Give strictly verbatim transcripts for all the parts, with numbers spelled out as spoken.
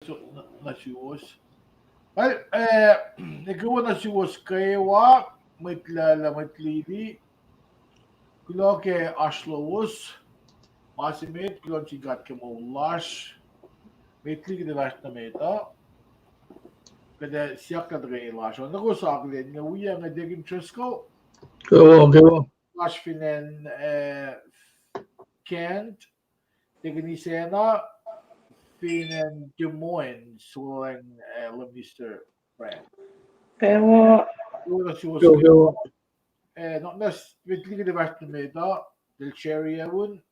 nuh suwos. Well, eh, ekuh wo nuh suwos kwewa, mwet lala, mwet lili. Kuloh ke oasr lowos. Ma se met, kuloh nuh sin God ke moul lasr. Met liki kuht fahsr nuh met uh, kuht ac siyuck lah tuhkweni lasr uh. Na kowos akihlen inge, wi inge Deacon Driscoll. Kwewa, kwewa. Lasr fin acn, eh, Kent, Deacon Isacna, fin acn Des Moines, sulacng, eh, Minister Frank. Kwewa. Kwewa, kwewa. Eh, na met liki kuht fahsr nuh met uh, el share un,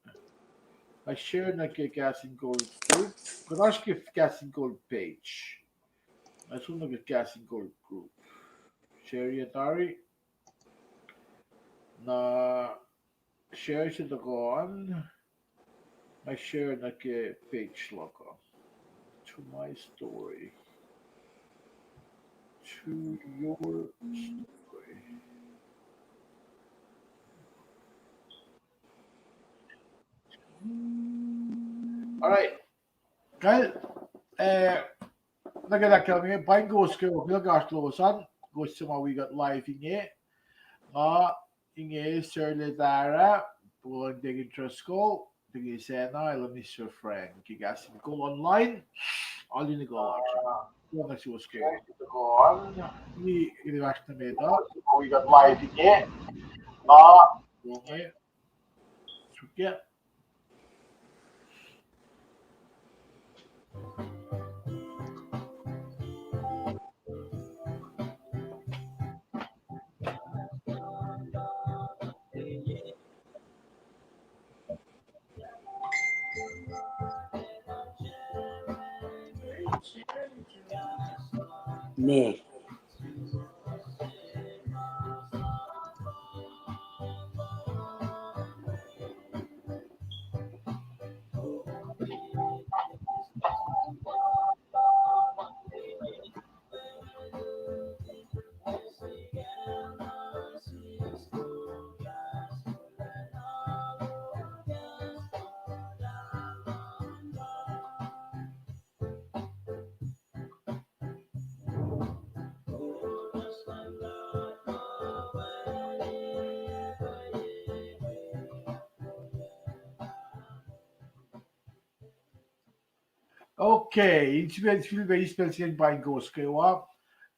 ac share nuh ke Kahs in Kol group, kuht oasr ke Kahs in Kol page. Ac som nuh ke Kahs in Kol group. Share tari. Na share se tuhkuh an, ac share nuh ke page luhk uh. To my story. To your story. All right. Kal, eh, nuh ke lah kahlwem inge, paing kowos kwewa, kuloh ke oasr lowos an, kowos suc ma wi kuht live inge. Nga inge Sir Letara, Deacon Driscoll, Deacon Isacna, ac Minister Frank ke Kahs in Kol online. Alu nuh kwewa. Kuloh nuh suwos kwewa. Ni, kuht fahsr nuh met uh, wi kuht live inge. Nga inge. Suk ya. Ne. Okay, in sifil, sifilpac eis pacl se inge paing kowos kwewa.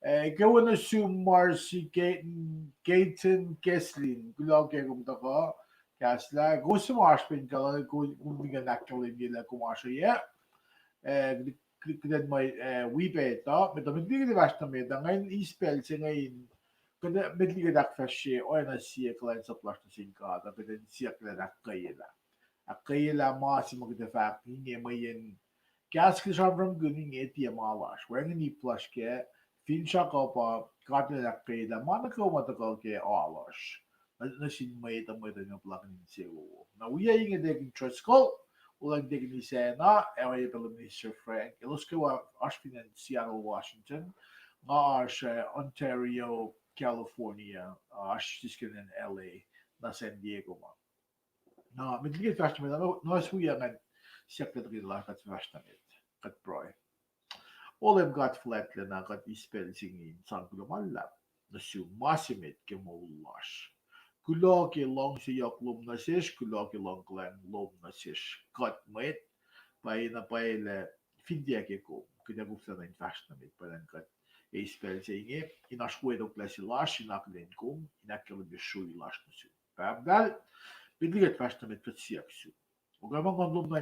Eh, kwewa nuh sum Marcy Gayton, Gayton Keslin, kuloh ke kom tuhkuh kahslah. Kowos suc ma oasr pac in kuloh, kom, kom in ahkkahlwemye lah kom oasr oyac. Eh, kuht in mwe, eh, wi pac etuh, met, met liki kuht fahsr nuh met uh, ngan eis pacl se inge in, kuht, met liki kuht ahkfahsrye oacna sie kuhlwacnsap lasr nuh sin God uh, kuht in siyuck lah in ahkkweyelah. Ahkkweyelah ma se ma kuht fahk inge mweyen kahs kuht sramsramkihn inge tiac ma lasr. Wacngihn ip lasr kac, finsrak uh pa God El ahkkweyelah ma nuh kwewa ma tuhkuh ke alu lasr nuh sin mwet uh, mwet uh in puhlakihn insewowo. Na wi inge Deacon Driscoll, olwelah Deacon Isacna, ac oacyacpac Minister Frank. Elos kwewa oasr fin acn Seattle, Washington. Nga oasr, eh, Ontario, California, oasr sisken acn L A, na San Diego ma. Na met liki kuht fahsr nuh met, na wi inge siyuck lah tuhkweni lasr kuht fahsr nuh met, kuht pruhe. O Leum God fuhlwactlacna, kuht eis pacl se inge in sang kuloh ma luhlahp nuh sum ma se met ke moul lasr. Kuloh ke luhngse yohk lom nuh sesr, kuloh ke luhngkuhlwacng lom nuh sesr kuht mwet, pwacyena pwacye lah fin tiac ke kom, kuht ac koflana in fahsr nuh met, pwacnwacng kuht eis pacl se inge in oasr wetoklac se lasr in akihlen kom, in ahkkahlwemye srui lasr nuh sum. Pahpah muhtahl, met liki kuht fahsr nuh met, kuht siyuck sum. Oka ma Nguhn lom nuh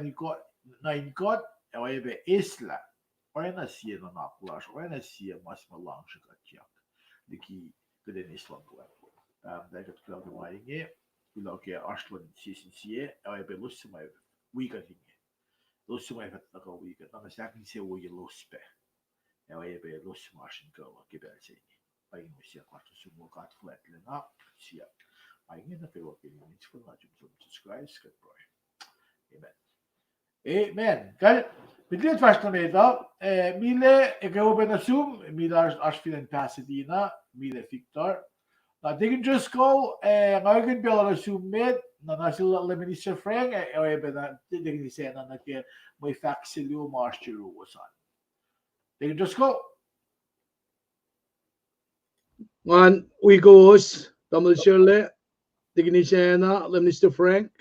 in kuht, ac oacyacpac eslah oacna sie nuhnak lasr, oacna sie ma se ma luhngse kuhtyak liki kuht in eis luhngkuhlwacng lom. Pahpah muhtahl, kuht kuloh ke ma inge, kuloh ke oasr lwen sie sin sie, ac oacyacpac elos suc ma wi kuht inge, elos suc ma fah tuhkuh wi kuht, na nuh sin ahkinsewowoye elos pac, ac oacyacpac elos ma oasr in kuh ke pacl se inge. Pa inge siyuck lasr nuh sum, O God fuhlwactlacna, siyuck ma inge nuh kwewa ke inen Wen nuhtum, Jisus Kraist, kuht pruhe. Amen. Amen. Kal, met liki kuht fahsr nuh met uh, eh, Mile, ekuh wo pac nuh sum, Mile oasr, oasr fin acn Pasadena, Mile Victor. Na Deacon Driscoll, eh, nga ekihn pacl uh nuh sum met, na nuh sel Minister Frank, eh, oacyacpac na Deacon Isacna nuh ke mwe fahk se luo ma oasr yuruwos an. Deacon Driscoll. Ngan wi kowos, tamuhlwel Shirley, Deacon Isacna, Minister Frank,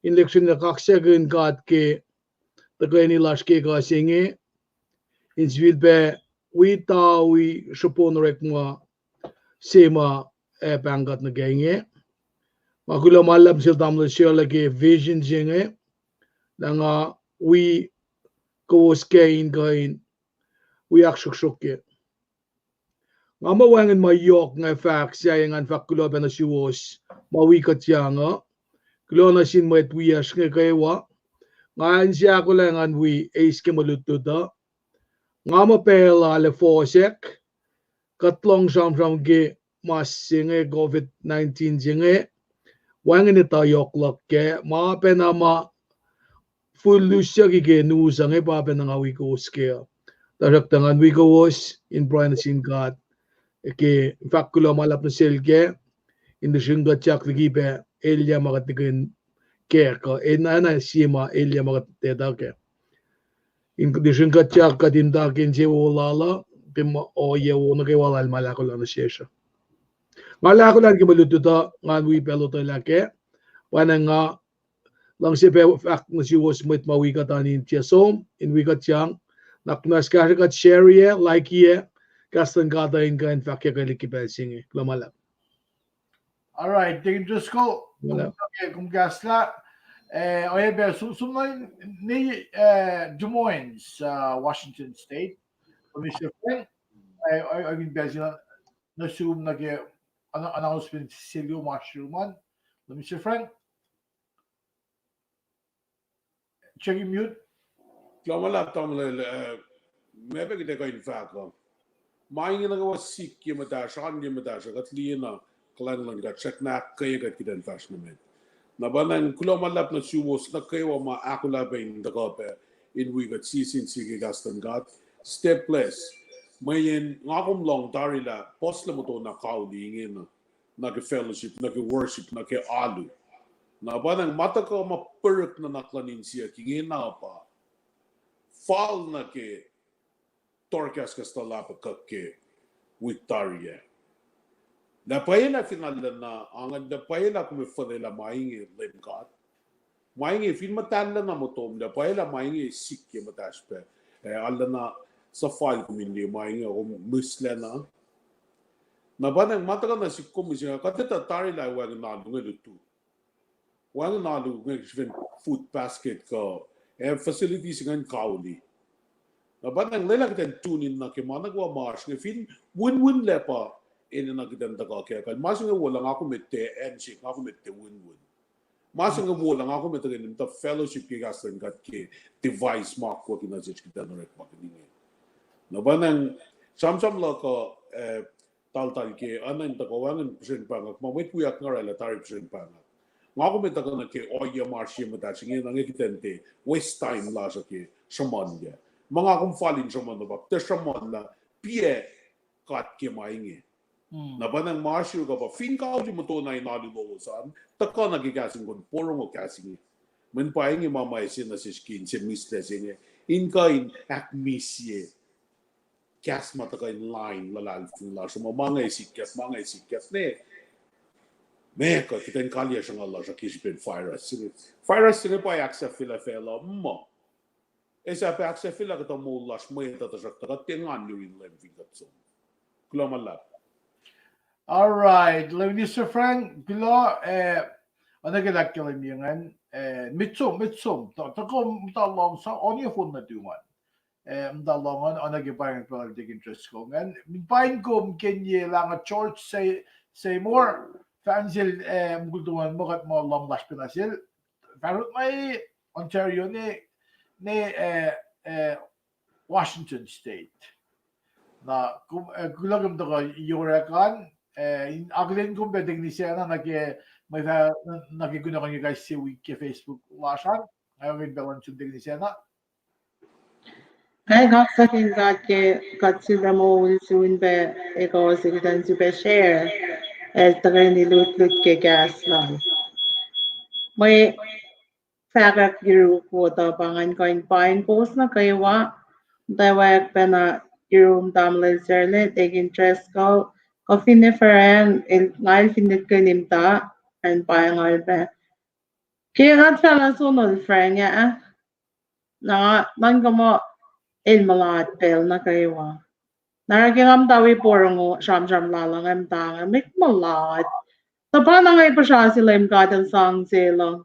in lihksreni kaksakihn God ke tuhkweni lasr ke ekuh se inge, in sifilpac wi tawi srihpon orekma se ma ac pahngkuht nuh ke inge. Nga kuloh ma luhlahp nuh sel tamuhlwel Shirley ke vision se inge, na nga wi kowos ke in kuh in wi ahksruhksruhkye. Nga muh wacngihn ma yohk nga fahk sahyac, ngan fahk kuloh pac nuh suwos ma wi kuhtyang uh. Kuloh nuh sin mwet wiyacsr inge kwewa. Nga inse ahkolah ngan wi eis ke mwe lutlut uh. Nga muh pacl ah fohsack, kuht lohng sramsram ke ma se inge COVID nineteen se inge, wacngihn etuh yohk luhk kac, ma pacna ma fihl lusyucki ke news uh inge pa pacna nga wi kowos kac uh. Tuhsruhktuh ngan wi kowos in pruhe nuh sin God ke fahk kuloh ma luhlahp nuh sel kac, in lihsrihngkuhtyak liki pac elyah ma kuht tikin kac kuh, enenuh sie ma elyah ma kuht tiac etuh kac. In lihsrihngkuhtyak kuht in muhta ke insewowo lal uh, ke ma ohiyac wo nuh kwewa lal ma el ahkolah nuh sesr uh. Nga ahkolah ke mwe lutlut uh, ngan wi pac lotwelah kac, pwacnwacng nga luhngse pac fahk nuh suwos mwet ma wi kuht an in tiac som in wi kuhtyang, na kunacsr kahsruh kuht share-i, like-i, kahs luhn God uh in kuh in fahkyuckelihk ke pacl se inge. Kuloh ma luhlahp. All right, Deacon Driscoll, kom kahslah, eh, oacyacpac som, som nuh, eh, Des Moines, uh, Washington State, Minister Frank, eh, oacyacpac nuh sum nuh ke announcement se luo ma sum an, Minister Frank. Check mute. Kuloh ma luhlahp tamuhlwel, eh, ma pac kuht ac kuh in fahk uh, ma inge nuh kwewa sikyak muhtacsr, an ye muhtacsr, kuht liye na kuhlwacng luhn God srackna ahkkweye kuht kuht in fahsr nuh met. Na pwacnwacng kuloh ma luhlahp nuh suwos nuh kwewa ma ahkolah pac in tuhkuh pac in wi kuht sie sin sie ke kahs luhn God. Stay blessed. Mweyen nga kom lohng tari lah puhslac muhtuhnoa kauli ingena, nuh ke fellowship, nuh ke worship, nuh ke alu. Na pwacnwacng ma tuhkuh ma purok nuhnak luhn insiyuck ingena pa fal nuh ke tohrkahskahs luhlahp kuht ke wik tari ah. Lah pwacye lah fin arulacna, angan lah pwacye lah kom ac fuhlwelah ma inge Leum God. Ma inge fin muhtahllacna motom lah pwacye lah ma inge sikyak muhtacsr pac, eh, arulacna suhfal kom in liye ma inge kom mihslacna. Na pwacnwacng ma tuhkuh nuh sihk kom mihs, kuht etuh tari lah wacngihn alu inge lutu. Wacngihn alu inge srihpen food basket kuh, eh, facilities ingacn kauli. Na pwacnwacng lwelah kuht in tune in nuh ke ma nuh kwewa ma oasr inge fin winwinlac pa enenuh kuht in tuhkuh kac. Kuh ma se inge wo lah nga kom ac tiac handshake, nga kom ac tiac winwin. Ma se inge wo lah nga kom ac tuhkweni muhta fellowship ke kahs luhn God ke device ma akwucki nuh sesr kuht in orekmakihn inge. Na pwacnwacng sramsram luhk uh, eh, taltal ke, oacna in tuhkuh wacngihn puhsren pahngak, ma mwet wiyuck nga oraclah tari puhsren pahngak. Nga kom ac tuhkuh nuh ke ohiyac ma oasr ye muhtacsr inge, na inge kuht in tiac waste time lasr uh ke sruhmuhnyuck. Ma nga kom fal in sruhmuhn uh pa kuht ac sruhmuhnlah piac God ke ma inge. Na pwacnwacng ma oasr yuruk uh pa fin kauli muhtuhnoa in alu lowos an, tuhkuh nuh ke kahs in kuh in porongo kahs inge. Mweyen pa inge ma ma ase nuh sesr ke inse mihslac se inge, in kuh in ahkmihsye kahs ma tuhkuh in lain luhlahlfongi lasr uh, ma ma inge sikyak, ma inge sikyak ne, ma kuh kuht in kaliyac sruhnga lasr uh ke srihpen virus se inge. Virus se inge pa ahksahfyelah facluh muh, ac sahp ahksahfyelah kuhtuh moul lasr mwet uh, tuhsruhktuh kuht tiac engan yurin Leum fin kuht som. Kuloh ma luhlahp. All right, Leum Minister Frank, kuloh, eh, oacna ke lah ke Leum ingacn, eh, met som, met som, tuh, tuh kom muhta lohng sa, on your phone nuh tum an. Eh, muhta lohng an, oacna ke pa ingacn pacl Deacon Driscoll ingacn. Min pain kom ke inye lah nga George Say-, Seymour, fahk nuh sel, eh, mukul tuhmwacn muh kuht muh lohng lasr pacna sel, fahsrot ma Ontario ne, ne, eh, eh, Washington State. Na, kom, eh, kuloh kom tuhkuh yorek an, eh, in akihlen kom pac Deacon Isacna nuh ke, mwe fah, nuh ke kunohkohn ke kais sie wik ke Facebook lasr an, nga ongin pac luhn sum Deacon Isacna. Ac kaksakin God ke kuht sulpac moul sun pac ekuh se kuht in sifilpac share, ac tuhkweni lutlut ke kahs lal. Mwe fahkwack yuruk wo tuh pa ngan kuh in paing kowos nuh kwewa, Tawak pacna yurum tamuhlwel Sarle, Deacon Driscoll, kuh finne Frank, el, nga el finne kuh in muhta, an pa nga el pac. Ke nga fahla sonol Frank ah, na, nuhnkuh muh el mulat pacl nuh kwewa. Na oruh ke nga muhta wi porongo sramsram lal uh, nga muhta nga mwet mulat. Tuh pa na nga puhsra se Leum God El sang sel uh.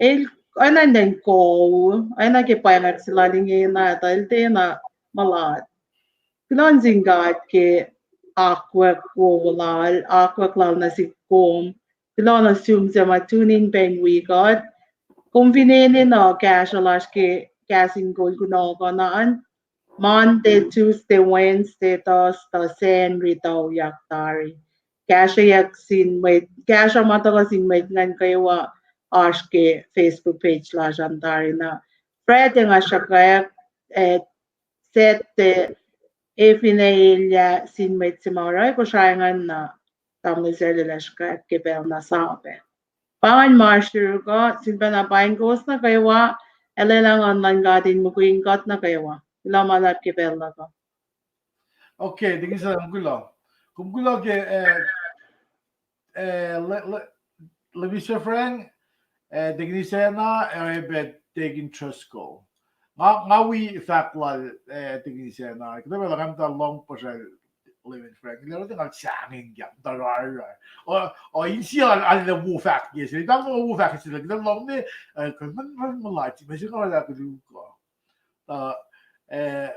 El, oacna in kou, oacna ke pwacngak se lal ingena, tuh el tiacna mulat. Kuloh nuh sin God ke akwuck wowo lal, akwuck lal nuh sihk kom. Kuloh nuh sum suc ma tune in pac in wi kuht. Kom fin enenuh kahsruh lasr ke kahs in kol kunohkohn an, Monday, Tuesday, Wednesday, Thursday, Sacnri tuyak tari. Kahsrweyuck sin mwet, kahsruh ma tuhkuh sin mwet ingacn kwewa oasr ke Facebook page lasr an tari na. Friday nga sruhkwack, eh, Saturday, e fin elyah sin mwet se ma oruh Kosrae ingacn na, tamuhlwel Sarle el sruhkwack ke pacl na Saturday. Pa ingacn ma oasr yuruk uh, sifilpacna paing kowos nuh kwewa, ac lwelah Nguhn luhn God in mukwi kuht nuh kwewa. Kuloh ma luhlahp ke pacl luhk uh. Okay, thank you, sir. Kom kuloh. Kom kuloh ke, eh, eh, le, le, le Mister Frank, eh, Deacon Isacna, eh, oacyacpac Deacon Driscoll. Nga, nga wi fahk lal, eh, Deacon Isacna, kuhtuh pacl nga muhta lohng puhsra Layman Frank, el oruh ngal sahngweng, muhta rarrar. O, o, insiyac al, al wo fahk ke se, el wo fahk ke se, kuhtuh lohng me, eh, kuh, man, man, mulat, ma se nga oruh koluk uh. Uh, eh,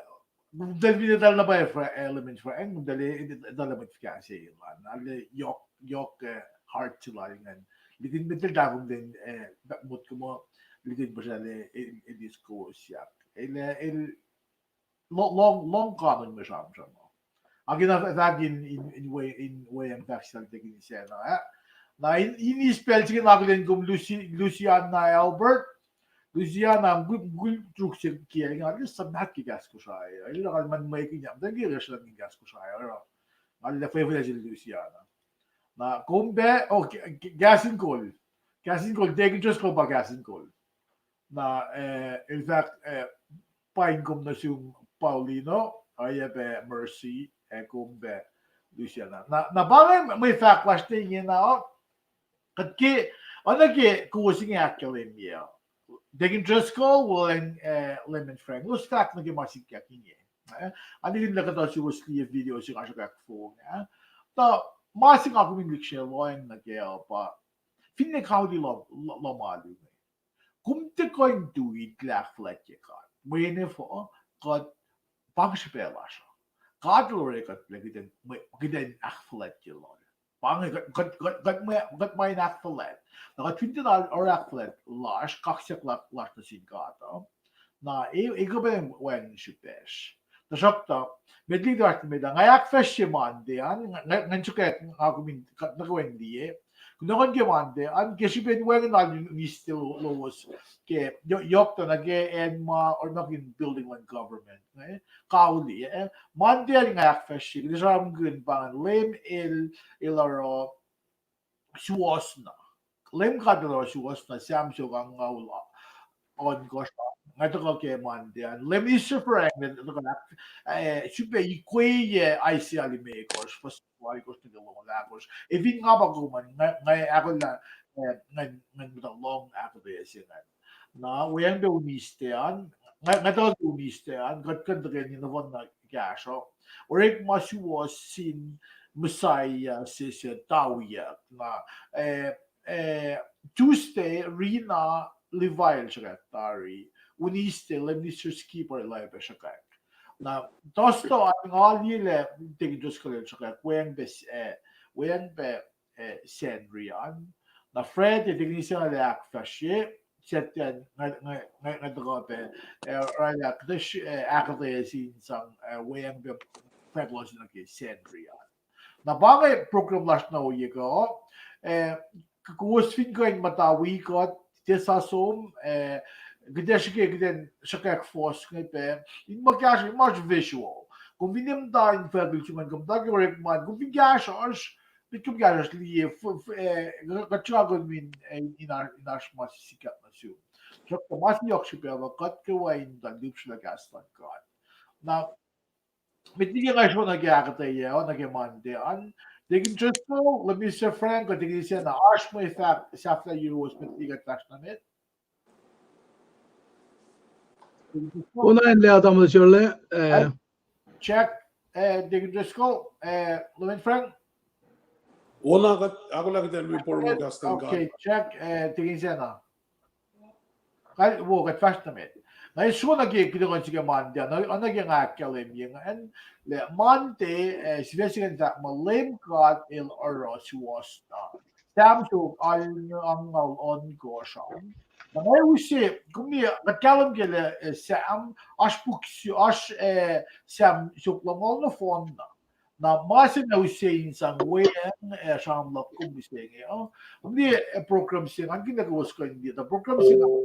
Kom tahl fin etuh na pwacye Fra-, eh, Layman Frank, eh, kom tahl, eh, etuh na mwet fuhkah se lal. Arlac yohk, yohk, eh, heart se lal ingacn. Likin met el tahfongten, eh, motko muh, likin puhsra lal, eh, el, el eis kowos yak. El, eh, el lo-, lohng, lohng kanon mwe sramsram uh. Ac ke na fahk in, in, in we, in weacng fahk sel Deacon Isacna, eh. Na in, in eis pacl se ke na akihlen kom Lucy, Luciana Albert, Luciana, mukul, mukul truk se kiacl, nga liye suhmaht ke kahs Kosrae, el luhk al man mwekihn yam, tuh ke resruh ke kahs Kosrae, oruh. Nga liye fwefwelac sel Luciana. Na kom pac, oh, K-, K-, Kahs in Kol. Kahs in Kol, Deacon Driscoll pa Kahs in Kol. Na, eh, el fahk, eh, paing kom nuh sum Paulino, oacyacpac Mercy, ac kom pac Luciana. Na, na pa inge mwe fahk lasr ne ingena uh, kuht ke, oacna ke kowos inge ahkkahlwemye uh, Deacon Driscoll, Will, and, eh, Layman Frank, elos fahk nuh ke ma sikyak inge. Eh, ac nikin lah kuhtuh suwos liye video se nga sruhkwack fong, eh. Tuh ma se nga kom in liksreni lohacng nuh kac uh pa, finne kawuck lom, lo-, lohm alu inge, kom tiac kuh in tui lah ahkfuhlwactye God. Mwe ne fuh, kuht, pa inge srihpac lasr uh. God El oruh kuht lah kuht in, mwe, kuht in ahkfuhlwactye Lal. Pa inge kuht, kuht, kuht, kuht mwe, kuht ma in ahkfuhlwact. Na kuht fin tiacna oruh ahkfuhlwact lasr, kaksak la-, lasr nuh sin God uh, na e, e kuh pac wacngihn srihpacsr. Tuhsruhktuh, met liki tuh oasr met ah, nga ahkfahsrye Monday an, nga, nga, ngan sruhkwack nga kom in, kuht nuh kwewa in liye. Kunohkohn ke Monday an, ke srihpen wacngihn alu in eis te lo-, lowos ke, yo-, yohk tuh nuh ke acn ma, orekmakihn building luhn government, eh, kawuck, eh. Monday an nga ahkfahsrye, kuht sramsramkihn pa ingacn, Leum El, El oruh suwohsna. Leum God El oruh suwohsna, Sam siofok angngaul ohnkohsr, nga tuhkuh ke Monday an. Leum Mister Frank, nga tuhkuh, eh, srihpac ikweye Isaiah limekohsr, fuhs alkohsr nuh ke longoul ahkosr. Ac fin nga pa kom an, nga, nga ahkolah, eh, ngan, ngan muhta lohng ahkuhtweyac se ingacn. Na weacng pac Wednesday an, nga, nga tuhkuh Wednesday an, kuht kuh in tuhkweni nohfohn na kahsruh. Orekma suwohs sin Messiah se, se tawiyuck. Na, eh, eh, Tuesday, Rina Levi el sruhkwack tari. Wednesday, Leum Mister Skipper el oacyacpac sruhkwack. Na Thursday an nga liye lah Deacon Driscoll el sruhkwack, weacng pac, eh, weacng pac, eh, Sacnri an. Na Friday, Deacon Isacna el ahkfahsrye, Saturday an nga, nga, nga, nga tuhkuh pac, eh, oraclah kuhtuh, eh, ahkuhtweyac se in sang, eh, weacng pac fahk lowos nuh ke Sacnri an. Na pa inge program lasr na ohiyac kuh, eh, k-, kowos fin kuh in muhta wi kuht, tiac sa som, eh, kuht ac srihke, kuht in sruhkwack fohs inge pac, in muh kahsruh, in muh visual. Kom fin muhta in fahk el suman, kom muhta ke orekma an, kom fin kahsruhsr, met kom kahsruhsr liye, f-, f-, eh, kuht sruhkwack kom in, eh, in oasr, in oasr ma sikyak nuh sum. Sruhkwack ma se yohk srihpac pa kuht kwewa in muhta lihpsrlah kahs luhn God. Na, met liki nga sroh nuh ke ahkuhtweyac uh, nuh ke Monday an. Deacon Driscoll, Minister Frank, kuh Deacon Sena, oasr mwe fahk sahflah yuruwos met liki kuht fahsr nuh met. Kona in lah tamuhlwel Shirley, eh. Check, eh, Deacon Driscoll, eh, Reverend Frank. Ona kuht, ahkolah kuht in report. Okay, check, eh, Deacon Sena. Kal wo kuht fahsr nuh met. Nga sroh nuh ke kunohkohn se ke Monday, na, oacna ke nga ahkkahlwemye ingacn, lah Monday, eh, sifac se ingacn fahk muh Leum God El oruh suwohs na. Sam siofok alngoul ohnkohsr an. Na nga use, kom liye, kuht kahlwem ke lah, eh, Sam, oasr puk, oasr, eh, Sam siofok lumngaul nohfohn na. Na ma se nga use in sang weacng, eh, sramsram luhk kom mihsenge uh. Kom liye, eh, program se ingacn, kihtin kowos kuh in liye tuh program se ingacn,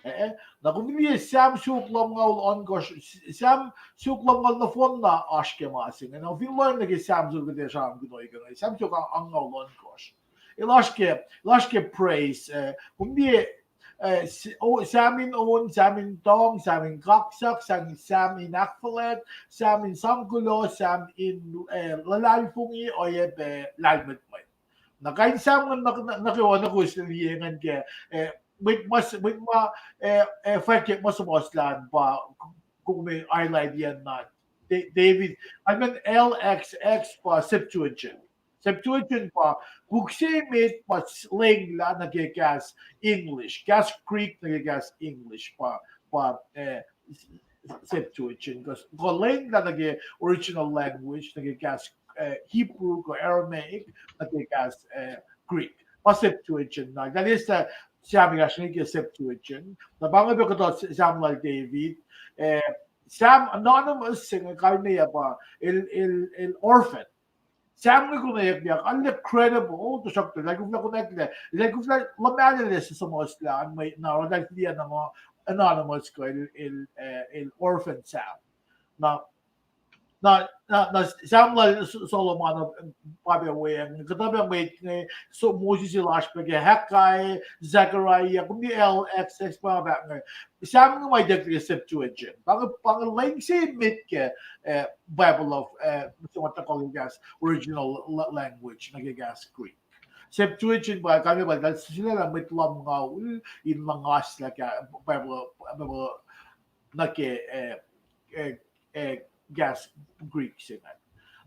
eh, na kom liye Sam siofok lumngaul ohnkohsr, Sam siofok lumngaul nohfohn na oasr ke ma se inge. Na fin lohacng nuh ke Sam siofok, kuht ac sramsramkihn ohiyac inge, Sam siofok alngoul ohnkohsr. El oasr ke, el oasr ke praise, eh, kom liye, eh, Sam in on, Sam in tuhng, Sam in kaksak, Sam, Sam in ahkfuhlwact, Sam in sang kuloh, Sam in, eh, luhlahlfongi, oacyacpac lahlmwetmwet. Na kain Sam ingacn nuh, nuh kwewa nuh kowos liye ingacn ke, eh, mwet ma, mwet ma, eh, eh, fwackyuck ma suhmuhslah an pa, kom highlight-iyac na, David, I mean, L X X pa Septuagint. Septuagint pa puk se met ma lenglah nuh ke kahs English, kahs Greek nuh ke kahs English pa, pa, eh, Septuagint, kuh lenglah nuh ke original language, nuh ke kahs, eh, Hebrew kuh Aramaic, nuh ke kahs, eh, Greek. Pa Septuagint na, eltahl eis Sam ekahsr inge ke Septuagint. Na pa inge pac kuhtuh Sam lal David, eh, Sam anonymous se inge kalmeyac pa el, el, el orphan. Sam inge konwacack lah arlac credible, tuhsruhktuh eltahl koflah konwacack lah, eltahl koflah luhmahllac lah suhmuhslah an, mwe na eltahl fihliyac na ma anonymous kuh el, el, eh, el orphan Sam. Na, na, na, na Sam lal Solomon pa pac weacng, kuhtuh pac mwet inge, so Moses el oasr pac ke Haggai, Zechariah, kom liye L X X pa pac inge. Sam inge ma ituckyang ke Septuagint. Pa inge, pa inge lwen se met ke, eh, Bible of, eh, se ma tuhkuh ke kahs original la-, language, nuh ke kahs Greek. Septuagint pa, kalmac pa, eltahl sulaclah mwet lumngaul in luhngaslah Bible, Bible nuh ke, eh, eh, eh, kahs Greek se ingacn.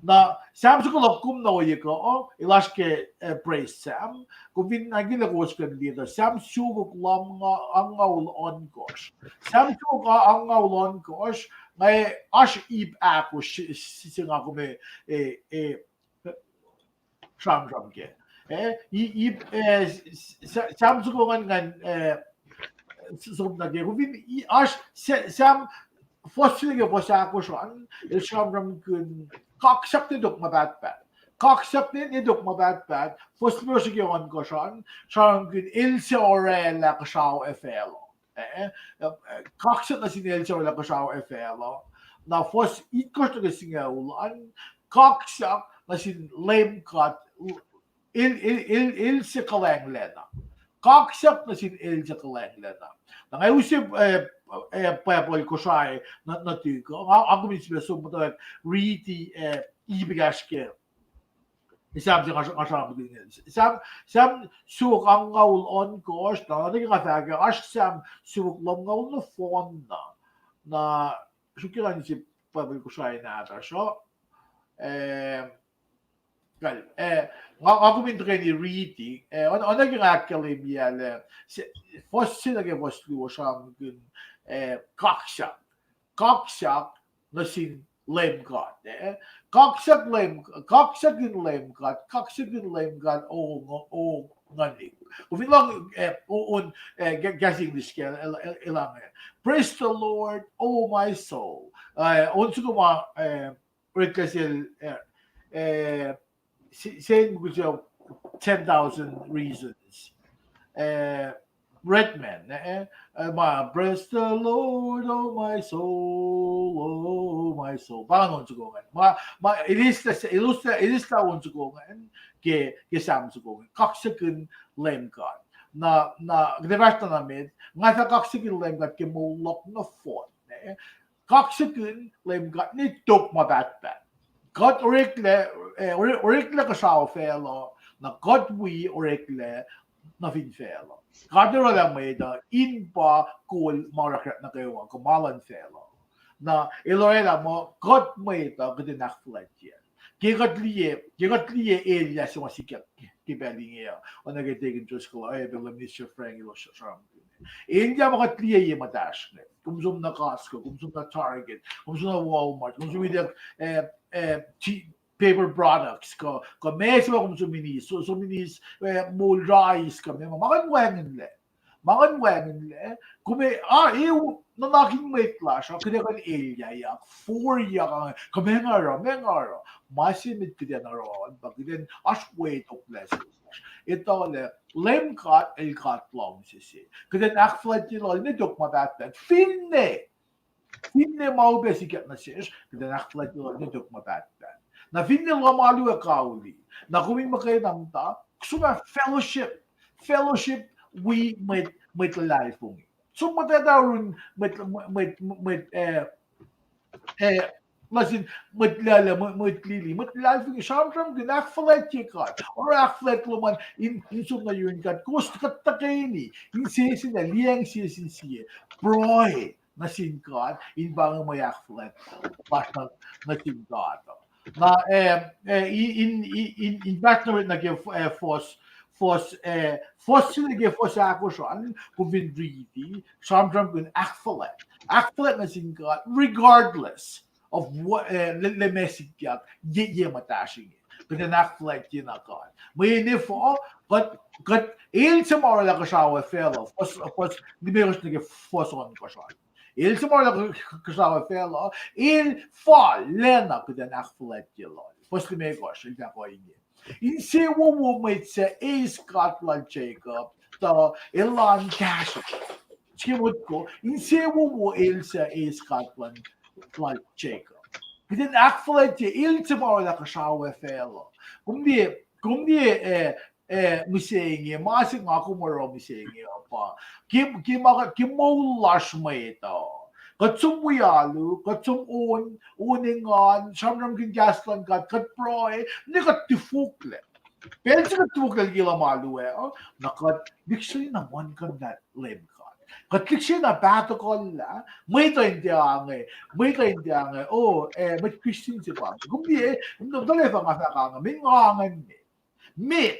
Na Sam soko luhk kom na ohiyac kuh, el oasr ke, eh, praise Sam. Kom fin ahkkahlwemye kowos kuh in liye tuh Sam siofok lumngaul ohnkohsr. Sam siofok alngoul ohnkohsr, nga oasr ip ahkosr se, se nga kom, eh, eh, sramsram kac. Eh, i-, ip, eh, Sam soko ingacn, ingacn, eh, som nuh ke, kom fin, oasr Sam, fuhs se nuh ke fuhs ahkosr an, el sramsramkihn kaksak ne tok ma pahtpaht. Kaksak ne, ne tok ma pahtpaht, fuhs limekohsr ke ohnkohsr an, sramsramkihn el suc orwaclah kuhsrao ac facluh. Eh, eh, kaksak nuh sin el suc orwaclah kuhsrao ac facluh. Na fuhs itkohsr nuh ke singucul an, kaksak nuh sin Leum God, el, el, el, el suc kuhlwacnglacna. Kaksak nuh sin el suc kuhlwacnglacna. Na nga use, eh, eh, Bible Kosrae nuh, nuhtihk uh, nga, nga kom in sifilpac som muhtwacwacack riti, eh, ip ekahsr ke Sam se nga sramsramkihn inge. Sam, Sam siofok alngoul ohnkohsr, na, na ke nga fahk ah, oasr Sam siofok lumngaul nohfohn na. Na, sruhk ke nga use Bible Kosrae nahtuhsr uh. Eh, kal, eh, nga, nga kom in tuhkweni riti, eh, on-, oacna ke nga ahkkahlwemye lah, fuhs se nuh ke fuhs luo sramsramkihn, eh, kaksak. Kaksak nuh sin Leum God, eh? Kaksak Leum, kaksakin Leum God, kaksakin Leum God, O, O nguhnuhk. Kom fin lohng, eh, O, O, eh, kahs English ke, el, el, el, Praise the Lord, O my soul. Eh, on soko ma, eh, oreklac sel, eh, eh, se, se mukul se ten thousand Reasons. Eh, Redman, eh, eh, ma, Praise the Lord, O my soul, O my soul. Pa ingacn on soko ingacn. Ma, ma, elos, elos, elos on soko ingacn, ke, ke Sam soko ingacn. Kaksakin Leum God. Na, na, kuht fahsr na met, nga fah kaksakin Leum God ke moul luhk nohfohn. kaksakihn Leum God ne tok ma pahtpaht. Kuht oreklac, eh, ore-, oreklac kuhsrao facluh, na kuht wi oreklac nuh fin facluh. God El oraclah mwet uh in pa kol ma orakrak nuh kwewa, kuh ma luhn facluh. Na El oraclah muh kuht mwet uh kuht in ahkfuhlwactye. Ke kuht liye, ke kuht liye elyah se ma sikyak ke pacl inge uh, oacna ke Deacon Driscoll, eh, pacl uh Minister Frank el sramsramkihn. Elyah ma kuht liye ye muhtahsr inge. Kom som nuh Costco, kom som nuh Target, kom som nuh Walmart, kom som nuh, eh, eh, paper products, kuh, kuh meac se ma kom som in eis, so, som in eis, eh, moul rice, kuh meac, ma, ma kuht wacngihnlac. Ma kuht wacngihnlac, kom ac, ah, e, nuhnak in mwet lasr uh, kuht ac kuh in elyahyak, foryak, ah, kuh meac nga oruh, meac nga oruh. Ma se met kuht in oruh, pa kuht in oasr wetoklac se lasr. Etuh lah Leum God El God luhngse se. Kuht in ahkfuhlwactye Lal ne tok ma pahtpaht. Finne Finne ma upac sikyak nuh sesr, kuht in ahkfuhlwactye Lal ne tok ma pahtpaht. Na finne luhma alu ac kauli, na kom in muhkwena muhta, som ah fellowship, fellowship wi mwet, mwet luhlahlfongi. Som muhtwacta yurin mwet, mwet, mwet, eh, eh, nuh sin mwet lala, mwet, mwet lili, mwet luhlahlfongi, sramsramkihn, ahkfuhlwactye God. Oruh ahkfuhlwact lom an in, in som nuh yurin God. Kowos kuht tuhkweni, insese na, liyacng sie sin sie. Pruhe nuh sin God, in pa inge mwe ahkfuhlwact lasr nuh sin God. Na, eh, eh, in, in, in, in fahsr nuh met nuh ke, eh, fuhs, fuhs, eh, fuhs se nuh ke fuhs ahkosr an, kom fin riti, sramsramkihn ahkfuhlwact. Ahkfuhlwact nuh sin God, regardless of what, eh, le, le meac sikyak, ye, ye muhtahsr inge. Kuht in ahkfuhlwactye na God. Mweyen efuh, kuht, kuht el se ma oraclah kuhsrao facluh, fuhs, fuhs limekohsr nuh ke fuhs ohnkohsr an. El se ma oraclah kuhsrao facluh, el fal lacna kuht in ahkfuhlwactye Lal. Fuhs limekohsr, el fahk ohinge. Insewowo mwet suc eis God lal Jacob, tuh elan kahsruh. Sike motko, insewowo el suc eis God lal, lal Jacob. Kuht in ahkfuhlwactye el se ma oraclah kuhsrao facluh. Kom liye, kom liye, eh, eh, mihsenge, ma se nga kom oruh mihsenge uh pa. Ke, ke ma, ke moul lasr mwet uh, kuht som wi alu, kuht som on, on engan, sramsramkihn kahs luhn God, kuht pruhe, ne kuht tifoklac. Pacl se kuht tifoklac liki luhma alu ah, na kuht lihksreni na muhlkuhnlah Leum God. Kuht lihksreni na pahtokollah, mwet uh in tiac ange, mwet uh in tiac ange, oh, eh, mwet Christian se pa. Kom liye, kom tuh lefah nga fahk ange, me nga ange me. Met,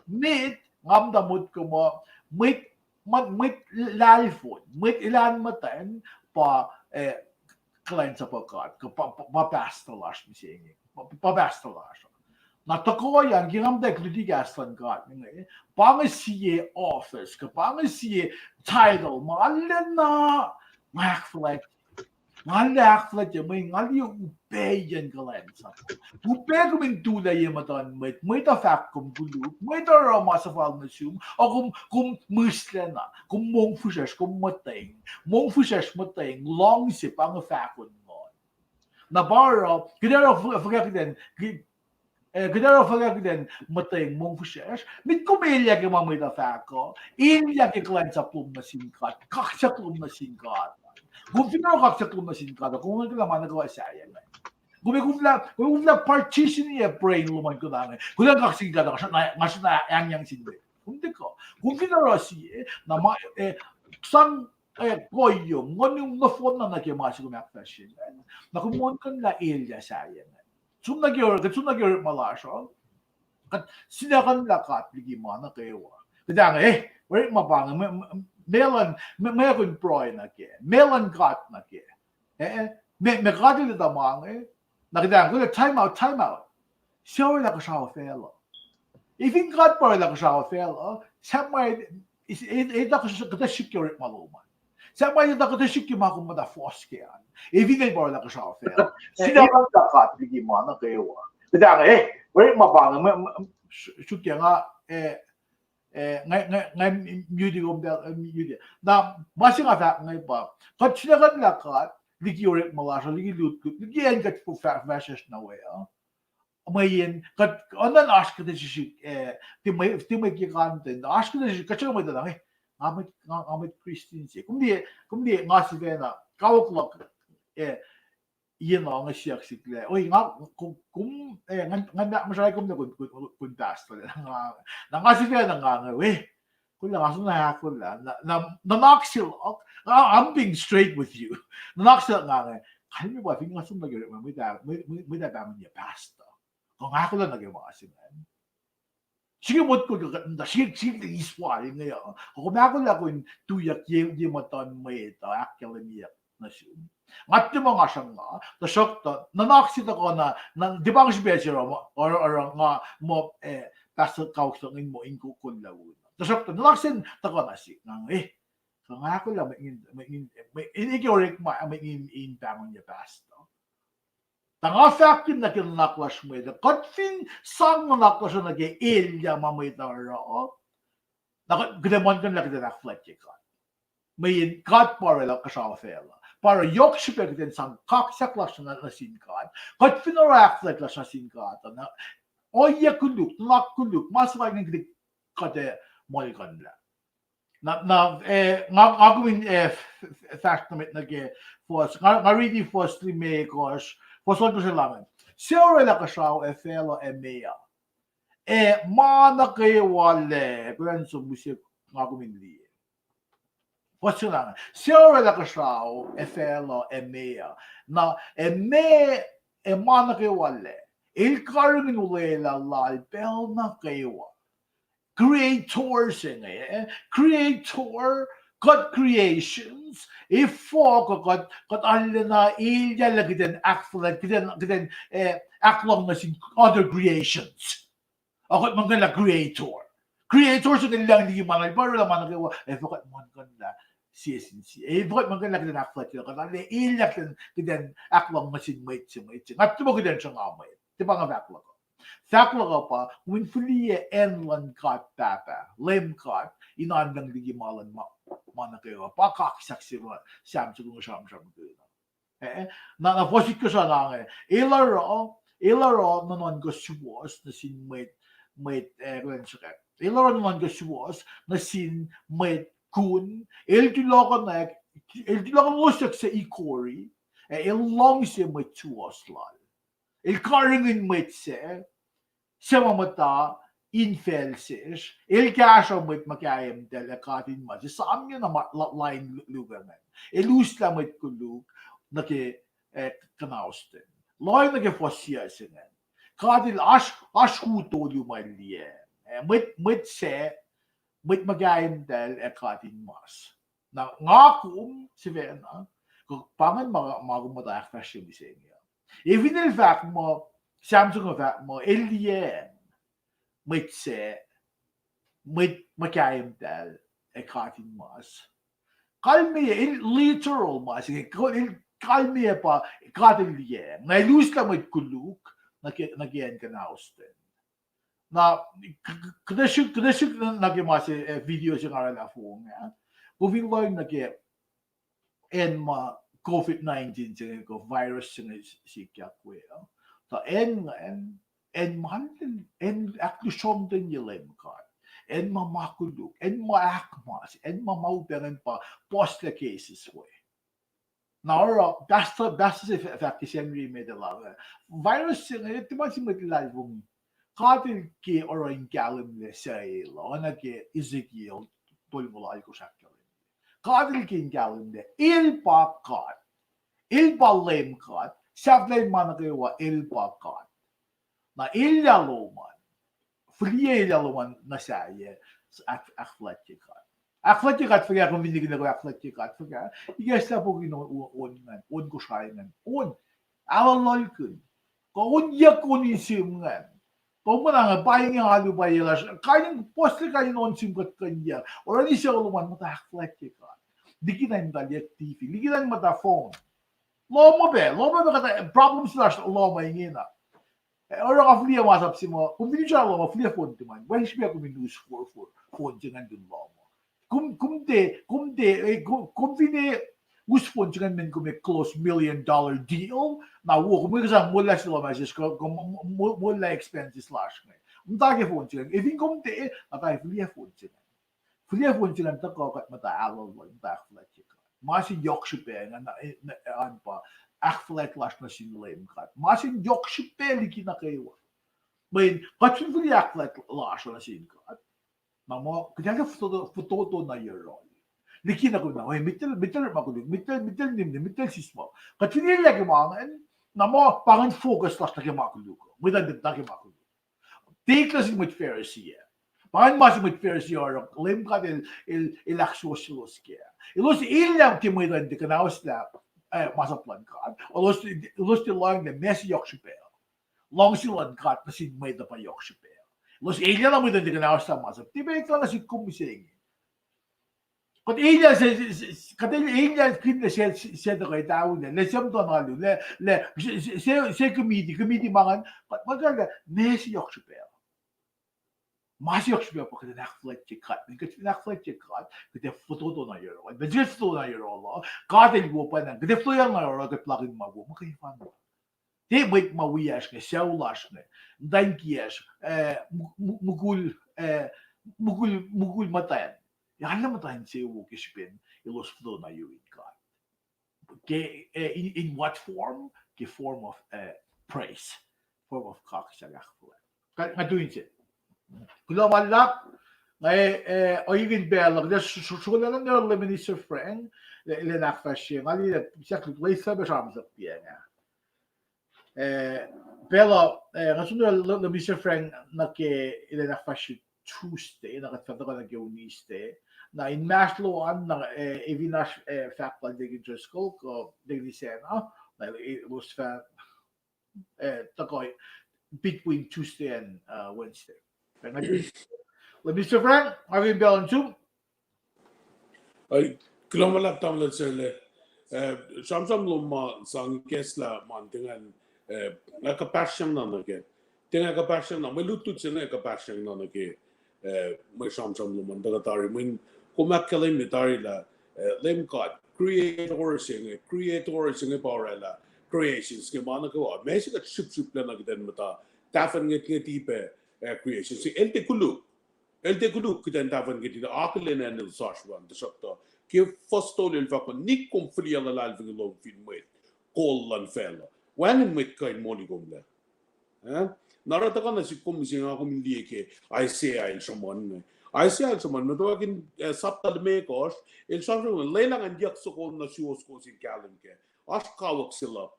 met, nga muhta motko muh, mwet, mwet lahlfon, mwet elan muhtwacn, pa, eh, kuhlwacnsapuh God, kuh pa, pa, pa pastor lasr mihsenge, pa, pa pastor lasr. Na tohkohyang ke nga muhta luti kahs luhn God inge, pa inge sie office, kuh pa inge sie title ma arulacna nga ahkfuhlwact Nga liye ahkfuhlwactye, mweyen nga liye upaciyen kuhlwacnsap. Upac kom in tuhlac ye muhtuhn mwet, mwet uh fahk kom koluk, mwet uh oruh ma suhfal nuh sum, a kom, kom mihslac na, kom mongfihsrwacsr, kom muhtweng, mongfihsrwacsr, muhtweng, luhngse, pa inge fahkon Nguhn. Na pa oruh, kuht ac oruh fuhkah kuht in, eh, kuht ac oruh fuhkah kuht in muhtweng mongfihsrwacsr, met kom elyah ke ma mwet uh fahk uh, elyah ke kuhlwacnsap lom nuh sin God, kaksak lom nuh sin God. Kom fin oruh kaksak lom nuh sin God, kom nuhnkuh lah ma nuh kwewa sahyac ingacn. Kom, kom, kom partition-ye brain lom an kuh na inge, kuh na kaksak God, nga sruna, nga sruna ahngyang sin mwet. Kom tiac kuh. Kom fin oruh sie, na ma, eh, sang, eh, koyom, nguhnuhm nohfohn na nuh ke ma se kom ahkfahsrye ingacn. Na kom nuhnkuh lah elyah sahyac ingacn. Som nuh ke, kuht som nuh ke orekma lasr uh. Kuht sinakuhnlah God liki ma nuh kwewa. Kuht ange, eh, orekma pa inge, meac, meac luhn, meac, meac kom pruhe nuh kac, meac luhn God nuh kac. Eh, meac, meac God El etuh ma inge. Na kuht ange, kuht time out, time out. Sie oraclah kuhsrao facluh. Efin God pa oraclah kuhsrao facluh, sahp ma, etuh kuhtuh srihk ke orekma lom an. Sahp ma etuh kuhtuh srihk ke ma kom muhta fohs kac an. Efin El pa oraclah kuhsrao facluh. Sinakuhnlah God liki ma nuh kwewa. Kuht ange, eh, orekma pa inge, suk ke nga, eh, eh, nga, nga, nga mute kom, eh, mute. Na ma se nga fahk inge pa, kuht sinakuhnlah God liki orekma lasr uh, liki lutlut, liki acn kuht fahsrwacsr nuh we uh. Mweyen kuht, oacna oasr kuhtuh srihsrihk, eh, tiac mwe, tiac mwe ke content, oasr kuhtuh srihsrihk, kuht srihke mwet uh, eh, nga mwet, nga, nga mwet Christian se. Kom liye, kom liye, nga sifacna, kawuck luhk, eh, yen nga siyuck sihk lah, oi, nga, kom, kom, eh, ngan, ngan muhsahi kom na kom, kom, kom pastor. Na nga, na nga sifacna nga inge, we, kuloh, nga som na ahkolah, na, na, nuhnak se luhk, I, I'm being straight with you. Nuhnak se luhk nga inge, kalmac pa fin nga som nuh ke orekma, mwet ah, mwet, mwet, mwet ah pahngon yac pastor. Kuh nga ahkolah nuh ke ma se ingacn. Srihke motko kuh kuht muhta, srihke, srihke eis wal inge uh. Kuh kom ahkolah kom in tuyak ye, ye muhtuhn mwet uh ahkkahlwemyeyuck nuh sum. Nga tiac ma nga sruhnga, tuhsruhktuh nuhnak se tuhkuh na, na tiac pa nga srihpac se oruh, oruh, oruh nga muh, eh, pastor kawuck se ingacn muh in ko-, kolla wona. Tuhsruhktuh nuhnak se tuhkuh nuh sihk, nga inge, kuh nga ahkolah mwet ingacn, mwet ingacn, mwet, in, in ke orekma, mwet ingacn in pahngon yac pastor. Tuh nga fahkkihn nuh ke nuhnak lasr mwet uh, kuht fin sang nuhnak lasr uh nuh ke elyah ma mwet uh oruh, na kuht, kuht ac muhlkuhnlah kuht in ahkfuhlwactye God. Mweyen God pa orwaclah kuhsrao facluh. Pa oruh yohk srihpac kuht in sang kaksak lasr nuh, nuh sin God. Kuht fin oruh ahkfuhlwact lasr nuh sin God uh, na ohiyac koluk, nuhnak koluk, ma se lal ingacn kuht, kuht ac muhlkuhnlah. Na, na, eh, nga, nga kom in, eh, f-, f-, fahsr nuh met nuh ke fuhs, nga, nga riti fuhs limekohsr, fuhs ohnkohsr ah lah, se orwaclah kuhsrao ac facluh ac meoa, ac ma nuh kwewa lac, kuh in som use, nga kom in liye. Fuhs se lah, se orwaclah kuhsrao ac facluh ac meoa, na, ac meoa, ac ma nuh kwewa lac, el karihngihn olwelah lal pacl nuh kwewa. Creator se inge, eh? Creator, kuht creations, efuh kuh kuht, kuht arulacna elyah lah kuht in ahkfuhlwact, kuht in, kuht in, eh, ahklohng nuh sin other creations. Ac kuht muhlkuhnlah Creator. Creator se inge el lucng liki ma na, el pa orwaclah ma nuh kwewa, efuh kuht muhlkuhnlah sie sin sie. Efuh kuht muhlkuhnlah kuht in ahkfuhlwact, kuht arulacna elyah kuht in, kuht in ahklohng nuh sin mwet se, mwet se. Nga tiac muh kuht in sruhnga mwet. Tiac pa nga fahk luhk uh. Fahk luhk uh pa, kom in fihliyac acn luhn God Pahpah, Leum God, in oan lucng liki ma luhn ma, ma nuh kwewa. Pa kaksak se ma Sam soko inge sramsramkihn uh. Eh, na, na fuhs itkohsr ah na inge, el oruh, el oruh nuhnuhnkuh suwohs nuh sin mwet, mwet, eh, kuhlwacnsrihk. El oruh nuhnuhnkuh suwohs nuh sin mwet kun, el tulohkohnak, el tulohkohnohsyuck se ikori, ac el luhngse mwet suwohs lal. El karihngihn mwet se, suc ma muhta infacl sesr, el kahsruh mwet muhkaimtahl ac katinmas, esamna ma la-, lain lu-, luhk ingacn. El uslah mwet koluk nuh ke, eh, kuhnausten. Lohng nuh ke fuhs se ingacn. God el oasr, oasr u tolu ma el liyacacng. Eh, mwet, mwet se, mwet muhkaimtahl ac katinmas. Na nga kom sifacna, kuh pa ingacn ma, ma kom muhta ahkfahsrye mihsenge. Ac fin el fahk muh, Sam soko fahk muh, el liyacacng mwet se, mwet muhkaimtahl ac katinmas. Kalmeyac, el literal ma se inge, el kalmeyac pa God el liyacacng. Na el uslah mwet koluk nuh ke, nuh ke acn kuhnausten. Na, k-, k-, kuhtuh srihk, kuhtuh srihk nuh ke ma se, eh, video se nga orwaclah fong ah. Kom fin lohng nuh ke acn ma covid nineteen se inge, kuh virus se inge sikyak we uh. Tuh acn, acn, acn ma, acn ahklusrohngtenye Leum God. Acn ma ma koluk, acn ma ahkmas, acn ma ma upac ingacn pa puhslac cases we. Na oruh, pastor, pastor se fah-, fahk ke Sacnri met ah lah, virus se inge, tiac ma se mwet luhlahlfongi. God el ke oruh in kahlwemlac suc el uh, oacna ke Ezekiel tolngoul alkosr ahkkahlwemye. God el ke in kahlwemlac, el pa God. El pa Leum God. Sahflah in ma nuh kwewa, el pa God. Na elyah lom an, fihliyac elyah lom an nuh sahyac, ahk-, ahkfuhlwactye God. Ahkfuhlwactye God fuhkah, kom fin liye kuh ahkfuhlwactye God fuhkah, ikacslah puk in on, on, on ingacn, on Kosrae ingacn, on, ahlololkihn. Kuh on yuck on in sihm ingacn. Kuh muhnahs pa inge alu pwacye lasr, kain in puhslac, kain in on sihm kuht kuh in yuck. Orani sucu lom an muhta ahkfuhlwactye God. Liki na in muhta liye T V, liki na in muhta phone. Lohm uh pac, lohm uh pac kuhtuh problem se lasr lohm uh ingena. Oruh nga fihliyac masap se muh, kom fin usra lohm uh, fihliyac phone tiac ma, wacngihn srihpac kom in us for, for, phone se ingacn in lohm uh. Kom, kom tiac, kom tiac, eh, kom, kom fin, eh, us phone se ingacn mweyen kom close million dollar deal, na wo, kom ke sang molwelah se lohm uh sesr, kom, kom mo-, mo-, molwelah expenses lasr inge. Muhta ke phone se ingacn, eh, fin kom tiac, na tuh fihliyac phone se ingacn. Fihliyac phone se ingacn tuhkuh kuht muhta ahlolol, muhta ahkfuhlwactye God. Ma sin yohk srihpac inge na, na, an pa ahkfuhlwact lasr nuh sin Leum God. Ma sin yohk srihpac liki nuh kwewa. Mweyen kuht fin fihli ahkfuhlwact lasr nuh sin God, na muh kuht ac fototo, fototo na yohrohl. Liki na kom na, oi, mitel, mitel ma koluk, mitel, mitel nimnim, mitel sismohk. Kuht fin elyah ke ma ingacn, na muh pa ingacn focus lasr nuh ke ma koluk. Mwet an tiac nuh ke ma koluk. Tiac eklac sin mwet Pharisee ah. Pa ingacn ma sin mwet Pharisee oruh Leum God el, el, el ahksuwohsyelos kac. Elos elyah ke mwet an tiac kuhnahoslah, eh, masap luhn God. Elos, elos tiac lohacng lah meac se yohk srihpac. Luhngse luhn God nuh sin mwet uh pa yohk srihpac. Elos elyah lah mwet an tiac kuhnahoslah masap. Tiac pac eklac nuh sik kom mihsenge. Kuht elyah se, se, se, kuht el-, elyah kinlac se, se, se tuhkuh etaulac, lah se muhtuhn alu, lah, lah, se, se, se, se committee, committee ma ingacn, kuht, ma kuht lah, meac se yohk srihpac. Ma se yohk srihpac pa kuht in ahkfuhlwactye God, kuht in ahkfuhlwactye God, kuht ac fototo na yohrohl, kuht ac fototo na yohrohl, God el wo pacna, kuht ac fototo na yohrohl, kuht plakihn ma wo, muhkwena. Tiac mwet ma wiyacsr inge, sucu lasr inge, muhtwacn kiyacsr, eh, mu-, mu-, mukul, eh, mukul, mukul muhtwacn. Ac arlac muhtwacn se wo ke srihpen elos fototo na yurin God. Ke, eh, in, in what form? Ke form of, eh, praise. Form of kaksak ahkfuhlwact. Ka-, nga tu inse. Kuloh ma luhlahp, nga, eh, ohiyac in pacl uh, kuht ac s-, s-, srolah nuh Minister Frank, le-, lwen ahkfahsrye, nga liye, siyuck lihk lwelah pac sramsram piac nga. Eh, pacl uh, eh, nga som nuh Minister Frank nuh ke lwen ahkfahsrye Tuesday, na kuht fah tuhkuh nuh ke Wednesday. Na inmahsrlon an, na, eh, efinasr, eh, fahk lal Deacon Driscoll, kuh Deacon Isacna, na elos fah, eh, tuhkuh between Tuesday and, uh, Wednesday. Minister Frank, nga fin pacl in sum. Kuloh ma luhlahp tamuhlwel Sele. Eh, sramsram lom ma sang ikacslah ma tiac nga, eh, nga kuhpahsryang na nuh ke. Tiac nga kuhpahsryang na, mwe lutlut se nga kuhpahsryang na nuh ke, eh, mwe sramsram lom an tuhkuh tari. Mweyen kom ahkkahlwemye tari lah, eh, Leum God, creator se inge, creator se inge pa orwaclah creation se inge ma nuh kwewa. Meac se kuht srihpsrihplac na kuht in muhta tahfuhn ngwetngweti pac, eh, creation se inge. El tiac koluk. El tiac koluk kuht in tahfuhn ngwetngweti, akihlen acn el sasruan, tuhsruhktuh ke fuhs tolu el fahk muh, nik kom fihliyac luhlahlfongi lom fin mwet kol luhn facluh, wacngihn mwet kuh in moli kom lac. Eh? Na oruh tuhkuh nuh sik kom mihsenge, nga kom in liye ke Isaiah el sruhmuhn inge. Isaiah el sruhmuhn, muhtwacwacack in, eh, sapta limekohsr, el sramsram, lwelah ngan yuck soko nuh suwos kowos in kahlwem kac. Oasr kawuck se luhk.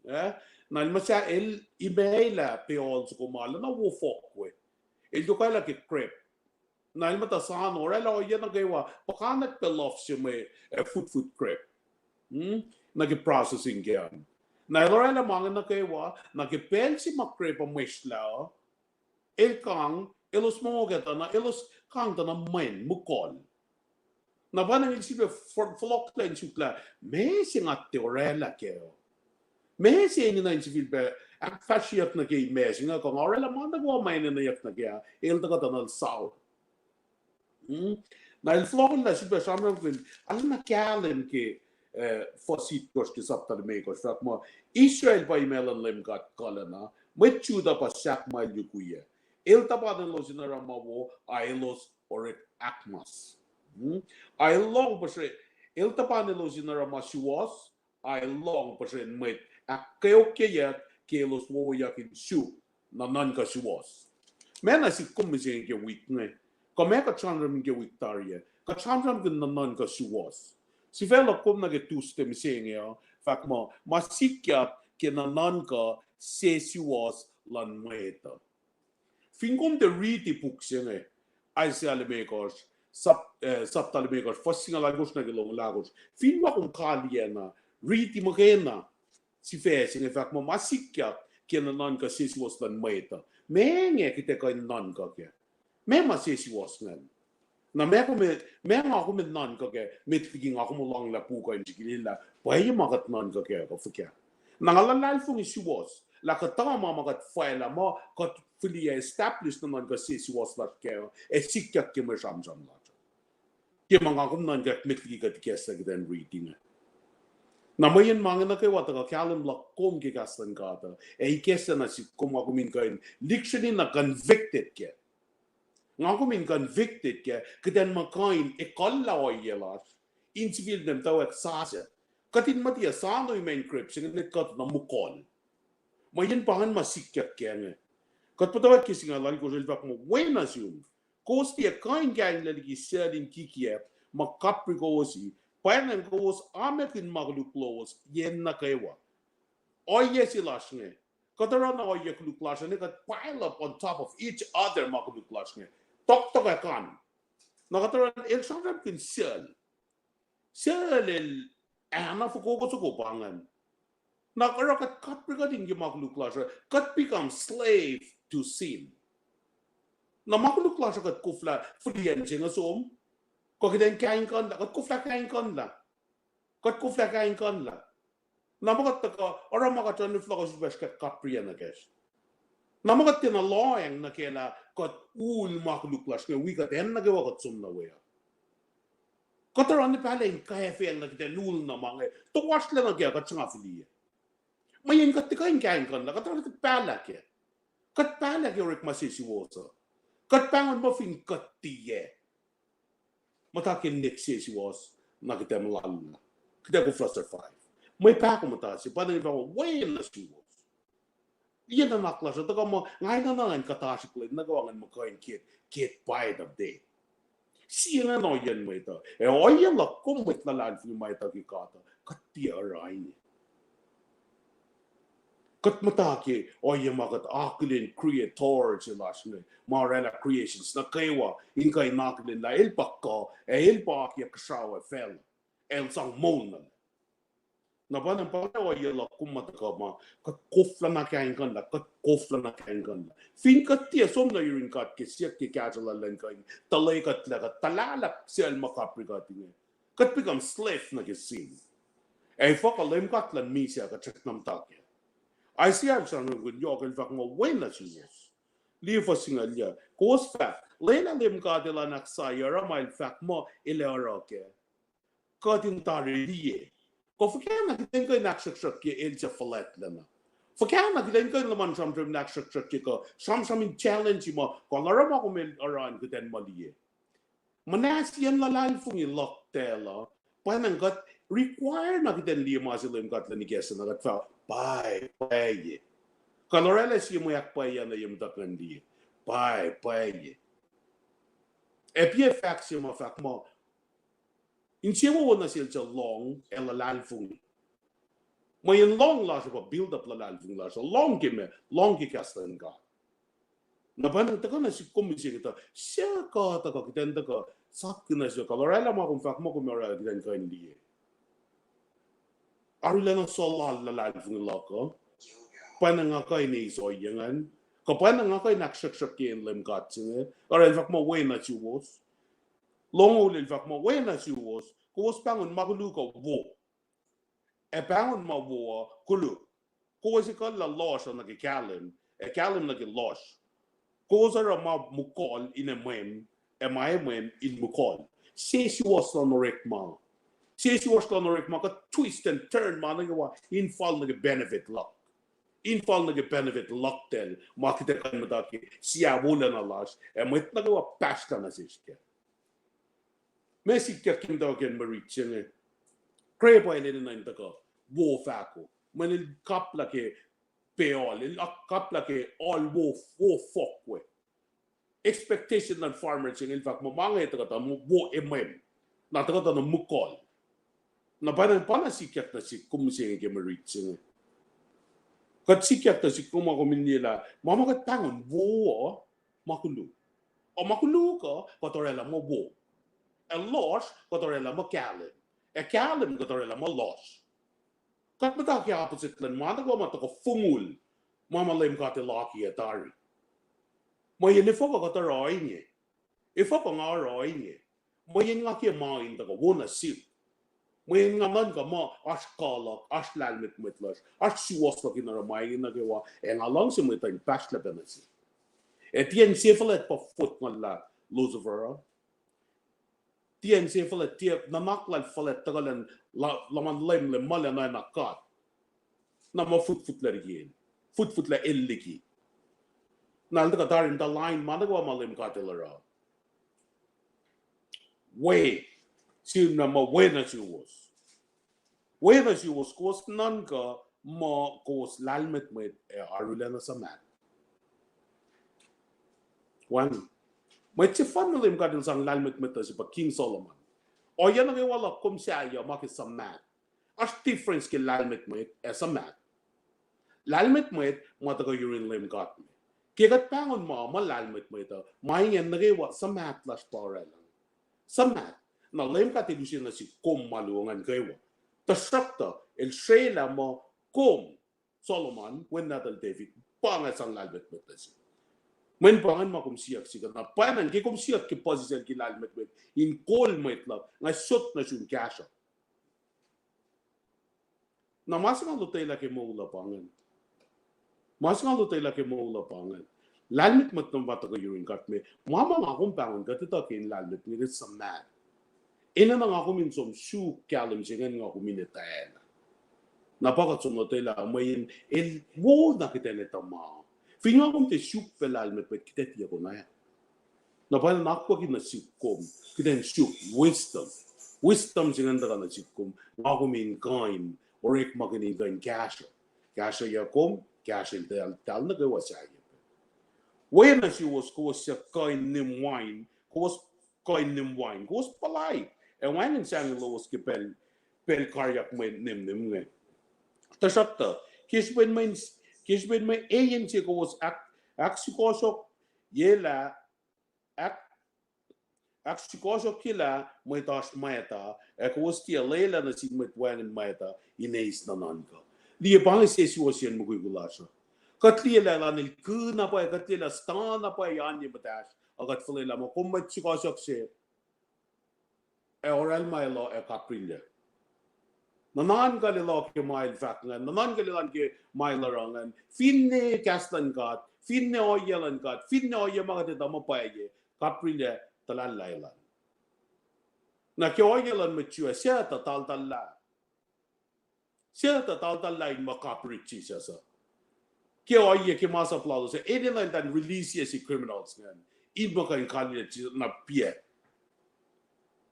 Eh? Na el muhsahelah, el imac lah pacl soko ma lana wo fohk we. El tohkohlah ke grape. Na el muhta sano, orwaclah ohiyac nuh kwewa, puhkantwen pac luhf se mwe, eh, footfoot grape. Hmm? Nuh ke processing ke an. Na el orwaclah ma inge nuh kwewa, na ke pacl se ma grape uh mwe srlah uh, el kang, elos mongo ke tuh na, elos kang tuh na mwen, mukul. Na pa na el sifilpac fohlohklah in suk lah, meac se nga tiac orwaclah kac uh? Meac se enenuh in sifilpac ahkfahsryeyuck nuh ke imac se inge, kuh nga orwaclah ma nuh kwewa ma enenweyuck nuh kac uh, el tuhkuh tuh na el saul. Hmm? Na el fohlohklah sifilpac sramsramkihn, arulacna kahlwem ke, eh, fuhs itkohsr ke sapta limekohsr, fahk muh, Israel pa imac luhn Leum God kuhlacna, mwet Judah pa sahk ma el yukwiyac. El tuhpan elos in oruh ma wo, a elos orek ahkmas. Hmm? A el lohng puhsren, el tuhpan elos in oruh ma suwohs, a el lohng puhsren mwet ahkkweokyeyuck ke elos wowoyak in suk nuhnuhnkuh suwohs. Meac na sik kom mihsenge ke wik inge? Kuh meac kuht sramsram ke wik tari ah? Kuht sramsramkihn nuhnuhnkuh suwohs. Sifac luhk kom nuh ke Tuesday mihsenge uh, fahk muh, ma sikyak ke nuhnuhnkuh sesuwohs luhn mwet uh. Fin kom tiac riti puk se inge, Isaiah limekohsr, sap-, eh, sapta limekohsr, fuhs singucul alkosr nuh ke longoul ahkosr, fin ma kom kaliyac na, riti muhkwena sifac se inge, fahk muh ma sikyak ke nuhnuhnkuh sesuwohs luhn mwet uh. Meac inge kuht ac kuh in nuhnkuh kac? Meac ma sesuwohs ingacn? Na meac kom, meac nga kom in nuhnkuh kac met liki nga kom lohnglah puk uh in srihke lah pwacye ma kuht nuhnkuh kac kuh fuhkah? Na nga luhlahlfongi suwohs lah kuhtuh ma ma kuht facluh muh kuht fihliyac establish nuhnuhnkuh sesuwohs lasr kac uh ac sikyak ke mwe sramsram lasr uh. Ke ma nga kom nuhnkuh met liki kuht ikacslah kuht in riti inge. Na mweyen ma inge nuh kwewa tuhkuh kahlwem luhk kom ke kahs luhn God uh, ac ikacslah na sik kom, nga kom in kuh in lihksreni na convicted kac. Nga kom in convicted kac, kuht in muh kuh in ekuhllah ohiyac lasr, in sifil ne muhtwacwacack sasuc. Kuht in muhta sano ma encrypt se inge, kuht na mukul. Mweyen pa ingacn ma sikyak ke inge. Kuht muhtwacwacack ke singucul alkosr el fahk muh, Wen uh sum, kowos tiac kuh in kainglac liki sucl in kikiacp ma kapri kowos, pwacnwacng kowos amakihn ma koluk lowos yen nuh kwewa. Ohiyac se lasr inge. Kuht oruh na ohiyac koluk lasr inge, kuht pile up on top of each other ma koluk lasr inge. Toktok ac kan. Na kuht oruh el sramsramkihn sucl. Sucl el, ah, na fokoko soko pa ingacn. Na oruh kuht kapri kuht in ke ma koluk lasr uh, kuht become slave to sin. Na ma koluk lasr uh kuht koflah fihliyac se inge som. Kuh kuht in kaingkuhnlah, kuht koflah kaingkuhnlah. Kuht koflah kaingkuhnlah. Na ma kuht tuhkuh, oruh ma kuht oruh in flokos upacsr kuht kapriyac nuh kacsr. Na ma kuht tiacna lohacng nuh ke lah kuht ul ma koluk lasr inge wi kuht acn nuh kwewa kuht som nuh we uh. Kuht oruh na pahlah in kwacfacng nuh kuht in ul na ma inge, toasrlac nuh ke kuht sruhnga fihliyac. Mweyen kuht tiac kuh in kaingkuhnlah, kuht oruh kuht pahlah kac. Kuht pahlah ke orekma se suwohs uh. Kuht pahngon muh fin kuht tiac muhta ke next se suwohs, na kuht ac muhlalla. Kuht ac koflah survive. Mwe pahkomuhta se pa na in fahk muh, Wen uh suwohs. Liye nuhnak lasr uh tuhkuh muh nga enenuh in kuhtasrihklac nuh kwewa ngan muh kuh in ke, ke pwacye tuh de. Sie ingacn ohiyacn mwet uh. Ac ohiyac luhk kom mwet luhlahlfongi ma etuh ke God uh, kuht tiac oruh inge. Kuht muhta ke ohiyac ma kuht akihlen creator se lasr inge, ma oraclah creations nuh kwewa in kuh in akihlen lah el pa kuh, ac el pa akiyac kuhsrao ac facluh, ac el sang moul nuh. Na pa na pa ohiyac luhk kom ma tuhkuh ma, kuht koflah na kaingkuhnlah, kuht koflah na kaingkuhnlah. Fin kuht tiac som nuh yurin God ke siyuck ke kahsruh lal in kuh in tuhlac kuht lah kuht tuhlalah sucl ma kapri kuht inge, kuht become slave nuh ke sin. Ac fuhkah Leum God luhn misac kuht srackna muhta kac. Isaiah el sramsramkihn yohk el fahk muh, Wen uh suwohs. Liye fuhs singucul yac. Kowos fahk, Lwelah Leum God Elan ahksahyac oruh ma El fahk muh El ac oruh kac. Kuht in tari liye. Kuh fuhkah na kuht in kuh in ahksruhksruhkye el suc fuhlwactlacna? Fuhkah na kuht in kuh in luhman sramsram in ahksruhksruhkye kuh sramsram in challenge ma kuh oruh ma kom el oruh an kuht in muh liye? Muhnahs yen luhlahlfongi luhk tacl uh, pwacnwacng kuht require na kuht in liye ma se Leum God luhn ikacslah na kuht fah, Pwacye, pwacye. Kuh el oraclah sie mwe ahkpwacye na ye muhtuhk ngan liye, Pwacye, pwacye. Ac piac fahk se ma fahk muh, insewowo nuh sel suc lohng ac luhlahlfongi. Mweyen lohng lasr uh pa build up luhlahlfongi lasr uh. Lohng ke meac? Lohng ke kahs luhn God. Na pa na tuhkuh nuh sihk kom mihsenge tuh, suc kuh tuhkuh kuht in tuhkuh sapkihn nuh sel kuh el oraclah ma kom fahk muh kom oraclah kuht in kuh in liye. Arulacna suhlallacl luhlahlfongi luhk uh. Pwacnwacng nga kuh in eis ohiyac ingacn. Kuh pwacnwacng nga kuh in ahksruhksruhkye acn Leum God se inge. Oruh el fahk muh, Wen uh suwohs. Lohng el fahk muh, Wen uh suwohs, kowos pahngon ma koluk uh wo, ac pahngon ma wo uh koluk. Kowos ekuhllah lohsr uh nuh ke kahlwem, ac kahlwem nuh ke lohsr. Kowos oruh ma mukul in emwem, ac ma emwem in mukul. Sesuwohs luhn orekma. Sesuwohs luhn orekma kuht twist and turn ma nuh kwewa in fal nuh ke benefit luhk. In fal nuh ke benefit luhk tacl ma kuht ac kuh in muhta ke sia wolacna lasr, ac mwet nuh kwewa pahsrlah nuh sesr kac. Ma sikyak ke muhtwacwacack ke mwe rit se inge. Grape oil enenuh in tuhkuh wo fahko. Mweyen el kapla ke pacl, el kapla ke ohl wo, wo fohk we. Expectation luhn farmer se inge el fahk muh ma inge tuhkuh tuh wo emwem. Na tuhkuh tuh na mukul. Na pa na, pa na sikyak nuh sihk kom mihsenge ke mwe rit se inge. Kuht sikyak nuh sihk kom ma kom in liye lah ma ma kuht pahngon wo uh, ma koluk. Ac ma koluk uh kuht oraclah muh wo. Ac lohsr kuht oraclah muh kahlwem. Ac kahlwem kuht oraclah muh lohsr. Kuht muhta ke opposite luhn ma nuh kwewa ma tuhkuh fongul, ma ma Leum God El akiyac tari. Mweyen efuh kuh kuht oruh ohinge? Efuh kuh nga oruh ohinge? Mweyen nga ke ma in tuhkuh wo nuh sihk. Mweyen nga nuhnkuh muh oasr kuh luhk, oasr lahlmwetmwet lasr, oasr suwohs luhk in oruh ma inge nuh kwewa, ac nga luhngse mwet uh in pahsrlah pac nuh sihk. Ac tiac inse fuhlwact pa fot nga lah Lucifer uh. Tiac inse fuhlwact, tiac nuhnak lal fuhlwact tuhkuh lun, la-, luhman Leum, Leum muh lacna na God. Na muh futfutlac liki el. Futfutlac el liki. Na el tuhkuh tari in tuh lain ma nuh kwewa ma Leum God El oruh. We, Sihmlac muh wena suwos. Wena suwos kowos nuhnkuh muh kowos lahlmwetmwet ac arulacna suhmaht. Wacngihn. Mwet sefanna Leum God El sang lahlmwetmwet uh se pa King Solomon. Ohiyac nuh kwewa luhk kom sahyac ma ke suhmaht. Oasr difference ke lahlmwetmwet ac suhmaht. Lahlmwetmwet ma tuhkuh yurin Leum God me. Ke kuht pahngon ma, ma lahlmwetmwet uh, ma ingacn nuh kwewa suhmaht lasr pa oraclah. Suhmaht. Na Leum God El use nuh sihk kom ma luo ingacn kwewa. Tuhsruhktuh, El srwaclah muh kom, Solomon, wen nahtuhl David, pa inge sang lahlmwetmwet nuh sihk. Mweyen pa ingacn ma kom siyuck sihk uh. Na pwacnwacng ke kom siyuck ke puhsisacl ke lahlmwetmwet in kol mwet luhk, nga sot nuh sum kahsruh. Na ma se nga lotwelah ke moul uh pa ingacn. Ma se nga lotwelah ke moul uh pa ingacn. Lahlmwetmwet nuh ma tuhkuh yurin God me, ma ma nga kom pahngon kuht etuh ke in lahlmwetmwet, suhmaht. Enenuh nga kom in som suk kahlwem se ingacn nga kom in etwaclah. Na pa kuht som lotwelah mweyen el wo na kuht in etuh ma. Fin nga kom tiac suk pac lahlmwetmwet, kuht ac tiac konwacack. Na pwacnwacng akwucki nuh sihk kom, kuht in suk wisdom. Wisdom se ingacn tuhkuh nuh sihk kom, nga kom in kuh in orekmakihn in kuh in kahsruh. Kahsruh yac kom, kahsruh eltahl, tahl nuh kwewa sahyac. Wena suwos kowos suc kuh in nim wain, kowos kuh in nim wain, kowos puhlaik. Ac wacngihn sahngweng lowos ke pacl, pacl karyak mwe nimnim inge. Tuhsruhktuh, ke srihpen mwe, ke srihpen mwe ein se kowos ahk, ahksukohsohkyelah, ahk, ahksukohsohkyelah mwet oasr mwacta, ac kowos tiac lwelah nuh sin mwet wacngihn mwacta in eis nuhnuhnkuh. Liye pa inge sie suwohsyen mukwikwi lasr uh. Kuht liye lah elan el ku na pwacye, kuht liye lah sta na pwacye an ye muhtahsr, ac kuht fuhlwelah muh kom mwet sukohsohk se, ac oraclah ma el uh ac kapriyuck. Nuhnuhnkuh el uh ke ma el fahk ingacn, nuhnuhnkuh el an ke ma el oruh ingacn, finne kahs luhn God, finne ohiyac luhn God, finne ohiyac ma kuht etuh muh pwacye, kapriyuck tuhlahllahel an. Na ke ohiyac luhn mwet Jew ah, suc tuh taltallah. Suc tuh taltallah in muh kapri Jisus uh. Ke ohiyac ke masap lalos ah, enenuh in tuh release se criminals ingacn in muh kuh in kalweni Jisus na piac.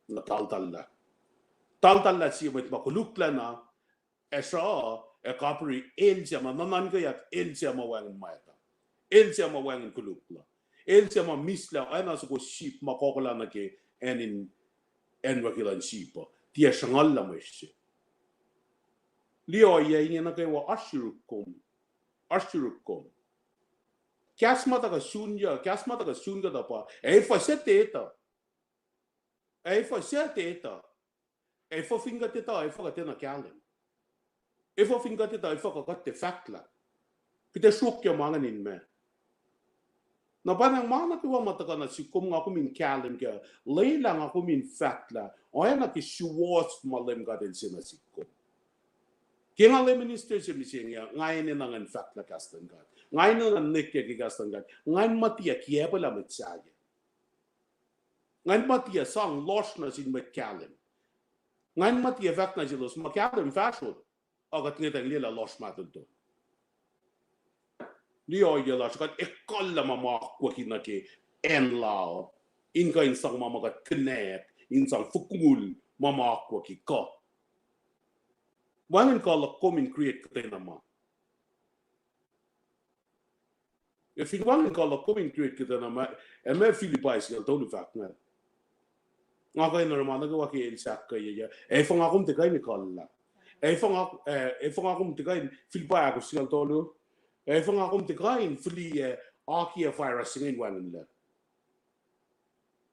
Na taltallah. Taltallah sie mwet ma koluklacna, ac sruh, ac kapri el suc ma nuhnuhnkuhyak, el suc ma wacngihn mwacta. El suc ma wacngihn koluklah. El suc ma mihslac oacna soko sip ma kohkohlah nuh ke acn in, acn waki luhn sip uh. Tiac sruhnguhl lah mwe se. Liye ohiyac inge nuh kwewa oasr yuruk kom. Oasr yuruk kom. Kahs ma tuhkuh sun, kahs ma tuhkuh sun kuhtuh pa, ac efuh suc tiac etuh? Ac efuh suc tiac etuh? Efuh fin kuht etuh, efuh kuht enenuh kahlwem? Efuh fin kuht etuh, efuh kuh kuht tiac fahklah? Kuht ac sruokyac ma ingacn in meac? Na pwacnwacng ma nuh kwewa ma tuhkuh nuh sihk kom nga kom in kahlwem kac, lwelah nga kom in fahklah oacna ke suwohs ma Leum God El sang nuh sihk kom. Ke nga lay minister se mihsenge, nga enenuh ngan fahklah kahs luhn God. Nga enenuh ngan nwacklah ke kahs luhn God. Ngan muh tiac kiacpwelah mwet sahyac. Ngan muh tiac sang lohsr nuh sin mwet kahlwem. Ngan muh tiac fahk nuh selos muh kahlwem fahsrot, ac kuht ngwetacng liye lah lohsr ma tolto. Liye ohiyac lasr, kuht ekuhllah ma ma akwucki nuh ke acn la uh, in kuh in sang ma ma kuht connect in sang fokul ma ma akwucki kuh. Wacngihn kuh luhk kom in create kuhtwena ma. Ac fin wacngihn kuh luhk kom in create kuhtwena ma, ac ma Philippi singucul tolu fahk ingacn. Nga kuh in oruh ma nuh kwewa ke el sahk kuhiyac, ac efuh nga kom tiac kuh in ekuhllah? Ac efuh nga, ac efuh nga kom tiac kuh in, Philippi ahkosr singucul tolu, ac efuh nga kom tiac kuh in fihliyac akiyac virus se inge in wacngihnlac?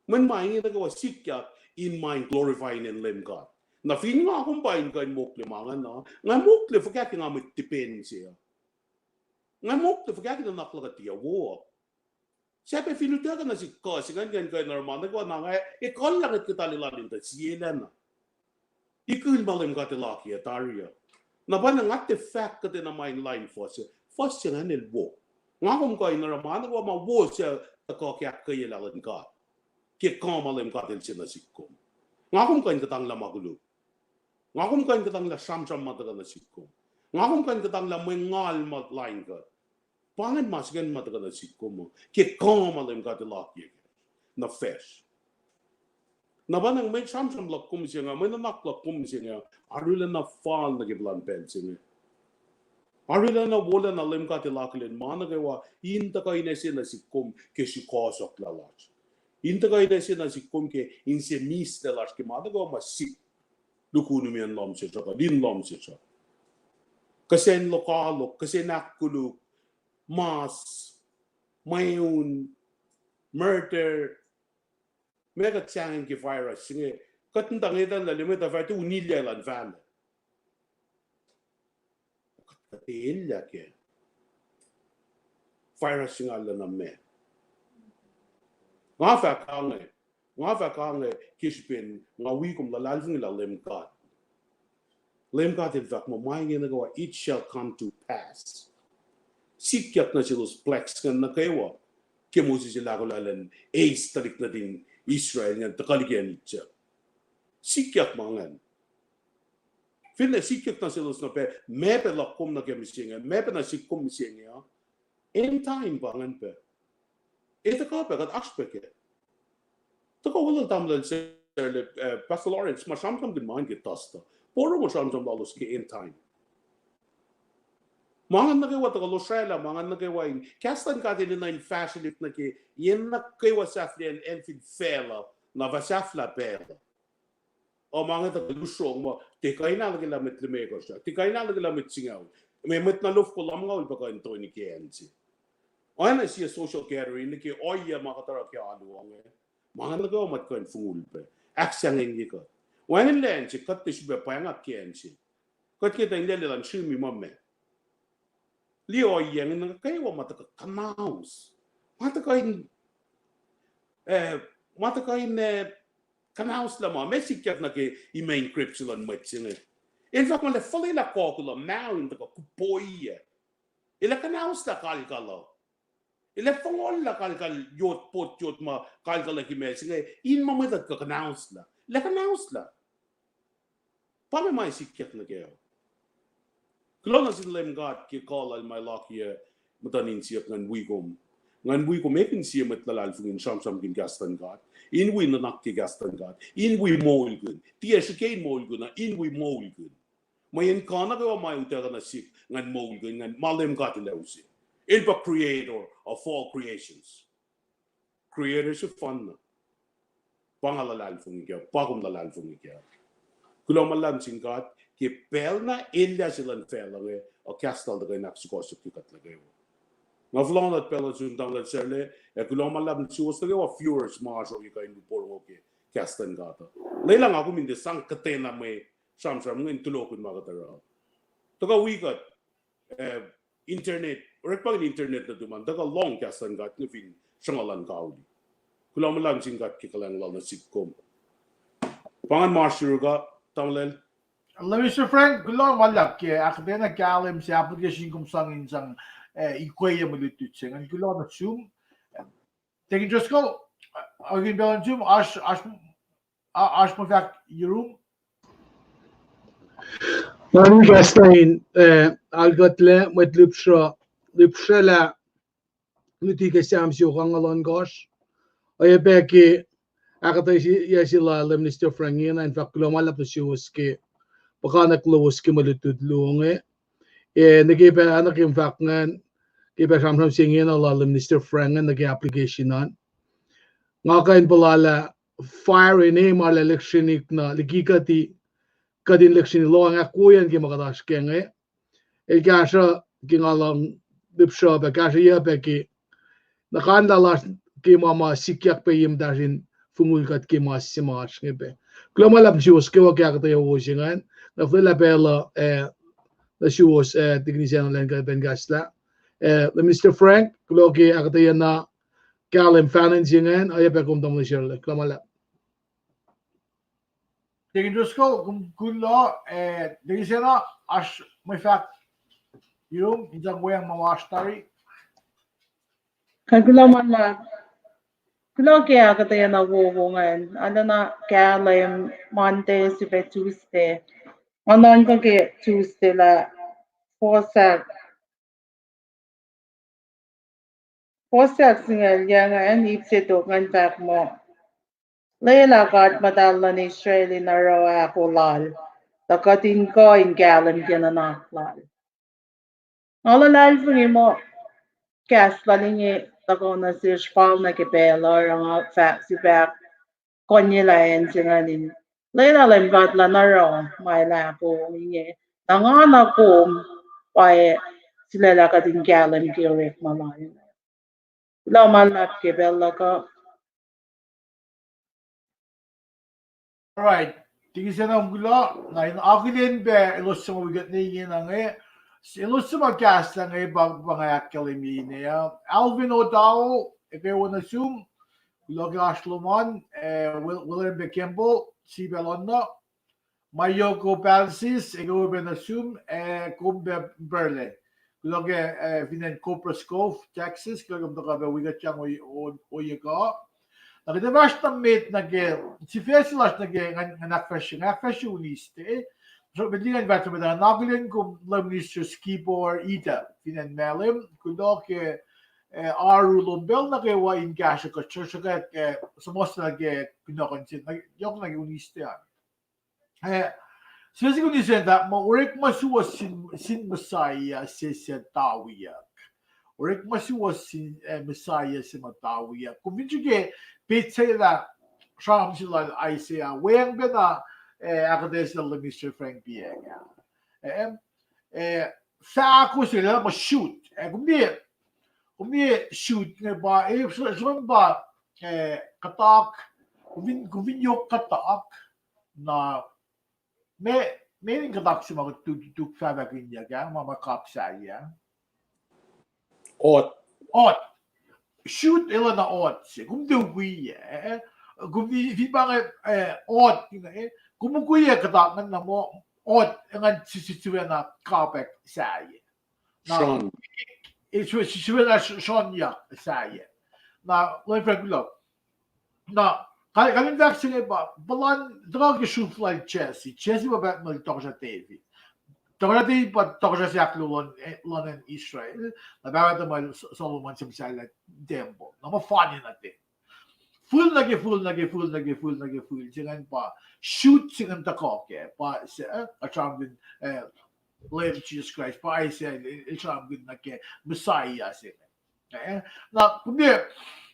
Mweyen ma inge nuh kwewa sikyak in ma in glorify inen Leum God. Na fin nga kom pa in kuh in mokle ma ingacn uh, nga mokle fuhkah ke nga mwet depend se uh? Nga mokle fuhkah ke nuhnak luhk uh tiac wo uh? Sahp fin utuckuh nuh sihk kuh se ingacn, kuh in oruh ma nuh kwewa, na nga ekuhllah ngwet kuhtuh lal in tuh sielacna ikihn ma Leum God El akiyac tari uh. Na pa na nga tiac fahk kuhtwena ma in lain fuhs, fuhs se ingacn el wo. Nga kom kuh in oruh ma nuh kwewa ma wo suc tuhkuh ke ahkkweyelah luhn God, ke kuh ma Leum God El sang nuh sihk kom. Nga kom kuh in kuhtanglah ma koluk. Nga kom kuh in kuhtanglah sramsram ma tuhkuh nuh sihk kom. Nga kom kuh in kuhtanglah mwe ngal ma lain kuht. Pa ingacn ma se ingacn ma tuhkuh nuh sihk kom uh, ke kuh ma Leum God El akiyac nuh facsr. Na pa na mwe sramsram luhk kom se inge, mwe nuhnak luhk kom se inge, arulacna fal nuh ke puhlan pacl se inge. Arulacna wolacna Leum God El akihlen ma nuh kwewa in tuhkuh in ase nuh sihk kom ke srihkasrak lalos. In tuhkuh in ase nuh sihk kom ke inse mislac lasr ke ma nuh kwewa ma sihk. Lukun umien lohm sesr uh, lin lohm sesr uh. Kihsen lokoalok, kihsen ahkkoluk, mas, mweun, murder, ma kuht sahngweng ke virus se inge, kuht in tuh ngetacng lah liye mwet uh fah tuh unilyac luhn fahlac. Kuht, kuht elyah ke virus se inge arulacna ma. Nga fah kange, nga fah kange ke srihpen nga wi kom luhlahlfongi lah Leum God. Leum God El fahk muh ma inge nuh kwewa, it shall come to pass. Sikyak nuh selos plagues ingacn nuh kwewa, ke Moses el ahkolah elan eis tuhlihk nuhtin Israel ingacn tuhkuhlihk acn Egypt. Sikyak ma ingacn. Finne sikyak nuh selos na pac, ma pac luhk kom nuh ke mihsenge, ma pac nuh sihk kom mihsenge uh, end time pa ingacn pac. E tuhkuh pac, kuht oasr pac kac. Tuhkuh wolac tamuhlwel se, eh, Pastor Lawrence, ma sramsramkihn ma ingacn ke Thursday. Porongo sramsram lalos ke end time. Ma ingacn nuh kwewa tuhkuh losraelah, ma ingacn nuh kwewa in kahs luhn God enenuh in fahsrwelihk nuh ke yen nuh kwewa sahflahiyacn acn fin facluh, na fah sahflah pacl uh. O ma inge tuhkuh lusrong muh tiac kuh in ahluhkwelah mwet limekohsr, tiac kuh in ahluhkwelah mwet singucul. Mwe mwet na lofko lumngaul pa kuh in toeni ke acn se. Oacna sie social gathering nuh ke ohiyac ma kuht oruh ke alu inge. Ma inge nuh kwewa mwet kuh in fongul pac, ahksahngwengye kuht. Wacngihnlac acn se, kuht tiac srihpac pwacnga ke acn se. Kuht ke tuh in lwelah elan srihmi ma ma liye ohiyac inge nuh kwewa ma tuhkuh kuhnaus. Ma tuhkuh in, eh, ma tuhkuh in, eh, kuhnauslah ma, ma sikyak nuh ke email encryption luhn mwet se inge. El fahk muh lah fuhlwelah kokula, mao in tuhkuh kupoiyac. El ac kuhnauslah kalkal uh. El ac fongolah kalkal yot, pot yot ma kalkal uh ke email se inge, in ma mwet uh tuhkuh kuhnauslah. El ac kuhnauslah. Pa inge ma sikyak nuh kac. Kuloh nuh sin Leum God ke kuh lal ma lakiyac muhtuhn insiyuck ngan wi kom. Ngan wi kom ekihn sie mwet luhlahlfongi in sramsramkihn kahs luhn God, in wi nuhnak ke kahs luhn God, in wi moulkihn. Tiac srihke in moulkihn uh, in wi moulkihn. Mweyen kuh nuh kwewa ma utuckuh nuh sihk ngan moulkihn, ngan ma Leum God El ac use. El pa creator of all creations. Creator sefanna. Pa nga luhlahlfongi kac, pa kom luhlahlfongi kac. Kuloh ma luhlahp sin God ke pacl na elyah se luhn facluh inge, uh, kahs lal tuhkuh in ahksukohsohk ke kuht nuh kwewa. Nga fohlohk nuh pacl uh sun tamuhlwel Sarla, ac kuloh ma luhlahp nuh suwos nuh kwewa viewers ma oasr ohiyac kuh in porongo ke kahs luhn God uh. Lwelah nga kom in tiac sang kuhtwena mwe sramsram inge in tulokihn ma kuht oruh. Tuhkuh wi kuht, eh, internet, orekmakihn internet nuhtum an, tuhkuh lohng kahs luhn God inge fin sruhnguhl an kauli. Kuloh ma luhlahp sin God ke kuhlwacng lal nuh sihk kom. Pa ngan ma oasr yuruk uh, tamuhlwel. Lal Mister Frank, kuloh ma luhlahp ke ahkuhtweyac na kahlwem se application kom sang in sang, eh, ikweyac mwe lutlut se ingacn, kuloh nuh sum. Deacon Driscoll, uh, oakin pacl nuh sum, oasr, oasr, uh, oasr mwe fahk yurum? Nga wi kahs na in, eh, alkuhtlac mwet lihpsre, lihpsre lah luti ke Sam siofok angngaul ohnkohsr. Oacyacpac ke ahkuhtweyac se lal Minister Frank ingena in fahk kuloh ma luhlahp nuh suwos ke puhkantwen lowos ke mwe lutlut luo inge. Eh, nuh ke pac, nuh ke fahk ingacn, ke pac sramsram se ingena lal Minister Frank ingacn nuh ke application an. Nga kuh in puhla lah fire in e ma lah electronic na liki kuht, kuht in electronic lohacng ahkwoyacn ke ma kuht oasr kac inge. El kahsruh ke nga lohng lihpsre pac, kahsrweyuc pac ke na kain lal oasr ke ma ma sikyak pac ye muhtahsr in fongul kuht ke ma se ma oasr inge pac. Kuloh ma luhlahp nuh suwos kwewa ke ahkuhtweyac wo se ingacn, na fuhlwelah pacl uh, eh, nuh suwos, eh, tikinisacn lwen kuh pacn kahslah. Eh, Minister Frank, kuloh ke ahkuhtweyac na kahlwem fahna se ingacn, oacyacpac kom tamuhlwel Sarla, kuloh ma luhlahp. Deacon Driscoll, kom kuloh, eh, Deacon Sena, oasr mwe fahk yurum in sang weacng ma oasr tari? Kuloh ma luhlahp. Kuloh ke ahkuhtweyac na wowo ingacn, arulacna kahlwem Monday sifilpac Tuesday. Nga nuhnkuh ke Tuesday lah fohsack, fohsack singucul yac ingacn ip se tok ingacn fahk muh, Lwelah God muhtahl luhn Israel in oruh ahkolah lal, tuh kuht in kuh in kahlwem ke nuhnak lal. Nga luhlahlfongi muh kahs lal inge tuhkuh nuh sesr pacl nuh ke pacl uh, oruh nga fahk, sifahk, kuhnyelah acn se ingacn in lwelah Leum God lal in oruh ma El ahko inge. Na nga na kom, pwacye, sulaclah kuht in kahlwem ke orekma lal. Kuloh ma luhlahp ke pacl luhk uh. All right. Tiki se na kuloh, na in akihlen pac elos suc ma wi kuht ne inge na inge, elos suc ma kahslah inge pa, pa nga ahkkahlwemye inge uh. Alvin Otao, eke wo nuh sum, kuloh ke oasr lom an, eh, Wil-, William P. Campbell, sip lom na, Mayoko Palsis, eke wo pac nuh sum, eh, kom pac Burley. Kuloh ke, eh, fin acn Copperas Cove, Texas, kuloh ke kom tuhkuh pac wi kuht yang o-, o-, ohiyac kuh. Na kuht ac fahsr na met nuh ke, sifac se lasr nuh ke ngan, ngan ahkfahsrye, ngan ahkfahsrye Wednesday. So, met liki ngan fahsr na met, ngan akihlen kom Lay Minister Skipper Ita, fin acn Malem, kuloh ke, eh, oaru lom pacl nuh kwewa in kahsruh kuht sruhsruhkwack, eh, suhmuhslah ke kunohkohn se, na, yohk nuh ke Wednesday an. Eh, sifac se kom use fahk muh orekma suwohs sin, sin Messiah se suc tawiyuck. Orekma suwohs sin, eh, Messiah se ma tawiyuck. Kom fin srihke petsac lah sramsram se lal Isaiah, weacng pacna, eh, ahkuhtweyac se lal Minister Frank Pieka. Eh, eh, fahko se lah ma shoot. Eh, kom liye, kom liye shoot inge pa, eh, sr-, srihpen pa, eh, kuhtak, kom fin, kom fin yohk kuhtak, na me, me in kuhtak se ma tuk, tuk fahfahkihnyuck ah, ma, ma kap sahyac. Ot. Ot. Shoot el na ot se. Kom tiac ukwiyac, eh? Kom fin, fin pa inge, eh, ot, eh? Kom ukwiyac kuhtak ingacn na muh ot, ingacn si, si, sifacna kapwack sahyac. Na, Sean. Eh, si, si, sifacna s-, Sean yak sahyac. Na, Lord Frank, kuloh. Na, ka-, kalin fahk se inge pa, puhlan, tuhkuh ke sruhf lal Jesse. Jesse pa pahtmel tohkohsrah David. Tohkohsrah David pa tohkohsrah se ahkluo luhn, eh, luhn acn Israel. Na pahpah tuhmwacl S-, Solomon se muhsahllah tempuhl. Na ma fani na te. Fihl nuh ke fihl nuh ke fihl nuh ke fihl nuh ke fihl se ingacn pa shoot se ingacn tuhkuh kac, pa se, eh, el sramsramkihn, eh, Leum Jesus Christ, pa Isaiah el, el sramsramkihn nuh ke Messiah se ingacn. Eh, na, kom liye,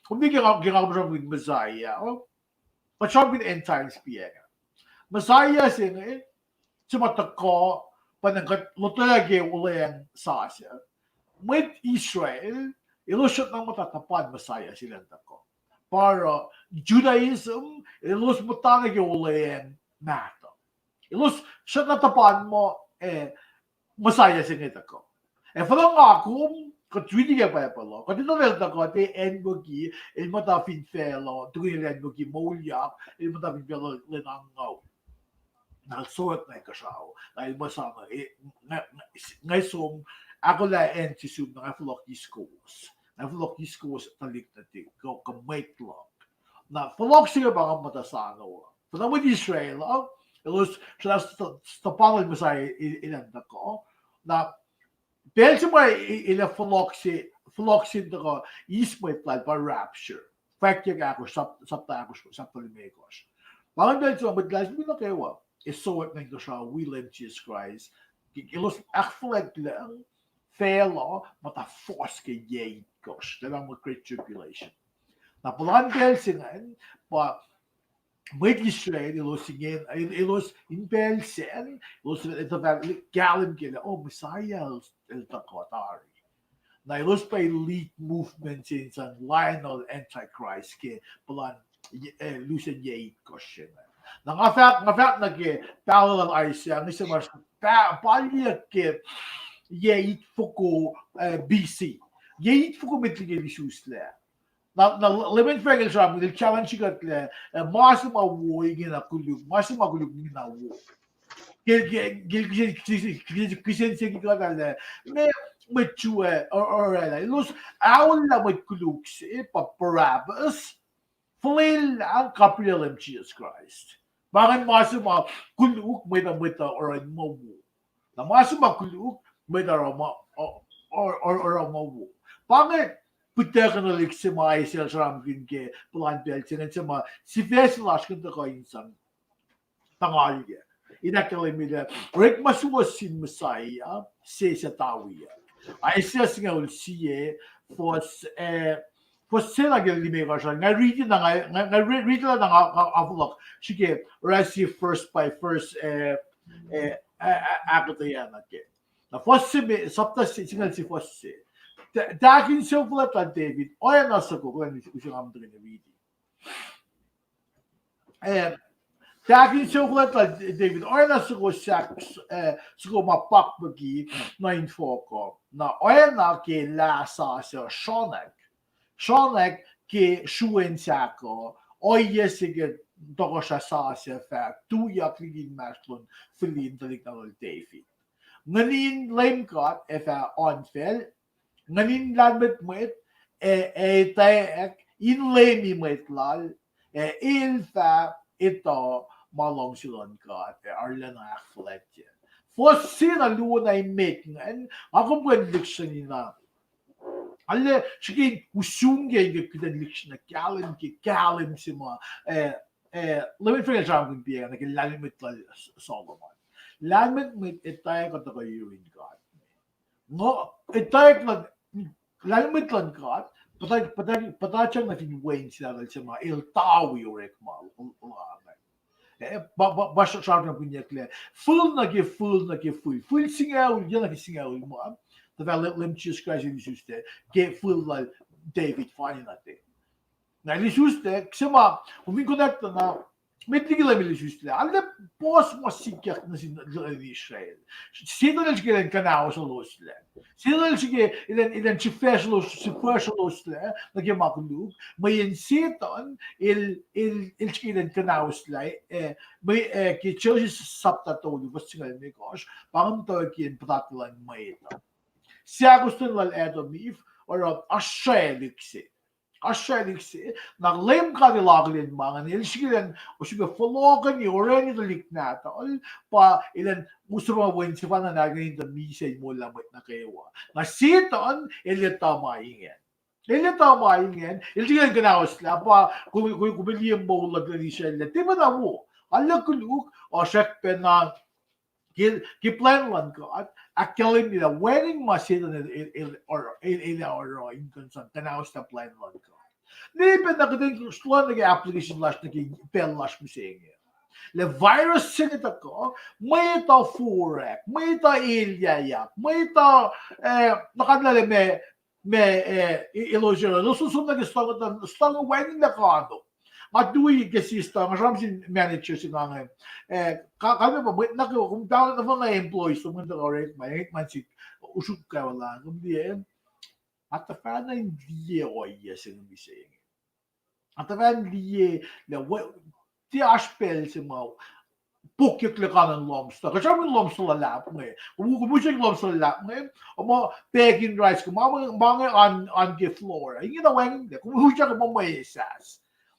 kom liye ke nga, ke nga sramsramkihn Messiah, oh? Kuht sramsramkihn end times pa inge. Messiah se inge, se ma tuhkuh, pa na kuht lotwelah ke Olweacng Sasuc. Mwet Israel, elos srackna muhta tuhpan Messiah se elan tuhkuh. Pa oruh Judaism, elos muhta nuh ke olweacng mahtuh. Elos srackna tuhpan muh, eh, Messiah se inge tuhkuh. Ac fuhnuh nga kom, kuht riti ke Bible uh, kuht etuh lah el tuhkuh, tuh acnwucki, el muhta fin facluh, tukun el acnwucki moulyak, el muhta fin facluh lwen angngaul. Na el sohkwack nuh inkuhsrao, na el muh sa inge, eh, nga, nga, nga som, ahkolah acn se sum, na nga fohlohk eis kowos. Nga fohlohk eis kowos tuhlihk nuhtihk, kuh, kuh mwet luhk. Na fohlohk se inge pa nga muhta sano uh. Fuhnuh mwet Israel uh, elos srackna tuhpan Messiah el, elan tuhkuh. Na pacl se ma e-, el ac fohlohk se, fohlohk se in tuhkuh eis mwet lal pa rapture. Fwackyuck ahkosr, sap-, sapta ahkosr, sapta limekohsr. Pa ingacn pacl se ma mwet luhlahlfongi nuh kwewa ac sohkwack nuh inkuhsrao wi Leum Jesus Christ. Ke-, elos ahkfuhlwactlacng facluh muhta fohs ke yac itkohsr. Tuh pa mwe Great Tribulation. Na puhlan pacl se ingacn, pa mwet Israel, elos ingen, el-, elos in pacl sacn, elos etuh fah kahlwem ke lah, oh, Messiah el, el tuhkuh tari. Na elos pa lead movement se in sang lainuhl Antichrist ke puhlan, eh, lusen yac itkohsr se inge. Na nga fahk, nga fahk nuh ke pahluh lal Isaiah, nge se ma pa-, palyuck ke yac itfoko, eh, B C. Yac itfoko met liki el isuslac. Na, na Leum Frank el sramsramkihn, el challenge kuht lah, eh, ma se ma wo ingena koluk, ma se ma koluk ingena wo. Ke, ke, ke, kihsen, kihsen, kihsen, kihsen se ki kuhtuh lah, me, mwet Jew, eh, or, orwaclah. Elos, aollah mwet koluk se, pa Barabbas, fuhlwelah, kapihr Leum Jesus Christ. Pa ingacn ma se ma koluk, mwet uh, mwet uh oruh in muh wo. Na ma se ma koluk, mwet uh oruh ma, o-, o-, o-, oruh ma wo. Pa inge, pihtuckuhnuhlihk se ma Isaiah el sramsramkihn ke puhlan pacl se ingacn, se ma sifac se lasr kuh in tuhkuh in sang tangalye. In ahkkahlwemye lah orekma suwohs sin Messiah se suc David uh. Isaiah singucul sie, fuhs, eh, fuhs se nuh ke limekohsr an. Nga riti na, nga, nga, nga re-, riti na nga, nga, nga fohlohk srihke, oruh sie verse by verse, eh, eh, a, a, ahkuhtweyac nuh ke. Na fuhs se me, sapta se, singucul sie fuhs se. Ta-, tahk in sucu fuhlwact lal David, oacna soko, kuh in us-, usang am tuhkweni riti. Eh, tahk in sucu fuhlwact lal David, oacna soko sahk, eh, soko ma pakpuki nuh infohk uh. Na oacna ke lah sasuc sronak, sronak ke sruen sahk uh, ohiyac se ke tohkohsrah sasuc fah tuyak liki inmahsrlon fihl in tuhlihk nahtuhl David. Nguhnin Leum God ac fah oan facl, nguhnin lahlmwetmwet ac, ac etwacack in leumi mwet lal, ac el fah etuh ma luhngse luhn God ac arulacna ahkfuhlwactye. Fuhs se na luo na emet ingacn, nga kom kuh in lihksreni na. Arlac srihke in usung ke, ke kuht in lihksreni kahlwem ke kahlwem se ma, eh, eh, Leum el fahk sramsramkihn pa nuh ke lahlmwetmwet lal Solomon. Lahlmwetmwet etwacack kuh tuhkuh yurin God. Nga etwacack luhn, lahlmwetmwet luhn God puhta-, puhta-, puhtatyang nuh fin wen se nahtuhl se ma el tawi orekma lal. Eh, pa, pa, pa sra-, sramsramkihnyuck lah fihl nuh ke fihl nuh ke fihl, fihl singucul, yac nuh ke singucul ma, tuh fah Leum, Leum Jisus Kraist el isuslac ke fihl lal David fani nuh ten. Na el isuslac, se ma, kom fin connect na, met liki Leum el isuslac, arlac puhs ma sikyak nuh sin Israel. Setuhn el srihke elan kuhnahoslah elos lac. Setuhn el srihke elan, elan sifacsrlos, sifacsrlos lac nuh ke ma koluk. Mweyen Setuhn el, el, el srihke elan kuhnahoslah, eh, mwe, eh, ke Genesis sapta tolu, fuhs singucul limekohsr, pa inge muhtwacwacackiyacn puhtatlac luhn mwet uh. Seahkostwen lal Adam Eve, oruh oasr srwaclihk se. Oasr srwaclihk se, na Leum God el akihlen ma ingacn, el srihke elan, oasr srihpac fohlohkihn orani tuhlihk nahtuhl, pa elan, usrnguck wen sefanna nahtuhl in tuh misac in molwelah mwet nuh kwewa. Na Setuhn el etuh ma ingacn. El etuh ma ingacn, el srihke elan kuhnahoslah, pa, kom, kom, kom liye moul luhn Israel, tiac pacna wo. Arlac koluk, oasr srihpac na, ke, ke plwacn luhn God, ahkkahlwemye lah wacngihn ma Setuhn el, el, el, el, el oruh in kuh in sang kuhnahoslah plwacn luhn God. Ne pacna kuht in lohng nuh ke application lasr nuh ke pacl lasr mihsenge. Lah virus se inge tuhkuh, mwet uh forwack, mwet uh elyahyak, mwet uh, eh, na kuht lale ma, ma, eh, elos, elos som nuh ke slange, slange wacngihnlac kano. Nga tui ke sister, nga sramsram sin manager se inge, eh, ka-, kalmac pa mwet nuh kwewa, kom tana nohfohn na employees lom in tuhkuh orekma, ma sik usruk kwewa la, kom liye, nga tuhfahna in liye ohiyac se inge mihsenge. Nga tuhfahna liye lah, tiac oasr pacl se ma pokyucklac kanon lobster. Kuht sramsram lobster luhlahp inge. Kom, kom usrnguck lobster luhlahp inge, ma packing rice, ma, ma inge an, an ke floor. Ingena wacngihnlac. Kom usrnguck ma mwe sas.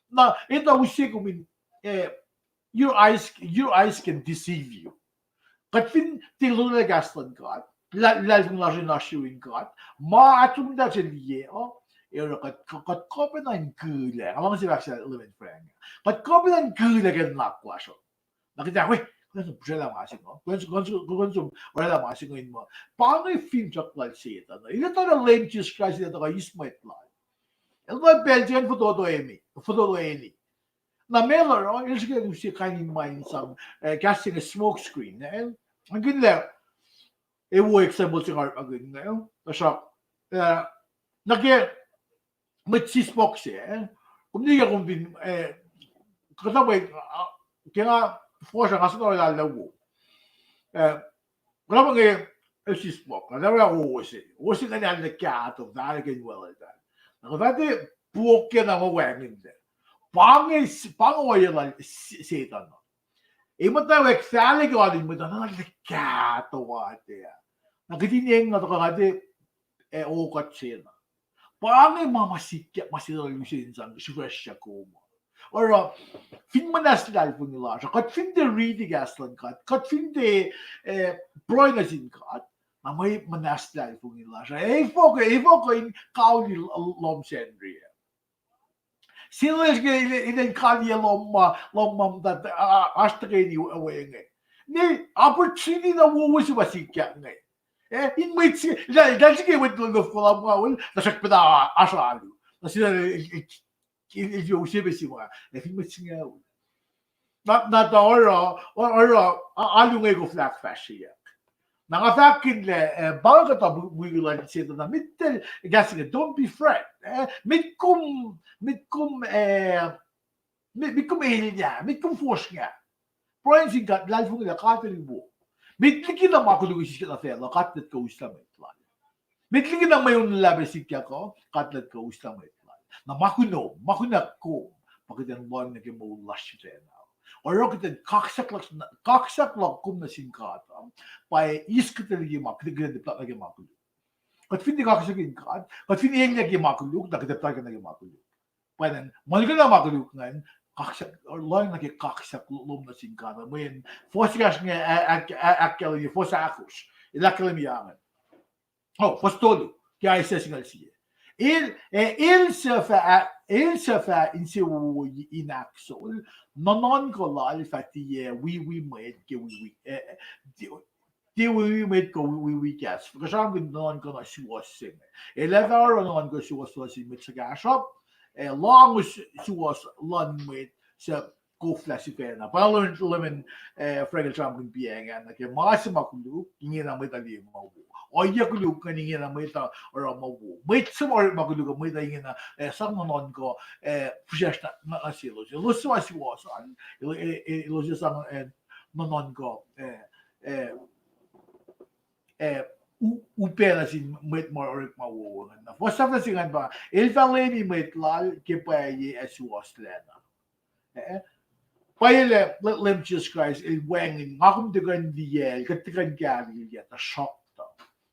Na etuh use kom in, eh, your eyes, your eyes can deceive you. Kuht fin tiac lotwelah kahs luhn God, luhlahlfongi lasr in oasr yurin God, ma atumta se liye uh, oruh kuht, kuht kuh pacna in kihlac. Nga luhngse fahk sel Eleven Frank, kuht kuh pacna in kihlac ke nuhnak lasr uh. Na kuht ac, we, kuht in som pihsraclah ma se inge, kuht in som, kuht in som oraclah ma se inge in muh, pa inge finsrak lal Setuhn. El etuh lah Leum Jisus Kraist el tuhkuh eis mwet lal. El tuh pacl se ingacn fototoeni, fototoeni. Na meac el oruh, el srihke el use kain in ma in sang, eh, kahs se inge smoke screen, eh? Nga kihn lah, eh, wo example se nga orekmakihn inge, eh? Tuhsruhk, eh, nuh ke mwet sismohk se, eh? Kom liye kom fin, eh, kuhtuh mwet, ah, ke nga fosrngah nga soenna oraclah wo. Eh, kuhtuh mwet inge el sismohk, na el oraclah wo se. Wo se ingacn arlac kahto, fahla ke in welder. Na kuht fahla puk ke na ma wacngihnlac. Pa inge, pa inge ohiyac lal Se-, Setuhn uh. Ac muhtwacwacack fahla ke alu in mwet uh, na arlac kahto atac. Na kuht in eng na tuhkuh nga tiac, eh, o kuht sena. Pa inge ma, ma sikyak, ma Setuhn el use in sang srihfasryak kom uh. Oruh, fin muhnahs luhlahlfongi lasr uh, kuht fin tiac riti kahs luhn God, kuht fin tiac, eh, pruhe nuh sin God, Na mwe muhnahs luhlahlfongi lasr uh, efuh kuh, efuh kuh in kauli lohm Sacnri ah. Sinel ke el, el kaliyac lohm ma, lohm ma muhta, oasr tuhkweni ohinge. Ne opportunity na wowo se ma sikyak inge. Eh, in mwet se, eltahl srihke mwet lofko la ma ul, tuhsruhk pacna oasr alu. Na sinel el, el, el, el use pe se ma, ac fin mwet singucul. Na, na tuh oruh, oruh, alu inge koflah ahkfahsryeyuck. Na nga fahkihn lah, eh, pa kuhtuh wi, wi lal Setuhn na, met el, kahs inge, don't be frightened, eh, met kom, met kom, eh, met, met kom elyah, met kom fosrngah. Pruhe nuh sin God, luhlahlfongi lah God El wo. Met liki na ma koluk sisken nuh facluh, God El kuh uslah mwet lal. Met liki na mwe onlah pac sikyak uh, God El kuh uslah mwet lal. Na ma kunom, ma kunom kom, pa kuht in lohng nuh ke moul lasr sifacna. Oruh kuht in kaksak luhk, kaksak luhk kom nuh sin God uh, pa eis kuht liki ma, kuht in tiac plak nuh ke ma koluk. Kuht fin tiac kaksakin God, kuht fin elyah ke ma koluk, na kuht tiac plak nuh ke ma koluk. Pwacnwacng, ma nuhkwewa ma koluk ingacn, kaksak, lohng nuh ke kaksak lom nuh sin God uh. Mweyen fuhs ekahsr inge, ahkkahlwemye fuhs ahkosr, el ahkkahlwemye ingacn. Oh, fuhs tolu, ke Isaiah singucul sie. El, eh, el suc fah, el suc fah insewowo in ahksol, nuhnuhnkuh lal fah tiac wiwi mwet ke wiwi, eh, tiac wiwi mwet kuh wiwi kahs. Kuh sramsramkihn nuhnuhnkuh na suwohs se inge. El ac fah oruh nuhnuhnkuh suwohswohs sin mwet suhkahsruhp, ac lahngo suwohs luhn mwet suc koflah sifacna. Pa Leman, eh, Frankel sramsramkihn piacng ah nuh ke ma se ma koluk, ingena mwet uh liye ma wo. Ohiyac koluk ingacn ingena mwet uh oruh ma wo. Mwet se ma orekma koluk uh, mwet uh ingena, eh, sang nuhnuhnkuh, eh, fihsracsr na, na, nuh selos. Elos suc ma suwohs an, el, eh, eh, elos ac sang, eh, nuhnuhnkuh, eh, eh, eh, u-, upac nuh sin mwet ma orekma wowo ingacn. Na fuhs sahflah se ingacn pa, el fah leumi mwet lal ke pwacye ac suwohslacna. Eh, pwacye lah, Leum Jisus Kraist el wacngihn, nga kom tiac kuh in liyacl, kuht tiac kuh in kahlilyac, tuhsruhktuh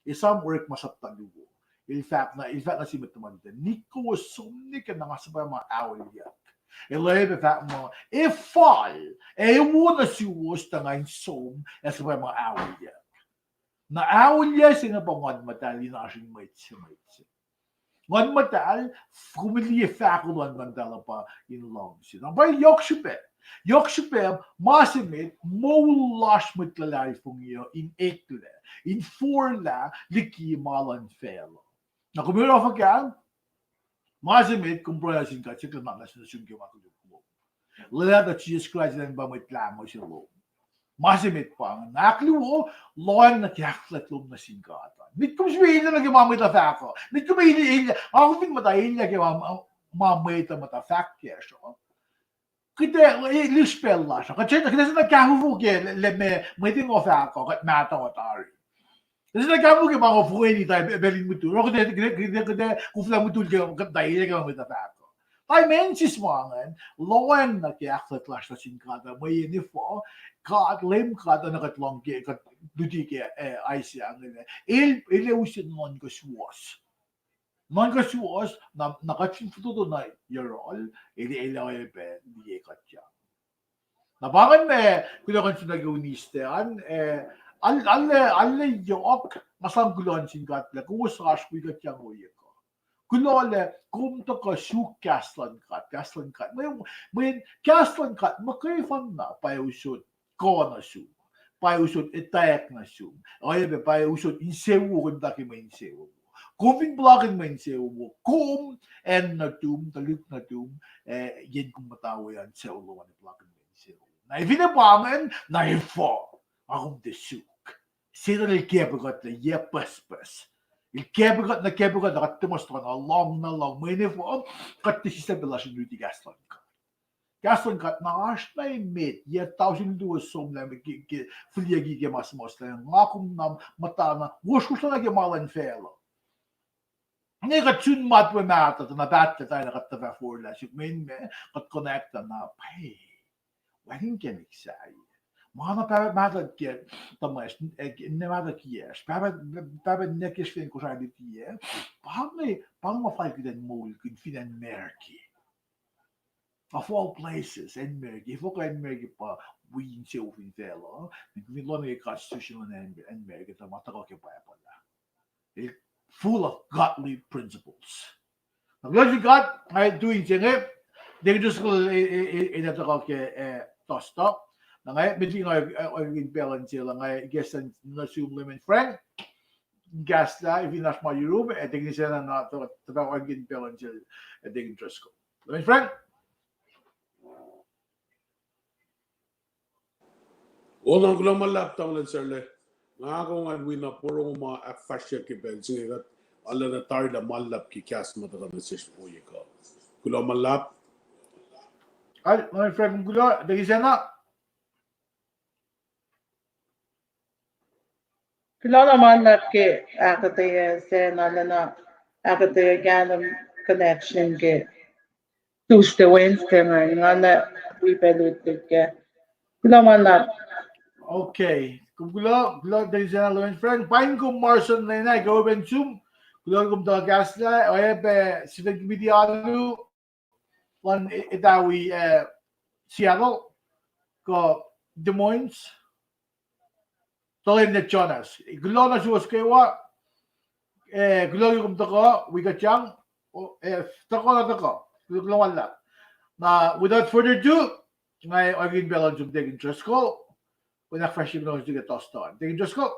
esam Orekma sapta luo. El fahk na, el fahk nuh sin mwet tuhma lutlut, nikowos som nuh ke na nga suhpwacma aolyuck. El oacyacpac fahk muh, e fal, ac e wo nuh suwos tuh nga in som ac suhpwacma aolyuck. Na aolyuck se inge pa Nguhn Muhtahl in oasr in mwet se, mwet se. Nguhn Muhtahl, kom liye fahko luhn Nguhn Muhtahl uh pa in luhngse. Na pa yohk srihpac, yohk srihpac ma se met moul lasr mwet luhlahlfongi uh in eklac, in forlah liki ma luhn facluh. Na kom oruh fuhkah? Ma se met kom pruhe nuh sin God, siyuck lah nuhnak se nuh sum ke ma koluk lom. Lwelah tuh Jisus Kraist elan pa Mwet Lahngo se lom. Ma se met pa inge. Na ahkluo, lohacng nuh ke ahkfuhlwact lom nuh sin God an. Met kom srihpac elyah nuh ke ma mwet uh fahk uh. Met kom elyah, elyah, nga kom fin muhta elyah ke ma, ma mwet uh muhta fahk kacsr uh, kuht ac, eh, lis pacl lasr uh, kuht, kuht ac sifacna kahfofo ke lah, lah meac mwet inge fahk uh, kuht mahtuh tari. Kuht ac sifacna kahfofo ke ma inge fongeni tuh pacl in mutul. Oruh kuht ac, kuht ac, kuht ac koflah mutul ke kuht tuh elyah ke ma mwet uh fahk uh. Dimensis ma ingacn, lohacng nuh ke ahkfuhlwact lasr nuh sin God uh, mweyen efuh, God, Leum God, oacna kuht lohng ke, kuht luti ke, eh, Isaiah inge lah, el, el ac use nuhnuhnkuh suwohs. Nuhnuhnkuh suwohs, na, na kuht fin fototo nuh yohrohl, el, el oacyacpac liye kuht yang. Na pa ingacn ma kuloh kuh in sun nuh ke Wednesday an, eh, arlac, arlac yohk, nga sang kuloh nuh sin God lah kowos oasr wi kuht yang ohiyac kuh. Kuloh lah kom tuhkuh suk kahs luhn God, kahs luhn God. Mwe, mweyen kahs luhn God muhkwena pa usot kuh nuh sum, pa usot etwacack nuh sum, oacyacpac pa usot insewowo, kom muhta ke mwe insewowo. Kom fin puhlakihn mwe insewowo, kom, acn nuhtum, tuhlihk nuhtum, eh, yen kom muhta we an, sucu lom an puhlakihn mwe insewowo. Na finne pa ingacn, na efuh, nga kom tiac suk. Setuhn el kacpwe kuht lah yac pucspucs. El kacpwe kuht, na kacpwe kuht, na kuht tiac muh tuhkuh na lohng, na lohng, mweyen efuh, kuht tiac sislah pacl lasr in luti kahs luhn God. Kahs luhn God na oasr na emet, yac tausin luo somlah ke, ke, fihliyucki ke ma suhmuhslah, nga kom na muhta na wohswohslah nuh ke ma luhn facluh. Inge kuht sun matwac mahtuh, tuh na pahtlac tari na kuht tuh fah forlah suk, mweyen ma, kuht connect na, pwacye, wacngihn inkacnek sahyac. Ma na pahpah mahtuh ke, tuhmwacsr, eh, ninac mahtuh kiyacsr, pahpah, pahpah ninac kiyacsr fin Kosrae luti ah, pa inge, pa inge ma fal kuht in moulkihn fin acn America. Of all places, acn America. Efuh kuh acn America pa wi insewowo fin facluh, na kom fin lohacng ke constitution luhn acn America, tuh ma tuhkuh ke Bible ah. Full of godly principles. Na kuloh sin God, nga tuin se inge, Deacon Driscoll, e, e, e, e, tuhkuh ke, e, Thursday. Na nga, met liki nga, e, organ pacl an sel, nga, guest an nuh sum Leman Frank, kahslah, if in oasr ma yurum, e, Deacon Sena na, tuhkuh organ pacl an sel, e, Deacon Driscoll. Leman Frank? Onan, kuloh ma luhlahp, tamuhlwel Sarle. Nga kongan wi na porongo ma ahkfahsryeyuck ke pacl se inge kuht arulacna tari lah ma luhlahp ke kahs ma tuhkuh nuh sesr ohiyac uh. Kuloh ma luhlahp. Ai, Leman Frank, kuloh, Deacon Sena. Kuloh na ma luhlahp ke ahkuhtweyac se na lacna ahkuhtweyac kahlwem connection ke Tuesday, Wednesday ingacn, nga na wi pac lutlut kac. Kuloh ma luhlahp. Okay. Kom kuloh, kuloh Deacon Sena, Leman Frank. Paing kom Marson Lena, kuloh pac nuh sum. Kuloh kom tuh kahslah, oacyacpac Stephen Committee alu, luhn e-, etawi, e, Seattle, kuh Des Moines, Tuhlihk Jonas. Kuloh nuh suwos kwewa, e, kuloh kom tuhkuh wi kuht yang, o, e, tuhkuh na tuhkuh. Kuloh, kuloh ma luhlahp. Na, without further ado, nga orekmakihn pacl luhn sum Deacon Driscoll, kuh in ahkfahsrye kunohkohn se ke Thursday an. Deacon Driscoll?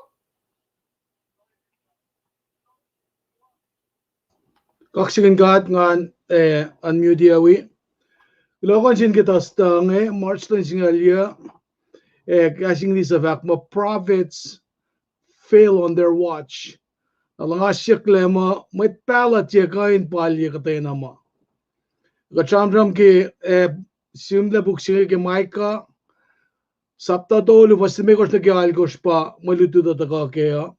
Kaksakihn God, ngan, e, unmute wi. Kuloh kuh in sin ke Thursday inge, March luhn singucul yac, e, kahs English uh fahk muh prophets fail on their watch. Na luhngse siyuck lah muh mwet pahluh tiac kuh in palye kuhtwena ma. Kuht sramsram ke, e, sihmlac puk se inge ke Micah, sapta tolu, fuhs limekohsr nuh ke alkohsr pa mwe lutlut uh tuhkuh kac uh.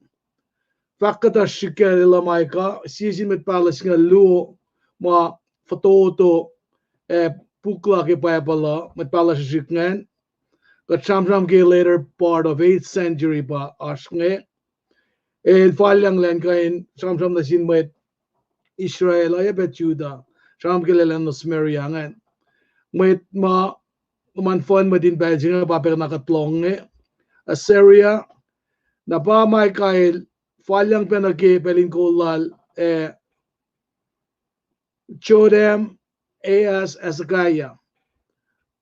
Fahk kuhtuh srihsrihk ke lah Micah, sie sin mwet pahluh singucul luo ma fototo, e, puk la ke Bible uh, mwet pahluh srihsrihk ingacn. Kuht sramsram ke later part of eighth century pa oasr inge. El falyang elan kuh in sramsram nuh sin mwet Israel, oacyacpac Judah, sramsram ke lwen luhn Samaria ingacn. Mwet ma, ma fohn mwet in pacl se inge pa pacna kuht lohng inge, Assyria, na pa Micah el falyang pac nuh ke pacl in kol lal, e, Jotham, Ahaz, Hezekiah.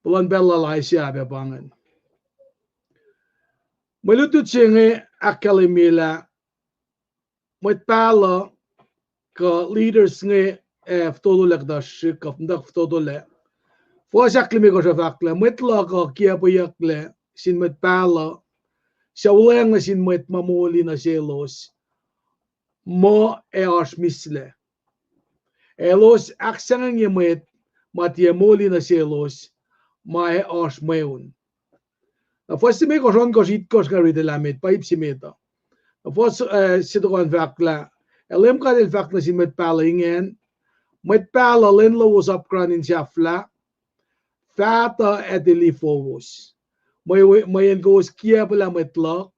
Puhlan pacl lal Isaiah pac pa ingacn. Mwe lutlut se inge ahkkahlwemye lah mwet pahluh kuh leaders inge, e, fototolac kuhtuh srihsrihk kuh muhtuhk fototolac. Fuhs ahklimekohsr uh fahk lah mwet luhk uh kiacpweyucklac sin mwet pahluh, suc wuhlweacng nuh sin mwet ma moli nuh selos, muh ac oasr mihslac. Elos ahksangengye mwet ma tiac moli nuh selos, ma ac oasr mweun. Na fuhs limekohsr, ohnkohsr, itkohsr nga riti lah met, pa ip se met uh. Na fuhs, e, se tohkoh an fahk lah, ac Leum God El fahk nuh sin mwet pahluh ingacn, mwet pahluh, lwen lowos apkuhran in sahflah, faht uh ac tili fowos. Mwe-, mweyen kowos kiacpwelah mwet luhk,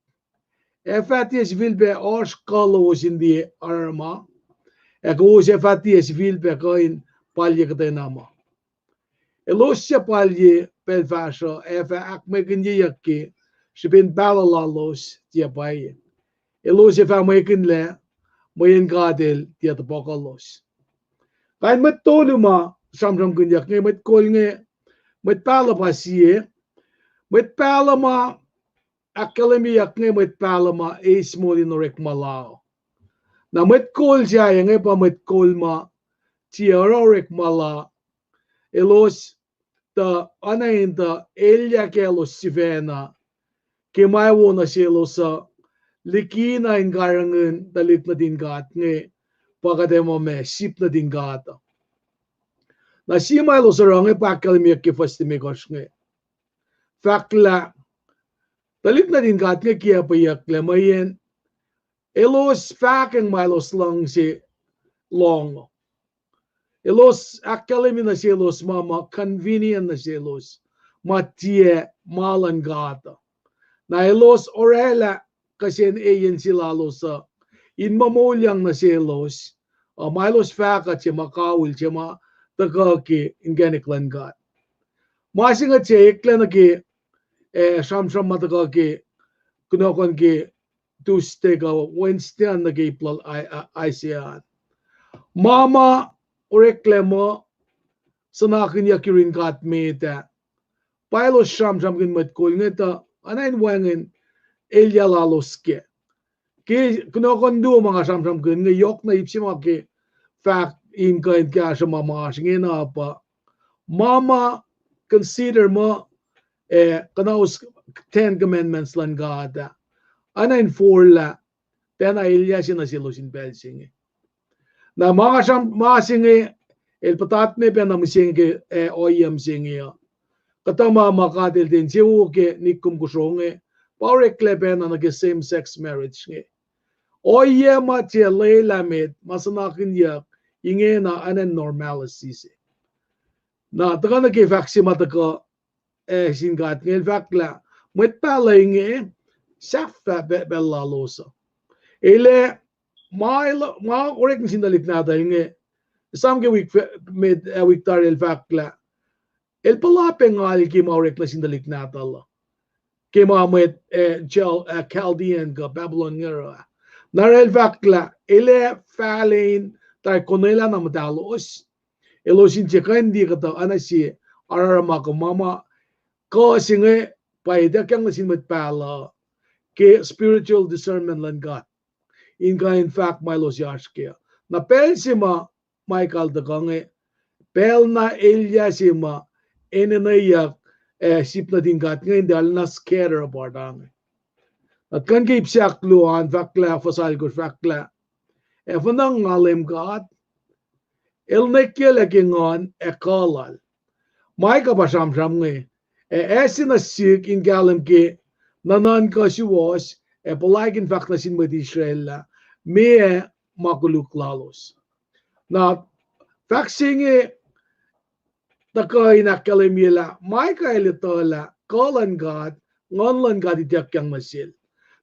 ac fah tiac sifilpac oasr kuh lowos in liye oruh ma, ac kowos ac fah tiac sifilpac kuh in palye kuhtwena ma. Elos suc palye pacl fahsruh ac fah ahkmwekinyeyuck ke srihpen pahluh lalos tiac pwacye. Elos ac fah mwekinlac, mweyen God El tiac tohpohkohlos. Kain mwet tolu ma sramsramkihnyuck inge, mwet kol inge, mwet pahluh pa sie, mwet pahluh ma ahkkahlwemyeyuck inge, mwet pahluh ma eis moul in orekma la uh. Na mwet kol sahyac inge pa mwet kol ma tiac oruh orekma la, elos tuh oacna in tuh elyah kaclos sifacna ke ma wo nuh selos uh, likina in karihngihn tuhlihk nuhtin God inge, pa kuht ac muh ma sip nuhtin God uh. Na sie ma elos oruh inge pa ahkkahlwemyeyuck ke fuhs limekohsr inge. Fahk lah tuhlihk nuhtin God inge kiacpweyucklac mweyen elos fahkwacng ma elos luhngse lohng. Elos ahkkahlwemye nuh selos ma, ma convenient nuh selos, ma tiac ma luhn God uh. Na elos orwaclah kihsen eyen se lalos uh in muh moulyak nuh selos, uh, ma elos fahk uh tiac ma kawihl, tiac ma tuhkuh ke inkacnek luhn God. Ma se inge tiac eklac nuh ke, eh, sramsram ma tuhkuh ke kunohkohn ke Tuesday kuh Wednesday an nuh ke ip lal Isaiah an. Ma ma oreklac muh suhnakihnyuck yurin God met ah, pa elos sramsramkihn mwet kol inge tuh oacna in wacngihn elyah lalos kac. Ke kunohkohn luo ma nga sramsramkihn inge yohk na ip se ma ke fahk in kuh in kahsruh ma ma oasr ingena pa, ma ma consider muh, eh, kuhnaus Ten Commandments luhn God ah, oacna in forlah pacna elyah se nuh selos in pacl se inge. Na ma nga sram ma se inge, el puhtatme pacna mihsenge ke, eh, ohiyac mihsenge uh. Kuhtuh ma ma God el tiac insewowo ke nick kom kosro inge, pa oreklac pacna nuh ke same sex marriage inge. Ohiyac ma tiac lwelah met ma suhnakihnyuck ingena oacna in normalcy se. Na tuhkuh nuh ke fahk se ma tuhkuh, eh, sin God inge el fahk lah mwet pahluh inge sahflah pacl lalos uh. El ac ma, ma orek nuh sin tuhlihk nahtuhl inge, esam ke wik, met, eh, wik tari el fahk lah el puhla pac ngal ke ma orek nuh sin tuhlihk nahtuhl uh, ke ma mwet, eh, Chal-, eh, Chaldean kuh Babylon inge oruh ah. Na oruh el fahk lah el ac fahlac in tari konwelah na muhtahlos, elos in tiac kuh in liye kuhtuh oacna sie aruruma kuh ma ma kuh se inge pa ituckyang nuh sin mwet pahluh ke spiritual discernment luhn God in kuh in fahk ma elos oasr kac. Na pacl se ma Michael tuhkuh inge, pacl na elyah se ma enenweyuck, eh, sip nuhtin God inge in tiac arulacna scatter apart inge. Na tuhkuh ke ip se ahkluo an fahk lah, fuhs alkosr fahk lah, ac fuhnuh nga Leum God, el nekyaclac ke nguhn ac kuh lal. Michael pa sramsram inge, ac acse nuh sihk in kahlwem ke nuhnuhnkuh suwohs, ac puhlaik in fahk nuh sin mwet Israel lah meac ma koluk lalos. Na fahk se inge tuhkuh in ahkkahlwemye lah Michael el etuh lah kuh luhn God, nguhn luhn God ituckyang nuh sel.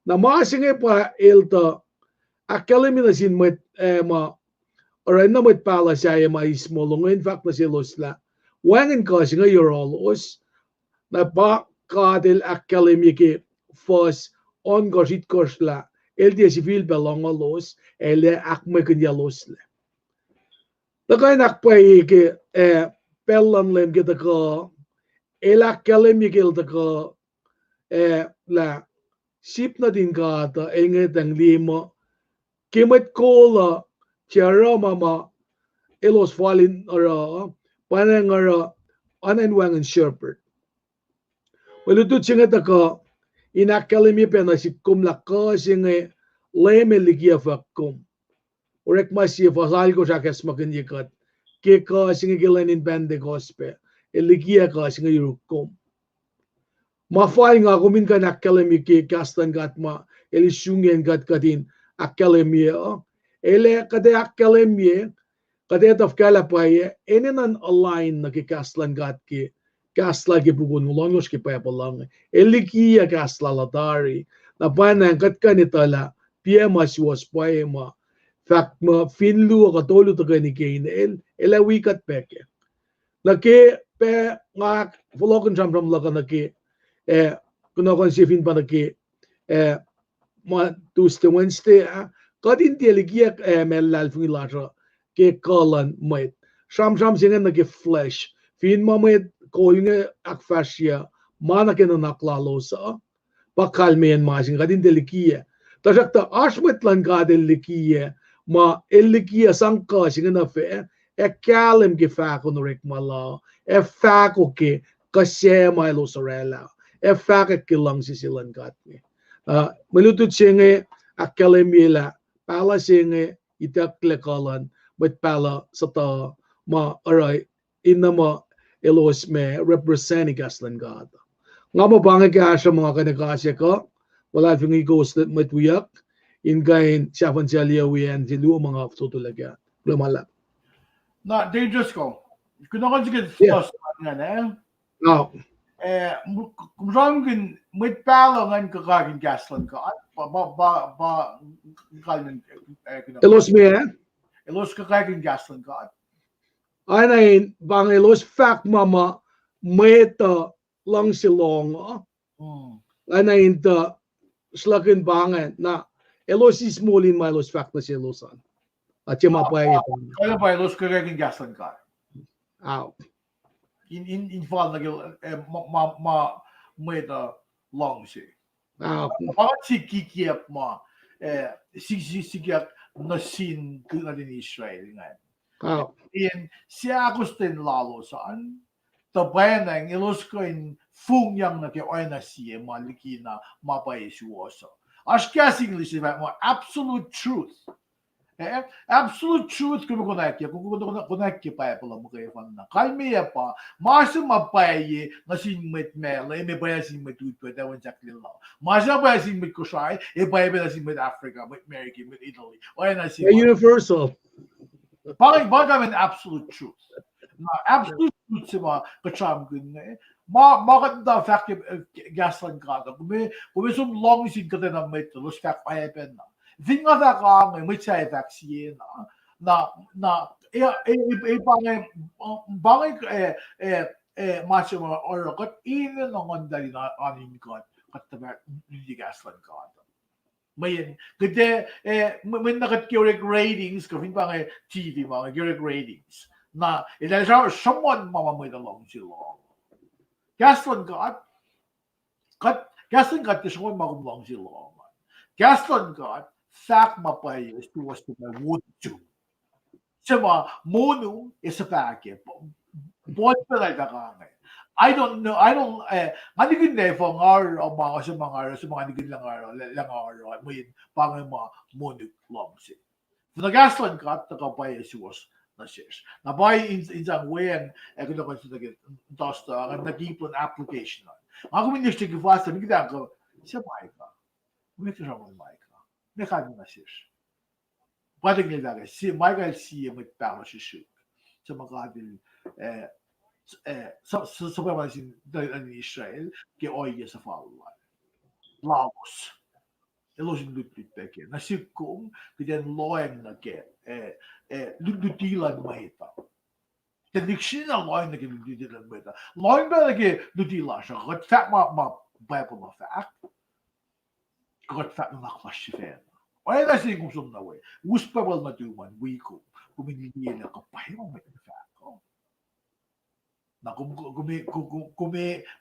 Na ma se inge pa el tuh ahkkahlwemye nuh sin mwet, eh, ma oruh na mwet pahluh sahyac ma eis moul inge in fahk nuh selos lah wacngihn kuh se inge yohrohlos. Na pa God el ahkkahlwemye ke fuhs ohnkohsr itkohsr lah el tiac sifilpac lohngohlos, ac el ac ahkmwekihnyeloslac. Tuhkuh in ahkpwacye ke, eh, pacl luhn Leum ke tuhkuh, el ahkkahlwemye ke el tuhkuh, eh, lah sip nuhtin God uh el ngwetacng liye muh ke mwet kol uh tiac oruh ma ma elos fal in oruh, pa nga oruh oacna in wacngihn shepherd. Mwe lutlut se inge tuhkuh in ahkkahlwemye pacna sip kom lah kuh se inge Leum el likiyac fuhk kom. Orekma sie fuhs alkosr ahkacsmakihnye kuht ke kuh se inge ke lwen in Pentecost pac, el likiyac kuh se inge yuruk kom. Ma fal nga kom in kuh in ahkkahlwemye ke kahs luhn God ma el isungyacn kuht kuht in ahkkahlwemye uh. El ac kuht ac ahkkahlwemye, kuht ac tuh fuhkah lah pwacye, enenuh in align nuh ke kahs luhn God ke kahs lal ke puk onngoul ohnkohsr ke Bible uh inge. El likiyac kahs lal uh tari. Na pwacnwacng kuht kuh in etuh lah piac ma suwohs pwacye ma fahk muh fin luo kuh tolu tuhkweni ke inel, el ac wi kuht pac kac. Na ke pac nga fohlohkihn sramsram luhk uh nuh ke, eh, kunohkohn se fin pa nuh ke, eh, ma Tuesday, Wednesday ah, kuht in tiac likiyac, eh, ma luhlahlfongi lasr uh ke kuh luhn mwet. Sramsram se inge nuh ke flesh. Fin ma mwet kol inge ahkfahsryuc ma nuh ke nuhnak lalos uh, pa kalmeyacn ma se inge kuht in tiac likiyac. Tuhsruhktuh oasr mwet luhn God el likiyac, ma el likiyac sang kuh se inge nuh fac, ac kahlwem ke fahko in orekma la, ac fahko ke kuh se ma elos orwaclah, ac fahkwack ke luhngse se luhn God inge. Uh, mwe lutlut se inge ahkkahlwemye lah pahluh se inge itucklac kuh luhn mwet pahluh sutuh ma oruh in na muh elos ma represent kahs luhn God. Nga muh pa inge kahsruh muh nga kuh in ekasyuck uh, luhlahlfongi kowos mwet wiyuck in kuh in sahfuhn sahliyac wi acn se luo ma nga fototolac kac. Kuloh ma luhlahp. Na, Dangerous ko. Kunohkohn sike discuss ingacn, eh? Eh, kom sramsramkihn mwet pahluh ingacn kuh kain kahs luhn God. Pa, pa, pa, pa, kalmen, eh, kunohkohn. Elos meac? Elos kuh kain kahs luhn God. Oacna in pa inge elos fahk ma ma mwet uh luhngse lohng uh. Oacna in tuh sruhlahkihn pa inge na Elos eis moul in ma elos fahk nuh selos an. Ac tiac ma pwacye. Kalmac pa elos kuhkakihn kahs luhn God. Ao. In, in, in fal nuh ke, eh, ma, ma, ma mwet uh luhngse. Ao. Pa sik kikiap ma, eh, sik, sik, sikyak nuh sin kuh nuhtin Israel ingacn. Ao. In seahkostwen lalos an, tuh pwacnwacng elos kuh in fongyang nuh ke oacna sie ma likina ma pwacye suwohs uh. Oasr kahs English se fahk muh absolute truth. Eh, absolute truth, kom konwacack, kom, kom, kom, konwacack ke Bible uh muhkwena. Kalmeyac pa, ma se ma pwacye nuh sin mwet Malay, me pwacye nuh sin mwet Utwe, Taiwan, Jack Lilla. Ma se ma pwacye nuh sin mwet Kosrae, e pwacye pac nuh sin mwet Africa, mwet America, mwet Italy. Oacna se universal. Pa, pa kalmac absolute truth. Na absolute truth se ma kuht sramsramkihn inge. Ma, ma kuht muhta fahk ke, eh, kahs luhn God. Kom, kom som luhngse in kuhtwena mwet, elos fahk oacyacpacna. Fin nga fahk ange, mwet sahyac fahk sie na. Na, na, e, e, e, e, pa inge, pa inge, eh, eh, eh, ma se ma oruh kuht enenuh Nguhn Muhtahl in oan in kuht, kuht tuhfah luti kahs luhn God. Mweyen, kuht, eh, mwe-, mweyen na kuht ke orek ratings, kuh fin pa inge T V ma inge, ke orek ratings. Na, eltahl sra-, sruhmuhn ma ma mwet uh luhngse lohng. Kahs luhn God, kuht, kahs luhn God tiac sruhmuhn ma kom luhngse lohng. Kahs luhn God fahk ma pwacye suwohs ma wot tu. Se ma monum ac suhpahke. Paul pacl ah fahk ange, I don't know, I don't, eh, nga nikihnlah efuh nga oruh ma, se ma nga oruh, se ma nga nikihnlah nga oruh, lah, lah nga oruh, mweyen pa inge ma monum luhngse. Fin kahs luhn God tuhkuh pwacye suwohs nuh sesr. Na pa in, in sang weacng, eh, kunohkohn se nuh ke, tosta, nga na keep on application an. Nga kom in liye ke fast, nikihn kuh, se Micah. Meac ke sramsram Micah? Meac kalmac nuh sesr? Pa tuh ngelfahk, sie, Micah el sie mwet pahluh srihsrihk. Suc ma God el, eh, eh, suc, suc, suc pa ma sin, nuhtin Israel, ke ohiyac suhfal lal. Lalos. Elos in lutlut pac kac. Na sihk kom, kuht in lohacng nuh ke, eh, eh, lut-, luti luhn mwet uh. Tuhlihk srihsrihk na lohacng nuh ke luti luhn mwet uh. Lohacng pac nuh ke luti lasr uh. Kuht fahk ma, ma Bible uh fahk. Kuht fahk nuhnak lasr sifacna. Oacna se kom som nuh we. Us Bible nuhtum an, wi kom. Kom in liye lah kuh pwacye ma mwet uh fahk uh. Na kom, kom, kom, kom, kom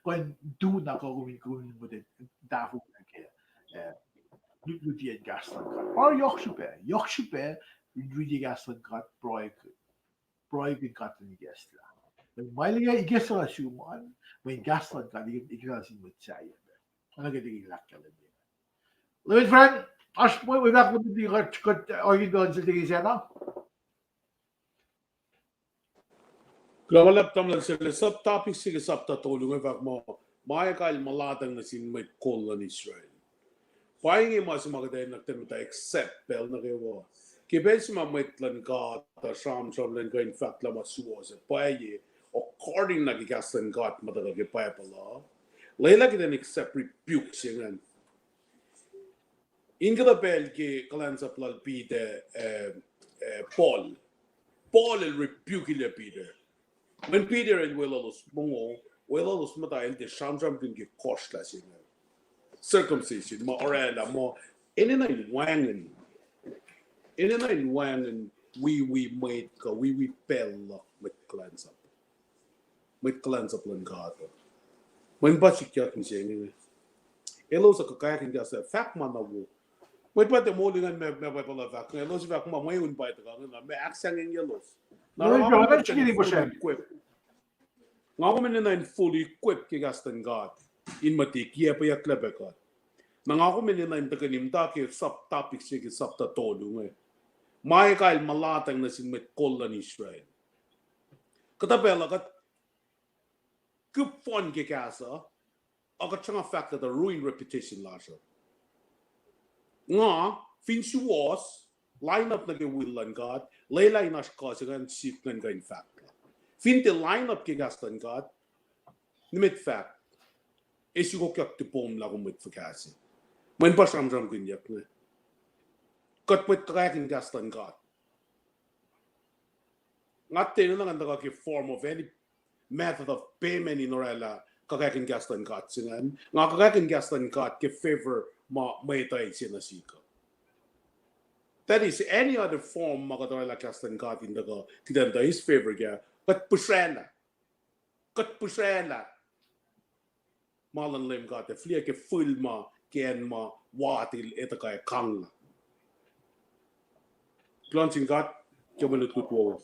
kuh in tu na kuh kom in, kom in muhta tahfuh nuh ke, eh, lu-, lutiyacn kahs luhn God. Pa yohk srihpac, yohk srihpac, in riti kahs luhn God, pruhe, pruhe in God in ikacslah. Mweyen ma el ikacslah nuh sum an, mweyen kahs luhn God ikacslah nuh sin mwet sahyac. Oacna ke tikin ahkkahlwemye. Lemen friend, oasr mwe, mwe fahk luhn kuht, kuht, oakin pacl in sel tikin sacna. Kuloh ma luhlahp tamuhlwel, sel sub topic se ke sapta tolu inge fahk muh, ma ekuh el mulatacng nuh sin mwet kol luhn Israel. Pa inge ma se ma kuht enenuh kuht in muhta accept pacl nuh kwewa. Ke pacl se ma mwet luhn God uh sramsram elan kuh in fahk lah ma suwohs ac pwacye, according nuh ke kahs luhn God ma tuhkuh ke Bible uh, lwelah kuht in accept rebuke se ingacn. In kuhtuh pacl ke kuhlwacnsap lal Peter, eh, eh, Paul. Paul el rebuke-lac Peter. Mweyen Peter el weluhlos mongo, weluhlos muhta el tiac sramsramkihn ke kohsrlah se inge. Circumcision, ma orwaclah, ma enenuh in wacngihn, enenuh in wacngihn wiwi mwet kuh wiwi pacl luhk mwet kuhlwacnsap. Mwet kuhlwacnsap luhn God uh. Mweyen pa sikyak mihsenge. Elos uh kuh kackihn kahs uh, fahk ma na wo. Mwet pa tiac moul ingacn ma, ma Bible uh fahk inge, elos fahk ma mweun pa tuhkuh inge na, ma ahksahngwengyelos. Na nga kom enenuh in fully equip ke kahs luhn God in muhta kiacpweyucklac pac kuht. Na nga kom enenuh in tuhkweni muhta ke sub topic se ke sapta tolu inge. Ma ekuh el mulatacng nuh sin mwet kol luhn Israel. Kuhtuh pacl uh kuht kihp fohn ke kahs uh, a kuht sruhnga fahk lah tuh ruin reputation lasr uh. Nga, fin suwohs, line up nuh ke will luhn God, lwelah in oasr kuh se ingacn sihk ngan kuh in fahk lah. Fin tiac line up ke kahs luhn God, nimet fahk, ac sukokyak tipom lah kom mwet fuhkah se. Mweyen pa sramsramkihnyuck inge. Kuht mwet kuh kackihn kahs luhn God. Nga tiacna ngan tuhkuh ke form of any method of payment in orwaclah kuh kackihn kahs luhn God se ingacn. Nga kuh kackihn kahs luhn God ke favor ma mwet uh eis nuh sihk uh. that is any other form ma kuht oraclah kahs luhn God in tuhkuh, titan tuh his favor kac, kuht pihsraclah. Kuht pihsraclah ma luhn Leum God ac fihliyac ke fihl ma, ke acn ma, watil etuh kuh ac kanglah. Kuloh nuh sin God ke mwe lutlut wowo.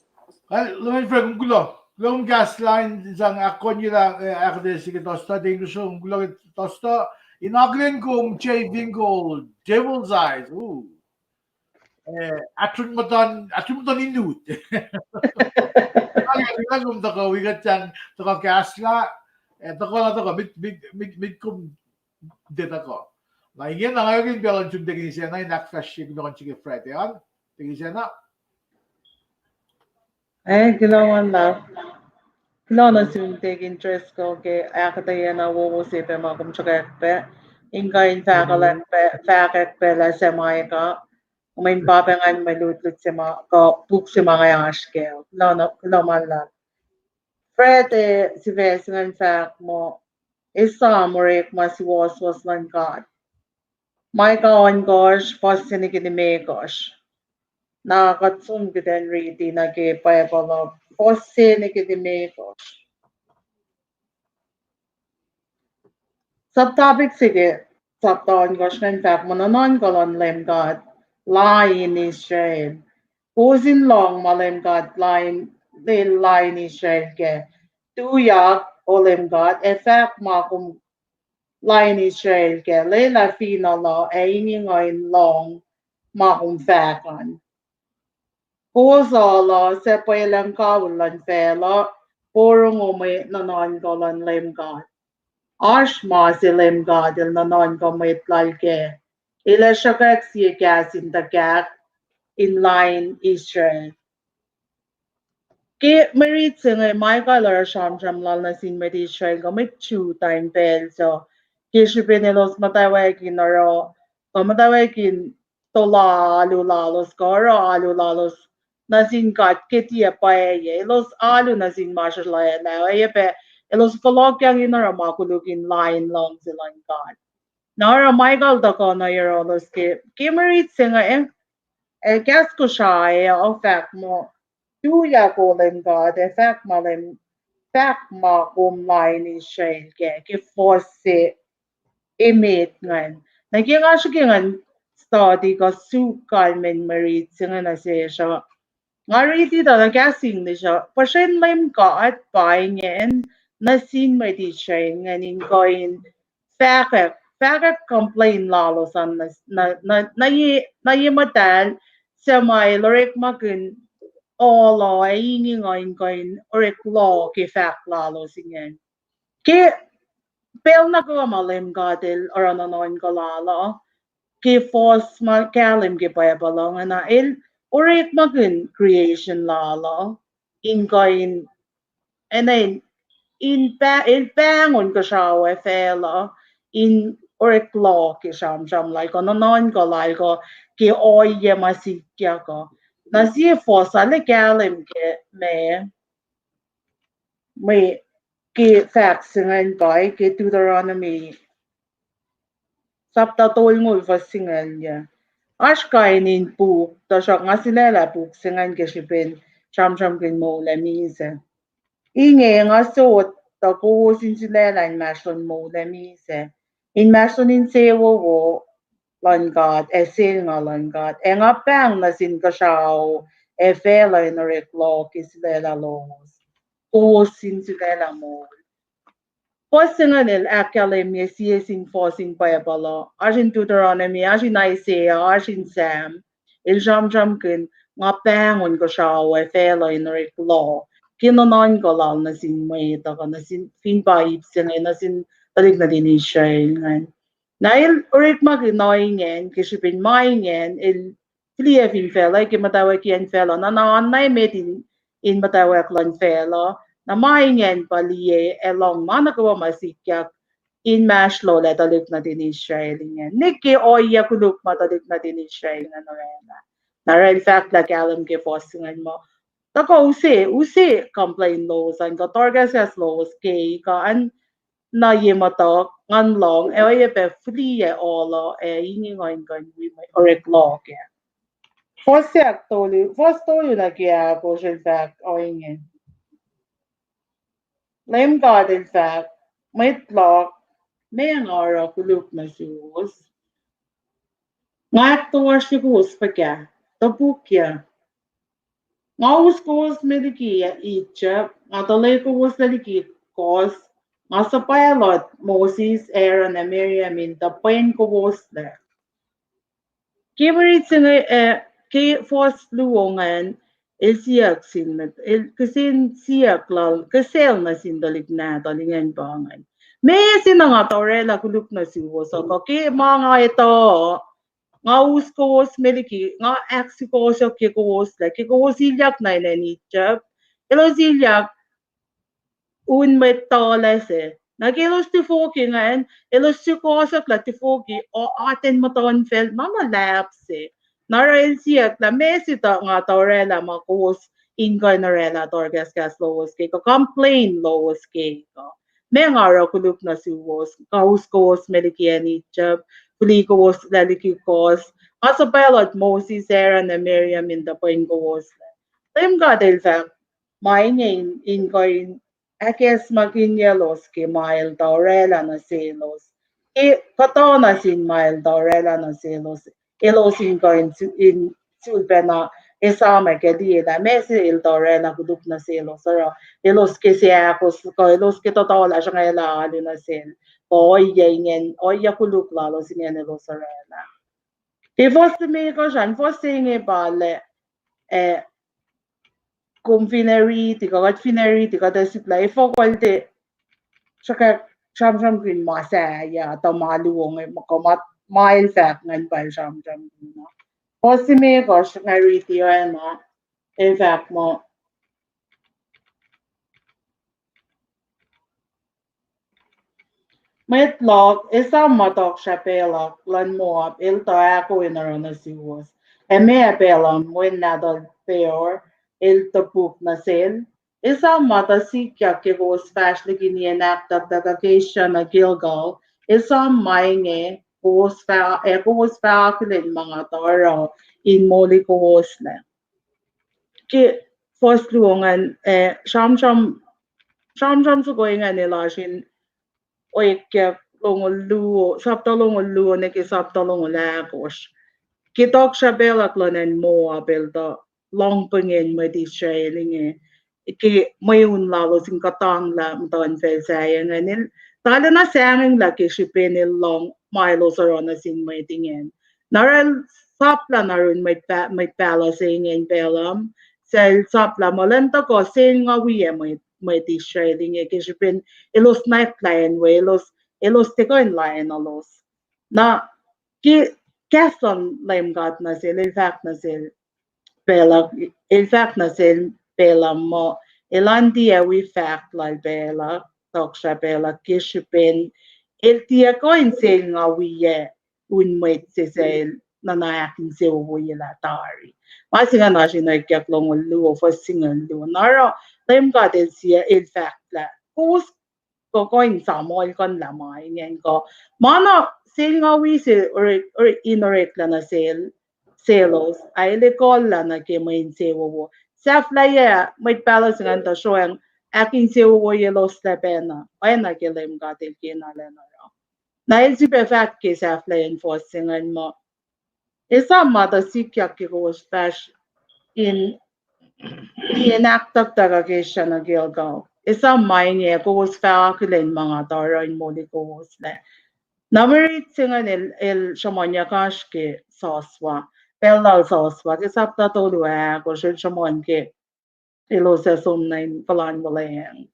Well, Leum Frank, kuloh. Kuloh kahs lain sang ahkkonyelah, eh, ahkuhtweyac se ke Thursday, thank you so, kuloh ke Thursday. In akihlen kom Jay Bingo, Devil's Eyes. Ooh. Eh, atun muhtuhn, atun muhtuhn in lut. Nga kom tuhkuh wi kuht sang tuhkuh kahslah, eh, tuhkuh na tuhkuh, mit, mit, mit, mit kom tiac tuhkuh. Na ingena nga kihtin pacl on sun tekini sena in ahkfahsrye kunohkohn srihke Friday an. Tekini sena. Eh, kuloh ma luhlahp. Kuloh nuh sum tekini Driscoll ke ahkuhtweyac na wowo se pac ma kom sruhkwack pac. In kuh in fahkwelihk pac, fahkwack pac lah suc ma ekuh. Kom in pa pac ngan mwe lutlut se ma, kuh puk se ma nga oasr kac. Kuloh ma luhlahp. Friday sifac se ingacn fahk muh, esam orekma suwohswohs luhn God. Micah ohnkohsr, fuhs se nuh ke limekohsr. Na kuht som kuht in riti nuh ke Bible uh, fuhs se nuh ke limekohsr. Subtopic se ke chapter ohnkohsr ingacn fahk muh nuhnuhnkuh luhn Leum God lain Israel. Kowos in lohng ma Leum God lain, lel lain Israel kac. Tuyak, O Leum God, ac fahk ma kom lain Israel kac. Lwelah finohl uh ac inginguh in lohng ma kom fahk an. Kowos uh suc pwelucng kawihl luhn facluh, porongo mwe nuhnuhnkuh luhn Leum God. Oasr ma se Leum God el nuhnuhnkuh mwet lal kac. El ac sruhkwack sie kahs in tuhkahk in lain Israel. Ke mwe rit se inge Micah el oruh sramsram lal nuh sin mwet Israel kuh mwet Jew time pacl sac, ke srihpen elos muhtwacwacack in oruh, kuh muhtwacwacack in tola alu lalos kuh oruh alu lalos nuh sin God ke tiac pwacye. Elos alu nuh sin ma sruhlwaclah, oacyacpac elos fohlohkyang in oruh ma koluk in lain luhngse luhn God. Na oruh Micah el tuhkuh nuh yohrohlos ke, ke mwe rit se inge, ac kahs Kosrae uh fahk muh, tuyak O Leum God ac fahk ma Leum, fahk ma kom lain Israel kac, ke fuhs se emet ingacn. Na ke nga srihke ngan study kuh suk kalmacn mwe rit se inge nuh sesr uh, nga riti tuh na kahs English uh, puhsren Leum God pa ingacn nuh sin mwet Israel ingacn in kuh in fahkwack, fahkwack complain lalos an nuh, nuh, nuh, nuh ye, nuh ye muhtahl suc ma el orekmakihn ohl uh ac inginguh in kuh in orek loh ke fahk lalos ingacn. Ke pacl nuh kwewa ma Leum God el oruh nuhnuhnkuh lal uh, ke fuhs ma kahlwem ke Bible uh ingena, el orekmakihn creation lal uh in kuh in, enenuh in, in pa-, el pahngon kuhsrao ac facluh in orek loh ke sramsram lal kuh nuhnuhnkuh lal kuh ke ohiyac ma sikyak uh. Na sie fuhs arlac kahlwem ke ma, mwe, ke fahk se ingacn pa ke Deuteronomy sapta tolngoul fuhs singucul yac. Oasr kain in puk, tuhsruhk nga sulaclah puk se ingacn ke srihpen sramsramkihn moul ac misac. Inge nga sot tuh kowos in sulaclah inmahsrlon moul ac misac, inmahsrlon insewowo luhn God ac selnga luhn God, ac nga pahng nuh sin kuhsrao ac facluh in orek loh ke sulaclah lowos. Kowos in sulaclah moul. Fuhs se ingacn el ahkkahlwemye sie sin fuhs in Bible uh, oasr in Deuteronomy, oasr in Isaiah, oasr in Psalm, el sramsramkihn, nga pahngon kuhsrao ac facluh in orek loh ke nuhnuhnkuh lal nuh sin mwet uh kuh nuh sin, fin pa ip se inge, nuh sin tuhlihk nuhtin Israel ingacn. Na el orekmakihn ohinge ingacn ke srihpen ma ingacn el fihliyac fin facluh, ke muhtwacwacackiyacn facluh, na na oan na emet in, in muhtwacwacack luhn facluh, na ma ingacn pa liye ac lohng ma nuh kwewa ma sikyak inmahsrlolac tuhlihk nuhtin Israel ingacn. Nwe ke ohiyac koluk ma tuhlihk nuhtin Israel ingacn orwaclah, na orwaclah fahk lah kahlwem ke fuhs se ingacn muh, tuhkuh use, use complain lowos an kuh tohrkahskahs lowos ke kuh an, na ye muhtuhk, ngan lohng, ac oacyacpac fihliyac ohl uh ac inginguh in kuh in wi mwe orek loh kac. Fuhs ahktolu, fuhs tolu nuh ke ahkosr el fahk ohinge. Leum God el fahk, mwet luhk, meac nga oruh koluk nuh suwos? Nga ahktoasrye kowos fuhkah? Topukyac. Nga us kowos me liki Egypt, nga tuhlac kowoslac liki kos, nga suhpwaclot Moses, Aaron, ac Miriam in tuh pwen kowoslac. Ke mwe riti se inge, eh, ke fuhs luo ingacn, el siyuck sin mwet, el kihsen siyuck lal, kihsacl nuh sin tuhlihk nahtuhl ingacn pa ingacn. Meac se na nga tuh orwaclah koluk nuh suwos uh, kuh ke ma nga etuh, nga us kowos me liki, nga ahksukohsohkye kowos lah, ke kowos ilyak nuh in acn Egypt, elos ilyak un mwet tuhlac se. Na ke elos tifoki ingacn, elos sukohsohk lah tifoki, o atacn muhtuhnfacl, na na luhlahp se. Na oruh el siyuck lah, meac se tuh nga tuh orwaclah ma kowos in kuh in orwaclah tohrkahskahs lowos ke, kuh complain lowos ke, kuh meac nga oruh koluk nuh suwos, nga us kowos me liki acn Egypt, fihli kowoslac liki kos, nga suhpwaclot Moses, Aaron, ac Miriam in tuh pwen kowoslac. Leum God el fahk, ma inge in, in kuh in ahkacsmakihnyelos ke ma el tuh orwaclah nuh selos. Ke kuhtuh nuh sin ma el tuh orwaclah nuh selos, elos in kuh in su-, in sulpacna esam ac liye lah meac se el tuh orwaclah koluk nuh selos, oruh elos ke seahkos, kuh elos ke tohtohlah sruhngaclah alu nuh sel, kuh ohiyac ingacn, ohiyac koluk lalos ingacn elos orwaclah. Ke fuhs limekohsr an, fuhs se inge pa lah, eh, kom fin ac riti, kuh kuht fin ac riti, kuht ac sihk lah efuh kuh el tiac sruhkwack sramsramkihn ma sahyac, tuh ma luo inge, ma, ma el fahk ingacn pa el sramsramkihn. Fuhs limekohsr nga riti oacna, el fahk muh, mwet luhk, esam ma tohkohsrah Balak luhn Moab el tuh ahkoo in oruh nuh suwos, ac meac Balaam wen nahtuhl Beor el topuk nuh sel? Esam ma tuh sikyak ke kowos fahsr liki nien ahktucktuck Acacia nuh Gilgal, esam ma inge, kowos fah-, ac kowos fah akihlen ma nga tuh oruh in moli kowoslac. Ke fuhs luo ingacn, eh, sramsram, sramsram soko ingacn el oasr in Oekyuck longoul luo, sapta longoul luo nuh ke sapta longoul ahkosr. Ke tohkohsrah Balak luhn acn Moab el tuh lohng pwengin mwet Israel inge ke mweun lalos in kuhtanglah muhtuhnfacl sahyac ingacn, el arulacna sahngweng lah ke srihpen el lohng ma elos oruh nuh sin mwet ingacn. Na oruh el saplah na run mwet pa-, mwet pahluh se ingacn Balaam, suc el saplah muh lwen tohkoh sel nga wiyac mwet, mwet Israel inge ke srihpen elos nwacklah acn we, elos, elos tiac kuh in laenuhlos. Na ke kahs luhn Leum God nuh sel, el fahk nuh sel Balak, el fahk nuh sel Balaam muh, elan tiac wi fahk lal Balak, tohkohsrah Balak, ke srihpen el tiac kuh in sel nga wiyac un mwet se suc el nuhna ahkinsewowoyelah tari. Ma se ingacn oasr in Oekyuck longoul luo, fuhs singucul luo. Na oruh Leum God el sie, el fahk lah, kowos kuh kuh in samuhlkuhnlah ma ingacn kuh. Ma na sel nga wi se ore-, ore-, in oreklac nuh sel, selos, ac el ekuhllah nuh ke mwe insewowo. Sahflahiyac mwet pahluh se ingacn tuh sroacng ahkinsewowoyeloslac pacna, oacna ke Leum God el kena lacn oruh. Na el sifilpac fahk ke sahflahiyacn fuhs se ingacn muh, esam ma tuh sikyak ke kowos fahsr in, in ahktucktuck Acacia nuh Gilgal. Esam ma inge kowos fah akihlen ma nga tuh oruh in moli kowoslac. Na mwe riti se ingacn el, el sruhmuhnyuck oasr ke Joshua, pacl lal Joshua, ke sapta tolu ahkosr el sruhmuhn ke elos ac som nuh in fuhlwact wuhlweacng.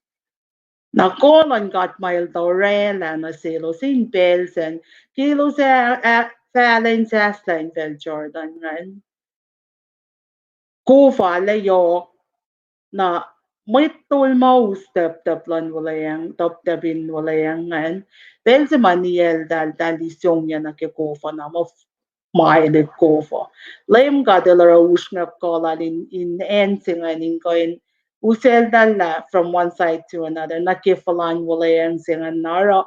Na kuh luhn God ma el tuh orwaclah nuh selos in pacl sacn, ke elos ac, ac fahlac in sahslah infacl Jordan ingacn, kof ah la yohk, na mwet tol ma us tuptup luhn wuhlweacng, tuptup in wuhlweacng ingacn, pacl se ma niyacl eltahl, eltahl isongyac nuh ke kof uh na muh mael el kof uh. Leum God el oruh usrnguck kuh lal in, in acn se ingacn in kuh in useltahl lah from one side to another, nuh ke fuhlwact wuhlweacng se ingacn na oruh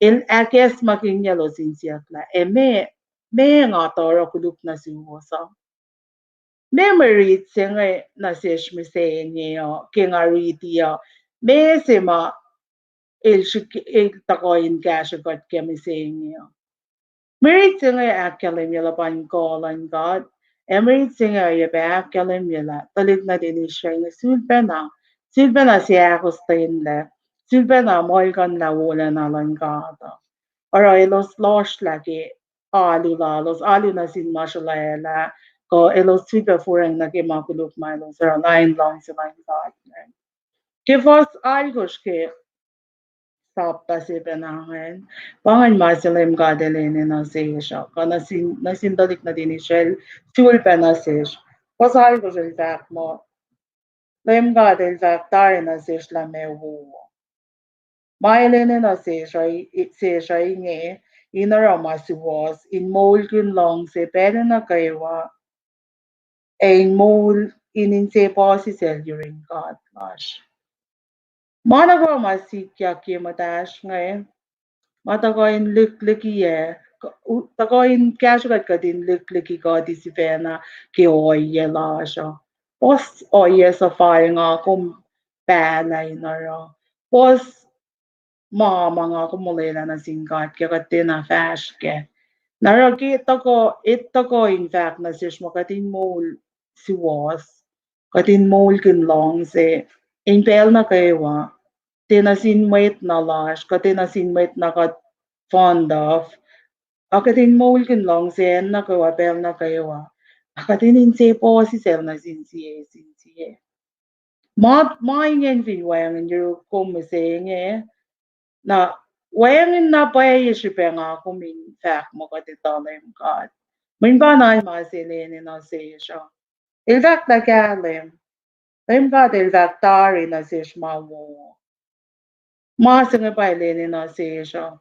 el ahkacsmakihnyelos in siyuck lah, ac meac, meac nga tuh oruh koluk nuh suwos uh? Memory se inge nuh sesr mihsenge uh, ke nga riti uh, meac se ma el srihk-, el tuhkuh in kahsrwe kuht ke mihsenge uh. Memory se inge ahkkahlwemye luhpan kuh luhn God. Ac memory se inge oacyacpac ahkkahlwemye lah tuhlihk nuhtin Israel inge sulpacna, sulpacna seahkostwen lah, sulpacna muhlkuhnlah wolacna luhn God uh. Oruh elos lohsrlah ke alu lalos, alu nuh sin ma sruhlwaclah, kuh elos sulpac forang nuh ke ma koluk ma elos oruh, lain luhngse luhn God ingacn. Ke fuhs alkosr ke sapta se pacna ingacn, pa ingacn ma se Leum God El enenuh nuh sesr uh, kuh nuh sin, nuh sin tuhlihk nuhtin Israel, sulpacna sesr. Fuhs alkosr el fahk muh, Leum God El fahk tari nuh sesr lah meac wo. Ma El enenuh nuh sesr uh, sesr uh inge, in oruh ma suwohs, in moulkihn luhngse pacl nuh kwewa, ac in moul in inse puhsisacl yurin God lasr. Ma nuh kwewa ma sikyak ke muhtahsr inge, ma tuhkuh in lihklihkiyac, tuhkuh in kahsrwe kuht kuht in lihklihki kuht sifacna ke ohiyac lasr uh. Puhs ohiyac suhfal nga kom pahlah in oruh. Puhs ma ma nga kom molwelah nuh sin God ke kuht tiacna fahsr kac. Na oruh ke tuhkuh, el tuhkuh in fahk nuh sesr muh kuht in moul suwohs, kuht in moulkihn luhngse in pacl nuh kwewa, tiac nuh sin mwet na lasr, kuht tiac nuh sin mwet na kuht fond of, a kuht in moulkihn luhngse acn nuh kwewa, pacl nuh kwewa, a kuht in inse puhsisacl nuh sin sie, sin sie. Ma, ma ingacn fin wacngihn yuruk kom mihsenge, na wacngihn na pwacye srihpac nga kom in fahk muh kuht etuh Leum God. Mweyen pa na ma se El enenuh nuh sesr uh. El fahk lah kahlwem, Leum God El fahk tari nuh sesr ma wo. Ma se inge pa El enenuh nuh sesr uh.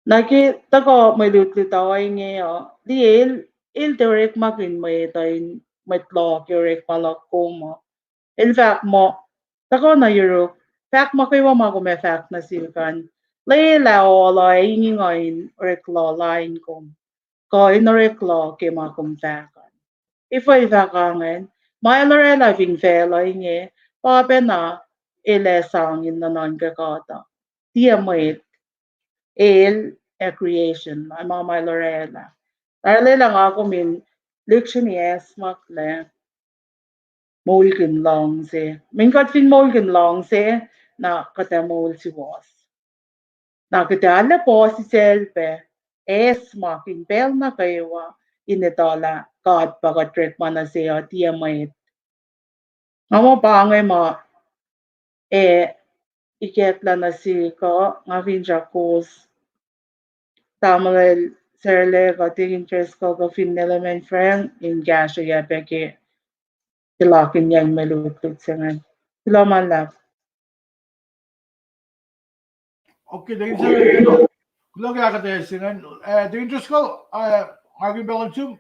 Na ke tuhkuh mwe lutlut uh inge uh, liye el, el tiac orekmakihn mwet uh in mwet loh ke orekma luhk kom uh. El fahk muh, tuhkuh nuh yuruk, fahk ma kwewa ma kom ac fahk nuh sihk an, lwelah ohl uh ac inginguh in orek loh lain kom, kuh in orek loh ke ma kom fahk an. Efuh El fahk ingacn? Ma El orwaclah fin facluh inge, pa pacna El ac sang in nuhnuhnkuh kuht uh. Tiac mwet, El ac creation, ma, ma El orwaclah. Arulacna nga kom in lihksreni acsmaklac moulkihn luhngse. Mweyen kuht fin moulkihn luhngse, na kuht ac moul suwohs. Na kuht ac arlac puhsisacl pac, acsmak in pacl nuh kwewa, in etuh lah God pa kuht orekma nuh se uh, tiac mwet. Nga muh pa inge ma ac ikacklah nuh sihk uh, nga finsrak kowos tamuhlwel Sarla kuh Deacon Driscoll kuh fin Element Frank in kahsrweyuc pac ke, ke lakihnyac mwe lutlut se ingacn. Kuloh ma luhlahp. Okay, Deacon Sarla. Kuloh ke ahkuhtweyac se ingacn. Eh, Deacon Driscoll, eh, nga kihn pacl an sum.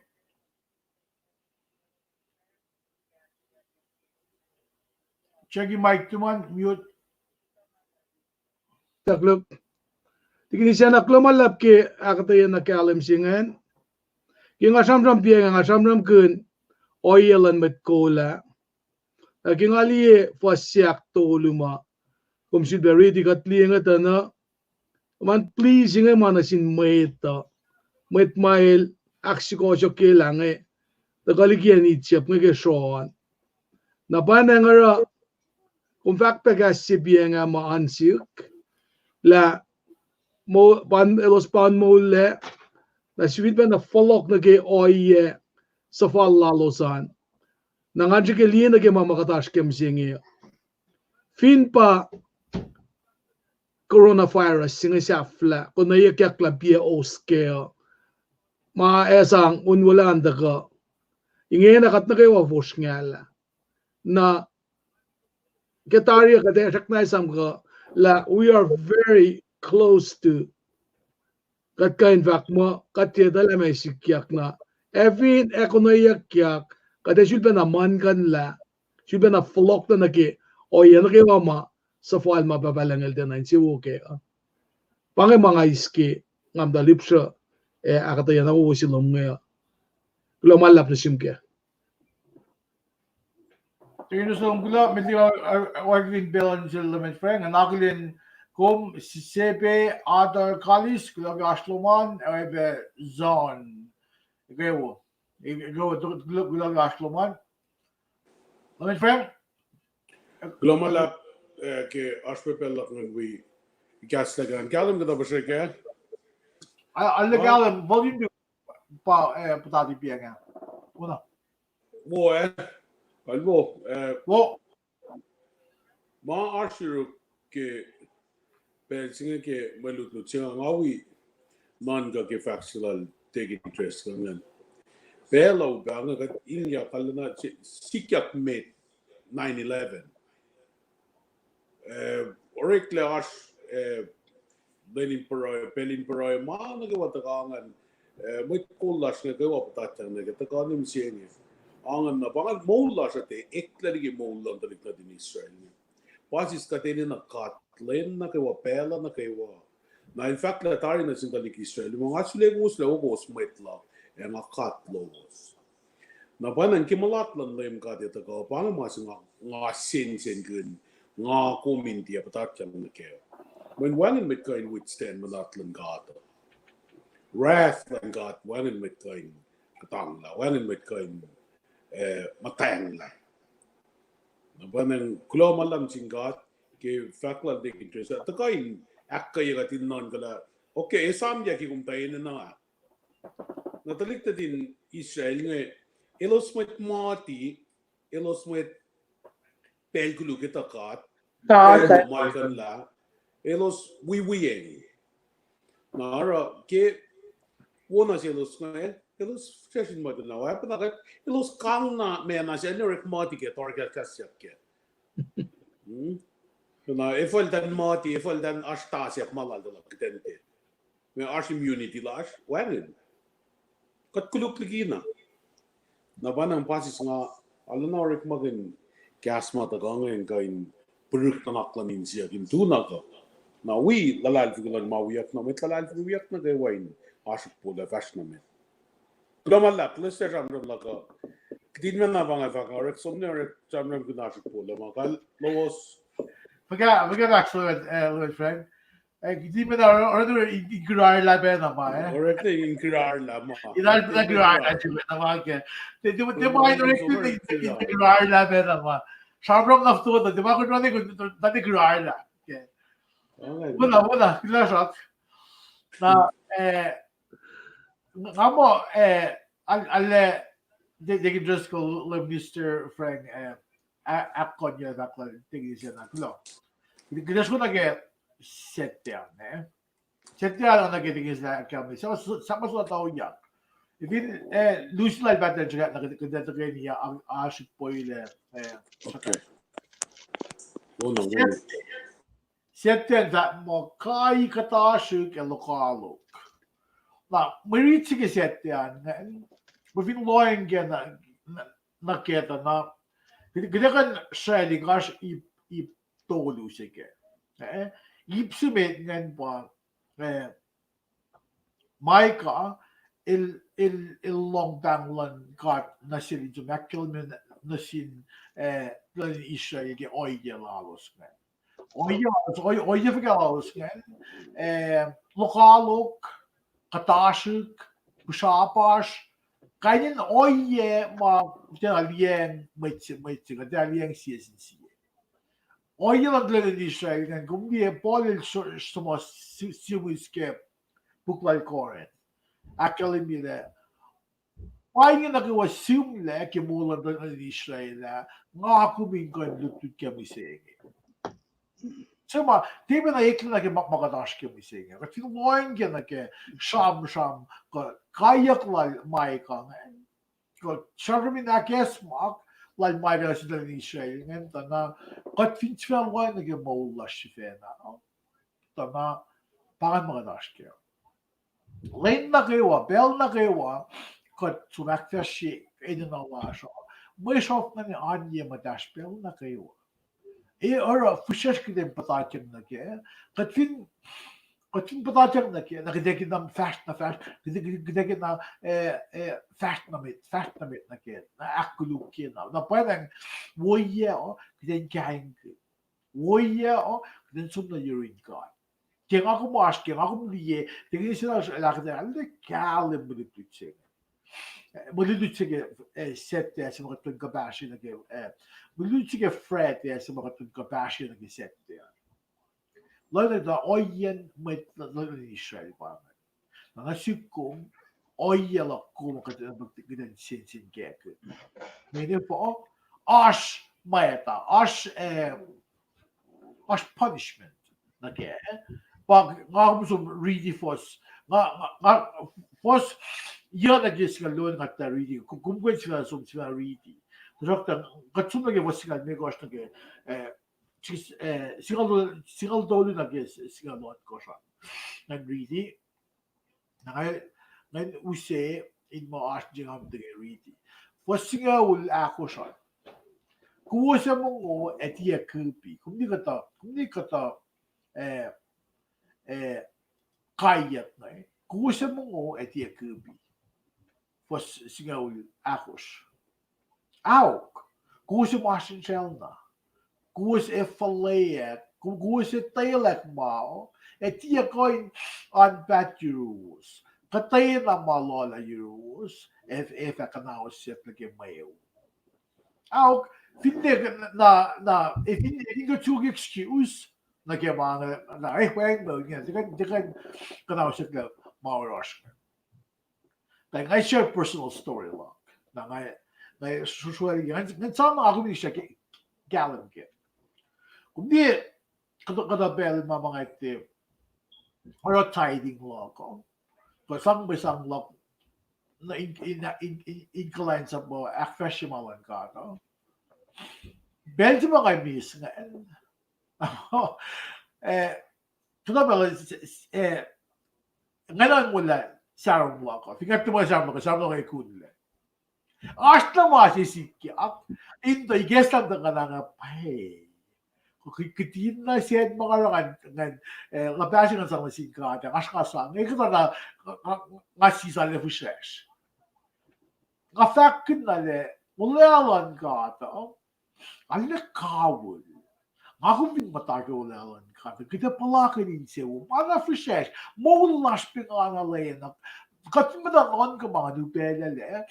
Check-i mic tuhmom, mute. Deacon Isacna, kuloh ma luhlahp ke ahkuhtweyac na kahlwem se ingacn. Ke nga sramsram piac, nga sramsramkihn ohiyac luhn mwet kol ah. Na ke nga liye fuhs se ahktolu ma kom sulpac riti, kuht liye inge tuh na, ma please inge ma nuh sin mwet uh, mwet ma el ahksukohsohk ke lah inge, tuhkuh liki acn Egypt inge ke sroan. Na pa nga oruh, kom fahk pac kahs se piac nga ma ansik, lah mo-, pa elos pa moul lac, na sifilpac na fohlohk nuh ke ohiyac suhfal lalos an. Na ngan srihke liye nuh ke ma ma kuht oasr ke mihsenge. Fin pa coronavirus se inge sahflah, konweyuckyak lah piac os kac uh, ma ac sang on wolacna tuhkuh, ingena kuht nuh kwewa fosrngahlah. Na ke tari uh kuht ac srackna esam kuh lah we are very close to, kuht kuh in fahk muh kuht tiac etuh lah meac sikyak na. Ac fin ac konweyuckyak, kuht ac sulpac na muhlkuhnlah, sulpac na fohlohk nuh ke ohiyac nuh kwewa ma suhfal ma Pahpah Lucng El tiacna insewowo kac uh. Pa inge ma nga eis ke nga muhta lihpsruh, ac ahkuhtweyac na wowo se lom inge uh. Kuloh ma luhlahp nuh sum kac. Thank you so much. Kuloh, met liki, uh, uh, oakwin pacl an sel Leman Frank, nga akihlen kom, Sebe, Adar, Kalis, kuloh ke oasr lom an, oacyacpac John. Ekuh wo. Ekuh wo, kuloh, kuloh ke oasr lom an. Leman Frank? Kuloh ma luhlahp, eh, ke oasr pac pacl luhk ngan wi kahs luhk an. Kahlwem kuhtuh puhsrek ah? Al, al kahlwem, volume pa, eh, puhtati piang ah. Wo na. Wo, eh? Al wo, eh, wo. Ma oasr yuruk ke pacl se inge ke mwe lutlut se inge, nga wi nuhnkuh ke fahk se lal Deacon Driscoll ingacn. Pacl uh pa inge kuht ingyac kalena se, sikyak met nine eleven. Eh, oreklac oasr, eh, lwen in pruhe, pacl in pruhe, ma nuh kwewa tuhkuh ingacn, eh, mwet kol lasr inge kwewa puhtatyang nuh ke tuhkuh nuh mihsenge. Ingacn na pa ingacn moul lasr uh tiac eklac liki moul luhn tuhlihk nuhtin Israel inge. Puhsisacl kuht enenuh God lwen nuh kwewa, pacl uh nuh kwewa. Na el fahk lah tari nuh sin tuhlihk Israel, ma nga sulaclah kowos, lah kowos mwet luhk, ac nga God lowos. Na pa ingacn ke mulat luhn Leum God ac tuhkuh, pa inge ma se nga, nga sensenkihn, nga kom in tiac puhtatyang nuh kac. Mweyen wacngihn mwet kuh in withstand mulat luhn God. Wrath luhn God, wacngihn mwet kuh in kuhtanglah, wacngihn mwet kuh in, eh, muhtwacnglah. Na pa ingacn kuloh ma luhlahp sin God ke fahk lal Deacon Driscoll, tuhkuh in ahkkweye kuht in nuhnkuh lah, okay, esam ya ke kom tuh enenuh ah. Na tuhlihk nuhtin Israel inge, elos mwet mahtuh, elos mwet pacl koluk etuh God, pacl koluk ma kuhnlah, elos wiwiacng. Na oruh ke wona selos inge, elos fihsracsr in muhtuhn lah, oacyacpac na kuht, elos kang na ma na se, orekma tike tohrkahskahsyak kac. Na efuh eltahl muhtuhn, efuh eltahl oasr tasak ma lal tuh luhk kuhtwena ke ma oasr immunity lasr, wacngihn. Kuht koluk likina. Na pa ingacn puhsisacl nga, arulacna orekmakihn kahs ma tuhkuh inge in kuh in pirihk nuhnak luhn insiyuck in tu na kuh. Na wi luhlahlfongi luhn ma wiyuck na, mwet luhlahlfongi wiyuck nuh kwewa in oasr pole fahsr na met. Kuloh ma luhlahp, kuloh sramsram luhk uh. Kihtin ma na pa nga fahk, orek som ne orek sramsramkihn oasr pole ma kal lowos. Fuhkah, fuhkah fahk, Lord Frank. Eh, kihtin ma na, orek in kirarlah pacna ma, eh? Orek in kirarlah ma. Inal pacna kirarlah, kirarlah ma ke. Tiac ma orek in kirarlah pacna ma. Sramsram na fototo, tiac ma kuht running, kuht tiac kirarlah ke. Wona, wona, kuloh srak. Na, eh, nga muh, eh, al, al, eh, Deacon Driscoll, Minister Frank, eh, ahkkonye fahk lal Deacon se na kuloh. Kuht suk nuh ke Saturday, eh? Saturday nuh ke Deacon se ahkkahlwemye, sahp ma sulatauyak. Fin, eh, luti lal Pattern srihk nuh ke, kuht tuhkweni oasr pole, eh, Saturday fahk muh kai kuhtasrihk ac lokoalok. Na mwe rit se ke Saturday an, mwe fin lohacng ke na, na, nuh ke tuh na, kuht, kuht ac kuh in sracli oasr ip, ip tolu se ke. Eh, ip se met ingacn pa, eh, Micah, el, el, el lohng pahng luhn God nuh sel in som ahkkahlwemye nuh sin, eh, luhn Israel ke ohiyac lalos ingacn. Ohiyac lalos, ohiyac fuhkah lalos ingacn, eh, lokoalok, kuhtasrihk, pihsrapasr, kain in ohiyac ma tiacna liyacacng mwet se, mwet se, kuh tiacna liyacacng sie sin sie. Ohiyac luhn tuhlihk nuhtin Israel ingacn, kom liye Paul el suhmuhs sihmihs ke puk lal Corinth. Ahkkahlwemye lah pa inge nuh kwewa sihmlac ke moul luhn tuhlihk nuhtin Israel ah, nga kom in kuh in lutlut ke mihsenge. Suc ma, tiac pacna eklac nuh ke ma, ma kuht oasr ke mihsenge. Kuht fin lohacng ke nuh ke sramsram, kuh kaiyuck lal Micah ingacn, kuh sramsram in ahkacsmak lal Micah nuh sin tuhlihk nuhtin Israel ingacn, tuh na kuht fin sifacna lohacng nuh ke moul lasr sifacna, tuh na pa ingacn ma kuht oasr kac. Lwen nuh kwewa, pacl nuh kwewa, kuht som ahkfahsrye enenuh lasr uh, mwe sruhf ingacn oan ye muhtahsr pacl nuh kwewa. E oruh fihsracsr kuht in puhtatyang nuh kac, kuht fin Kuht fin puhtatyang nuh ke, na kuht ac ke na fahsr, na fahsr, kuht ac, kuht ac ke na, eh, eh, fahsr nuh met, fahsr nuh met nuh ke, na ahkkolukye na. Na pwacnwacng, ohiyac uh, kuht in kaingkihn. Ohiyac uh, kuht in som nuh yurin God. Ke nga kom oasr, ke nga kom liye, ke nga se na lah kuht ac kahlwem mwe lutlut se inge. Eh, mwe lutlut se ke, eh, Saturday se ma kuht kuh in kuhpahsrye nuh ke, eh, mwe lutlut se ke Friday se ma kuht kuh in kuhpahsrye nuh ke Saturday. Lwelah tuh ohiyacn mwet luhn Israel pa inge. Na nuh sihk kom, ohiyac luhk kom kuht in, kuht in sensenkackihn. Mweyen pa, oasr mwacta, oasr, eh, oasr punishment nuh kac. Pa nga kom som riti fuhs, nga, nga, nga, fuhs yuc nuh ke singucul luo nga tuh riti, kom kuh in singucul som singucul riti. Tuhsruhktuh, kuht som nuh ke fuhs singucul limekohsr nuh ke, eh, singucul, singucul tolu nuh ke singucul ohnkohsr an. Ngan riti. Na nga, ngan use in ma oasr nuh ke nga muhta ke riti. Fuhs singucul ahkosr an. Kowos ac mongo ac tiac kihpi. Kom ni kuhtuh, kom ni kuhtuh, eh, eh, kaiyuck inge. Kowos ac mongo ac tiac kihpi. Fuhs singucul ahkosr. Aok, kowos ac masrinsracl na. Kowos ac fuhlweack, ko-, kowos ac etwaclah ma, ac tiac kuh in oan paht yuruwos. Kuhtwena ma lolah yuruwos, ac, ac fah kuhnahosyuck nuh ke mweun. Aok, finne na, na, e finne, finne kuht suk excuse nuh ke ma, na, eh, wacngihn mweun inge, tiac kuh in, tiac kuh in kuhnahosyucklac ma oasr inge. Tuh nga share personal story luhk. Na nga, nga sruhsruhli, nga, nga sa na kom in srihke kahlwem ke. Kom liye, kuhtuh, kuhtuh pacl ma ma nga tiac, oruh tithing luhk uh. Kuh sang mwe sang luhk, na in, in, in, in, in kuhlwacnsap ma ahkfahsrye ma luhn God uh. Pacl se ma nga eis ingacn, eh, kuhtuh pacl, eh, nga na molwelah sarom luhk uh. Fin nga tuhma sarom luhk uh, sarom luhk uh ac kunlac. Oasr na ma se sikyak, in tuh ikacslah tuh nga na nga pwacye. Kuh kihtin na sacn ma nga oruh ngan, ngan, eh, luhpahsr ngan sang nuh sin God, nga oasr nga sang, eh, kuhtuh na, nga, nga, nga sislah fihsracsr. Nga fahkkihn na lah, olwelah luhn God uh, arlac kawihl. Nga kom fin muhta ke olwelah luhn God, kuht ac puhlakihn insewowo, ma na fihsracsr, moul lasr pa ingacn lwelah. Kuht fin muhta nuhnkuh ma ngan upaclaclac,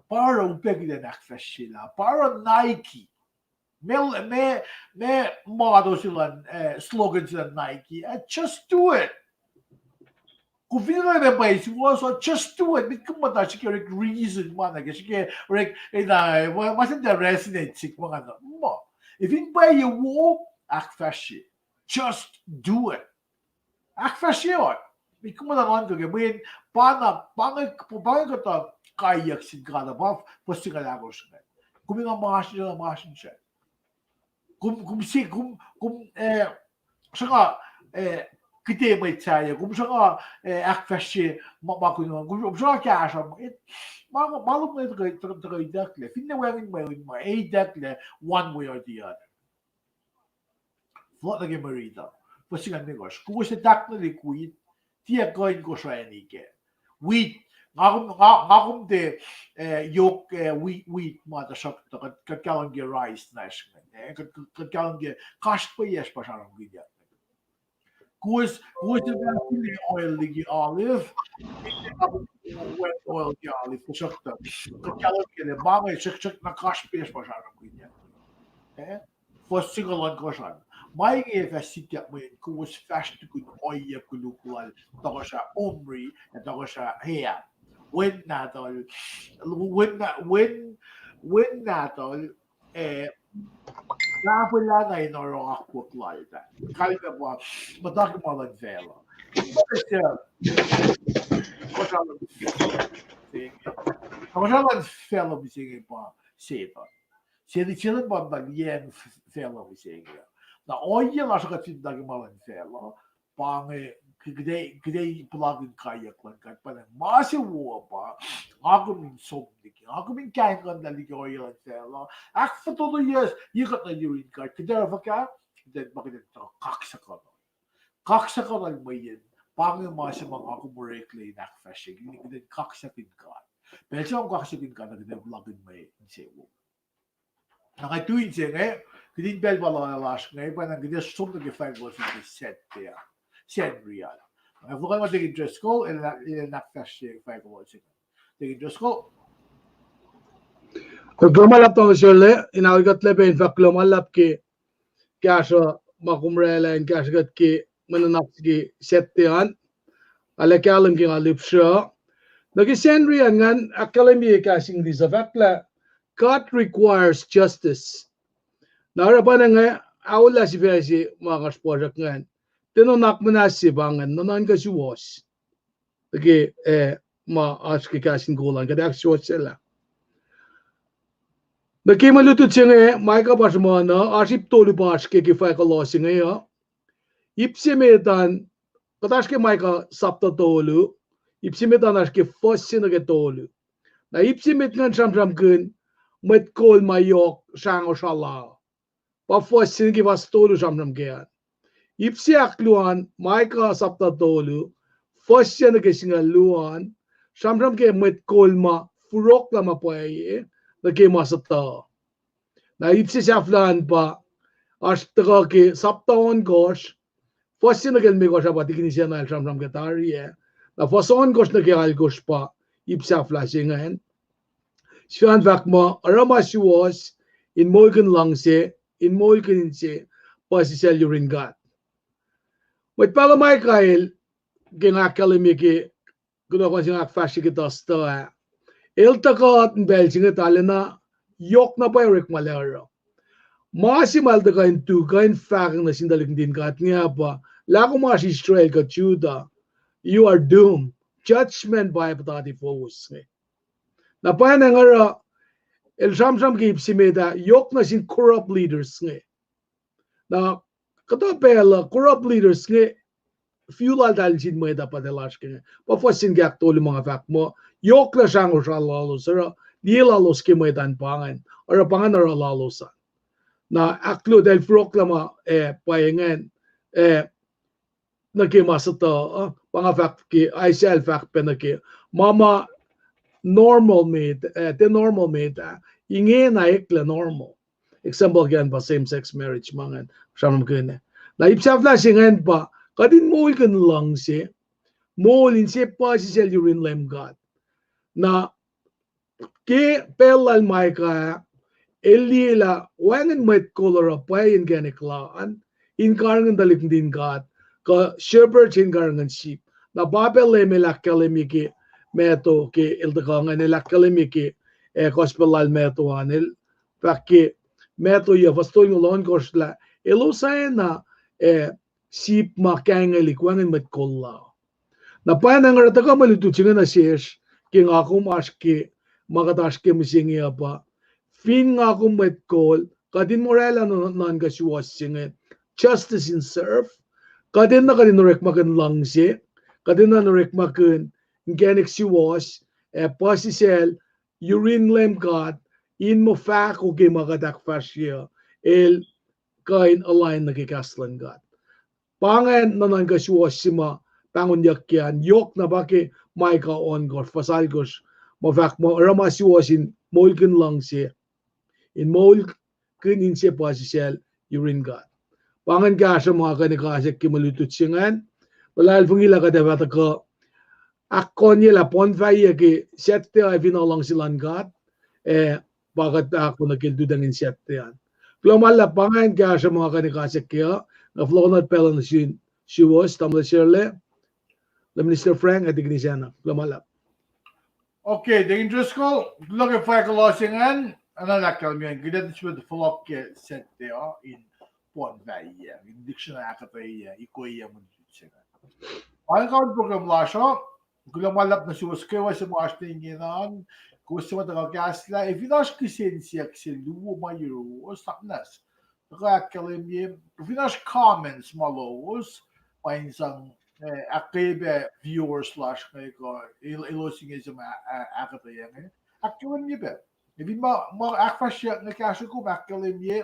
pa oruh upac kuht in ahkfahsryelah, pa oruh Nike. Ma, ma, ma motto se luhn, eh, slogan se luhn Nike, eh, just do it. Kom fin oruh ma pwacye suwohs uh, just do it. Met kom muhta srihke orek reason ma nuh ke, srihke orek, eh, na, ma, ma se resonate sihk ma nga na. Ma, fin pwacye wo, ahkfahsrye. Just do it. Ahkfahsrye uh. Met kom muhta nuhnkuh ke, mweyen pa na, pa inge, pa inge kuhtuh kaiyuck sin God uh, pa fuhs singucul ahkosr inge. Kom in nga masrinsracl, masrinsracl. Kom, kom se, kom, kom, eh, sruhnga, eh, kihte mwet sahyac, kom sruhnga, eh, ahkfahsrye ma, ma kunom, kom sruhnga kahsruh mwet, ma, ma lom mwet tuhkuh, tuhkuh itucklac, finne wacngihn mweun ma, eh, itucklac one way or the other. Fohlohk nuh ke mwe riti uh. Fuhs singucul limekohsr. Kowos ac tahknuhlik wheat, tiac kuh in kosrani kac. Wheat, nga kom, nga, nga kom tiac, eh, yohk, eh, wheat, wheat ma tuhsruhktuh kuht, kuht kahlwem ke rice nacsr ingacn, eh, kuht, kuht, kuht kahlwem ke kasrpweyacsr pa sramsramkihnyuck. Kowos, kowos ac fah fili oil liki olive, wet oil ke olive, tuhsruhktuh kuht kahlwem ke lah ma inge srack, srack na kasrpweyacsr pa sramsramkihnyuck. Eh? Fuhs singucul ohnkohsr an. Ma inge fah sikyak mweyen kowos fahsr tukun ohiyac koluk lal tohkohsrah Omri ac tohkohsrah Ahab, wen nahtuhl, wen na-, wen, wen nahtuhl, eh, tahfwelah na in oruh akwuck laltahl. Kalmac pa, muhta ke ma luhn facluh. Tohkohsrah luhn facluh mihsenge pa Setan. Setan, Setan pa muhta liyacacng facluh mihsenge. Na ohiyac lasr uh kuht fin muhta ke ma luhn facluh, pa inge, kuht, kuht ac puhlakihn kaiyuck luhn God, pa inge ma se wo pa, nga kom in som liki, nga kom in kaingkuhnlah liki ohiyac luhn facluh, ahkfototoyuck, ye kuht nuh yurin God, kuht ac fuhkah, kuht ac, ma kuht ac tuh kaksakuhnuhl. kaksakuhnuhl mweyen pa inge ma se ma nga kom oreklac in ahkfahsrye, kuht in kaksakin God. Pacl se ma kaksakin God, kuht in puhlakihn mwe insewowo. Na nga tui inse inge, kuht in pacl pa lana lasr inge, pa na kuht ac som nuh ke fahk lal se ke Sacnri an. Nga fohlohkohnma Deacon Driscoll, el, el ahkfahsrye fahk lal se inge. Deacon Driscoll. Kuloh ma luhlahp tamuhlwel Serle, in aol kuht lac pac in fahk kuloh ma luhlahp ke kahsruh ma kom oraclah in kahsruh kuht ke mwe nuhnak se ke Sacnri an. Arlac kahlwem ke nga lihpsruh. Nuh ke Sacnri an ngan ahkkahlwemye kahs English uh fahk lah God requires justice. Na oruh pa na nga aollah sifac se ma oasr puhsrak ingacn. Tiac nuhnak muhnahs se pa ingacn, nuhnuhnkuh suwohs. Nuh ke, eh, ma oasr ke kahs in kol an, kuht ahksuwohsyelah. Nuh ke mwe lutlut se inge, Micah pa sruhmuhn uh, oasr ip tolu pa oasr ke, ke fahk lal se inge uh. Ip se met an, kuht oasr ke Micah sapta tolu, ip se met an oasr ke fuhs se nuh ke tolu. Na ip se met ingacn sramsramkihn mwet kol ma yohk srahngosr ah la. Pa fuhs se nuh ke fuhs tolu sramsram ke an. Ip se ahkluo an, Micah sapta tolu, fuhs se nuh ke singucul luo an, sramsram ke mwet kol ma furoklah ma pwacye nuh ke ma suhtuhuh. Na ip se sahflah an pa, oasr tuhkuh ke sapta ohnkohsr, fuhs se nuh ke limekohsr ah pa Tikinis Anna el sramsram ke tari ah. Na fuhs ohnkohsr nuh ke alkohsr pa ip sahflah se ingacn. Sifacna fahk muh, oruh ma suwohs in moulkihn luhngse, in moulkihn inse, puhsisacl yurin God. Mwet pahluh Micah el, ke nga ahkkahlwemye ke kunohkohn se nga ahkfahsrye ke tuhstuh ah, el tuhkuh in pacl se inge tuh arulacna yohk na pwacye orekma el oruh. Ma se ma el tuhkuh in tu kuh in fahkwack nuh sin tuhlihk nuhtin God inge pa, lah kom oasr Israel kuh Judah, you are doomed. Judgment pa ac puhtati fowos inge. Na pwacnwacng oruh, el sramsram ke ip se met ah, yohk nuh sin corrupt leaders inge. Na kuhtuh pacl uh corrupt leaders inge, fiu laltahl nuh sin mwet ah pa tiac lasr ke inge. Pa fuhs se nuh ke ahktolu ma nga fahk muh, yohklah srahngosr lalos, oruh liye lalos ke mwet an pa ingacn, oruh pa ingacn oruh lalos an. Na ahkluo, eltahl furoklah ma, eh, pwacye ingacn, eh, nuh ke ma suhtuhuh, uh, pa nga fahk ke Isaiah el fahk pac nuh ke ma ma normal met, eh, tiac normal met ah, ingena eklac normal. Example ke an pa same sex marriage ma ingacn sramsramkihn. Na ip sahflah se ingacn pa, kuht in moulkihn luhngse, moul inse puhsisacl yurin Leum God. Na ke pacl lal Micah ah, el liye lah wacngihn mwet kol oruh pwacye inkacnek lal an, in karihngihn tuhlihk nuhtin God, kuh shepherd in karihngihn sip. Na pa pacl Leum el ahkkahlwemye ke Matthew ke el tuhkuh ingacn, el ahkkahlwemye ke, eh, gospel lal Matthew an, el fahk ke Matthew yuh fuhs tolngoul ohnkohsr lah, elos oacna, eh, sip ma kaingaclihk, wacngihn mwet kol lal. Na pwacnwacng oruh tuhkuh mwe lutlut se inge nuh sesr, ke nga kom oasr ke, ma kuht oasr ke mihsenge uh pa, fin nga kom mwet kol, kuht in oraclah nuhnuhnkuh suwohs se inge, justice in serve, kuht enenuh kuht in orekmakihn luhngse, kuht enenuh in orekmakihn inkacnek suwohs, ac puhsisacl yurin Leum God, in muh fahko ke ma kuht ahkfahsrye uh, el kuh in align nuh ke kahs luhn God. Pa ingacn nuhnuhnkuh suwohs se ma pahngonyuck ke an, yohk na pa ke Micah ohnkohsr, fuhs alkohsr, ma fahk muh oruh ma suwohs in moulkihn luhngse, in moulkihn inse puhsisacl yurin God. Pa ingacn kahsruh ma kuh in ekasack ke mwe lutlut se ingacn. Luhlahlfongi lah kuht ac fah tuhkuh ahkkohnye lah bonfire ke Saturday ac fin luhngse luhn God, eh, pa kuht ahkolah ke lututacng in Saturday an. Kuloh ma luhlahp, pa ingacn kahsruh ma kuh in ekasack ke uh, na fohlohkohnot pacl uh nuh sin suwos, tamuhlwel Serle, Minister Frank, ac Tikinis Anna. Kuloh ma luhlahp. Okay, Deacon Driscoll, kuloh ke fahk lal se ingacn, ac na ahkkahlwemye, kuht ac sifilpac fohlohk ke Saturday uh in bonfire, in dictionary ahkuhtweyac, ikoeyac mwe lutlut se ingacn. Pa ingacn program lasr uh, kuloh ma luhlahp nuh suwos kwewa se ma oasr ne ingena, kowos se ma tuhkuh kahslah, ac fin oasr kihsen siyuck se luo ma yuruwos, na muhnahs tuhkuh ahkkahlwemye, fin oasr comments ma lowos, ma in sang, eh, ahkkweye pac viewers lasr inge kuh el-, elos inge se ma a-, a-, ahkuhtweyac inge, ahkkahlwemye pac. Ac fin ma, ma ahkfahsryeyuck inge kahsruh kom ahkkahlwemye,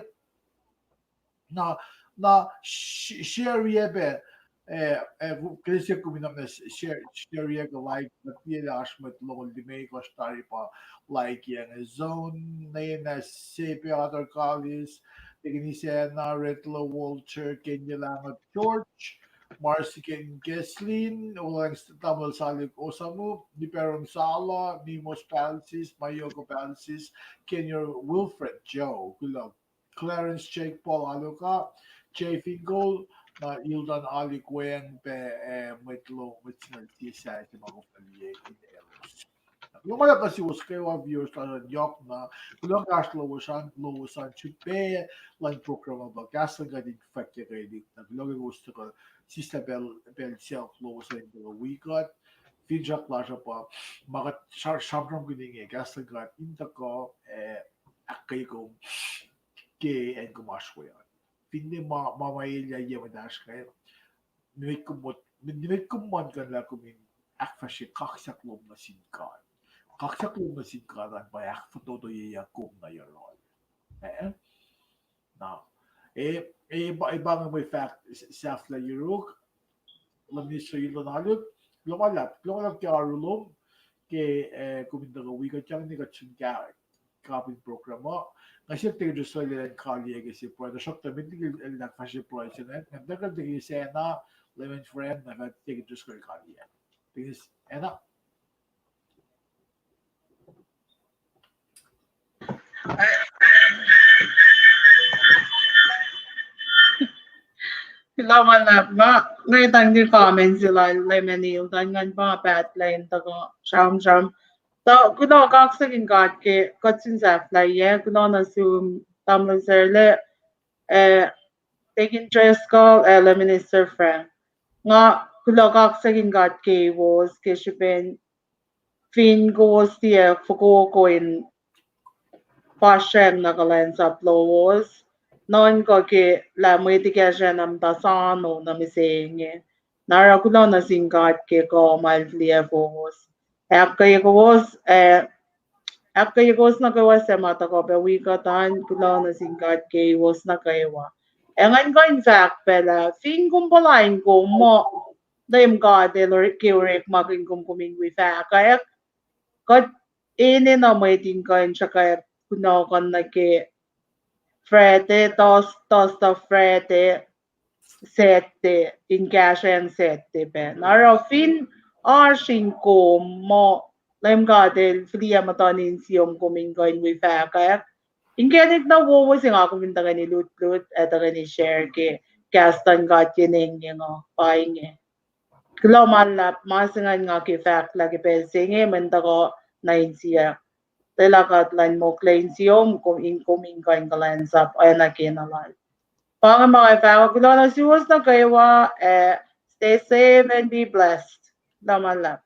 na, na sh-, share-ye pac, Eh, eh, kesi kom in na share, share ke like, na tiac lah oasr mwet longoul limekohsr tari pa like inge. Zone, Nena, Sepe, Otter Kalis, Tekinise Anna, Retlo, Walter, Kenya Langot, George, Marsiken Keslin, Oleng Tamuel Salik Osamu, Niperong Sala, Nimos Palsis, Mayoko Palsis, Kenyor Wilfred Joe, kuloh. Clarence Jake Paul Aluka, Jay Finkel, na Ildan Alik Weng pac, eh, mwet lo, mwet sinel sie sahyac se ma kom liye in elos. Kuloh ma luhlahp nuh suwos kwewa viewers lasr an yohk na, kuloh ke oasr lowos an, lowos an srihpac luhn program uh pa kahs luhn God in fahkyuckelihk na, kuloh ke kowos tuhkuh sislah pacl, pacl siyuck lowos an in tuhkuh wi kuht, finsrak lasr uh pa, ma kuht sra-, sramsramkihn inge, kahs luhn God in tuhkuh, eh, ahkkweye kom ke acn kom oasr we an. Finne ma, ma, ma elyah ye muhtahsr inge, nimet kom, nimet kom muhlkuhnlah kom in ahkfahsrye kaksak lom nuh sin God. Kaksak lom nuh sin God an pa ahkfototoyeyuck kom nuh yohrohl. Eh? Na, e, e, pa, e pa inge mwe fahk s-, sahflah yuruk, luhn minister Ildan Alik, kuloh ma luhlahp, kuloh ma luhlahp ke oaru lom, ke, eh, kom in tuhkuh wi kuht, yang ne kuht sun ka-, kapin program uh. Nga siyuck Deacon Driscoll elan kaliyac ke se pruhe, tuhsruhktuh met liki el ahkfahsrye pruhe se inge, nga tuhkuh Deacon Sena, Lemon Friend, na fah Deacon Driscoll kaliyac. Deacon Sena. Kuloh ma luhlahp, nga, nga etuh in comment se lal Lemon Ildan, ngan pa pahtlac in tuhkuh sramsram. Tuh kuloh, kaksakin God ke kuht sun sahflahiyac, kuloh nuh sum, tamuhlwel Sarla, eh, Deacon Driscoll, eh, Lemon Minister Frank. Nga kuloh, kaksakin God keiwos ke srihpen fin kowos tiac fokoko in pasreng na kuhlwacnsap lowos, nuhnkuh ke lah mwet ikacsr na muhta sano nuh mihsenge. Na oruh kuloh nuh sin God ke kuh ma el fihliyac fowos. Ahkkweye kowos, eh, ahkkweye kowos nuh kwewa suc ma tuhkuh pac wi kuht an, kuloh nuh sin God keiwos nuh kwewa. Ac ngan kuh in fahk pac lah fin kom puhla in kom muh Leum God El or-, ke orekmakihn kom, kom in wi fahkwack, kuht enenuh mwet in kuh in sruhkwack kunohkohn nuh ke Friday, Thurs-, Thursday, Friday, Saturday, in kahsrweyang Saturday pac. Na oruh fin oasr in kom muh Leum God El fihliyac muhtuhn insiom, kom in kuh in wi fahkwack. Inkacnek na wowo se nga kom in tuhkweni lutlut ac tuhkweni share ke kahs luhn God ke engyeng uh pa inge. Kuloh ma luhlahp, ma se ingacn nga ke fahk lah ke pacl se inge mwe tuhkuh nuh insiyuck. Lwelah God Elan mokle insiom, kom in, kom in kuh in kuhlwacnsap oacna kena lal. Pa inge ma nga fahk, kuloh nuh suwos nuh kwewa, ac stay safe and be blessed. Kuloh ma luhlahp.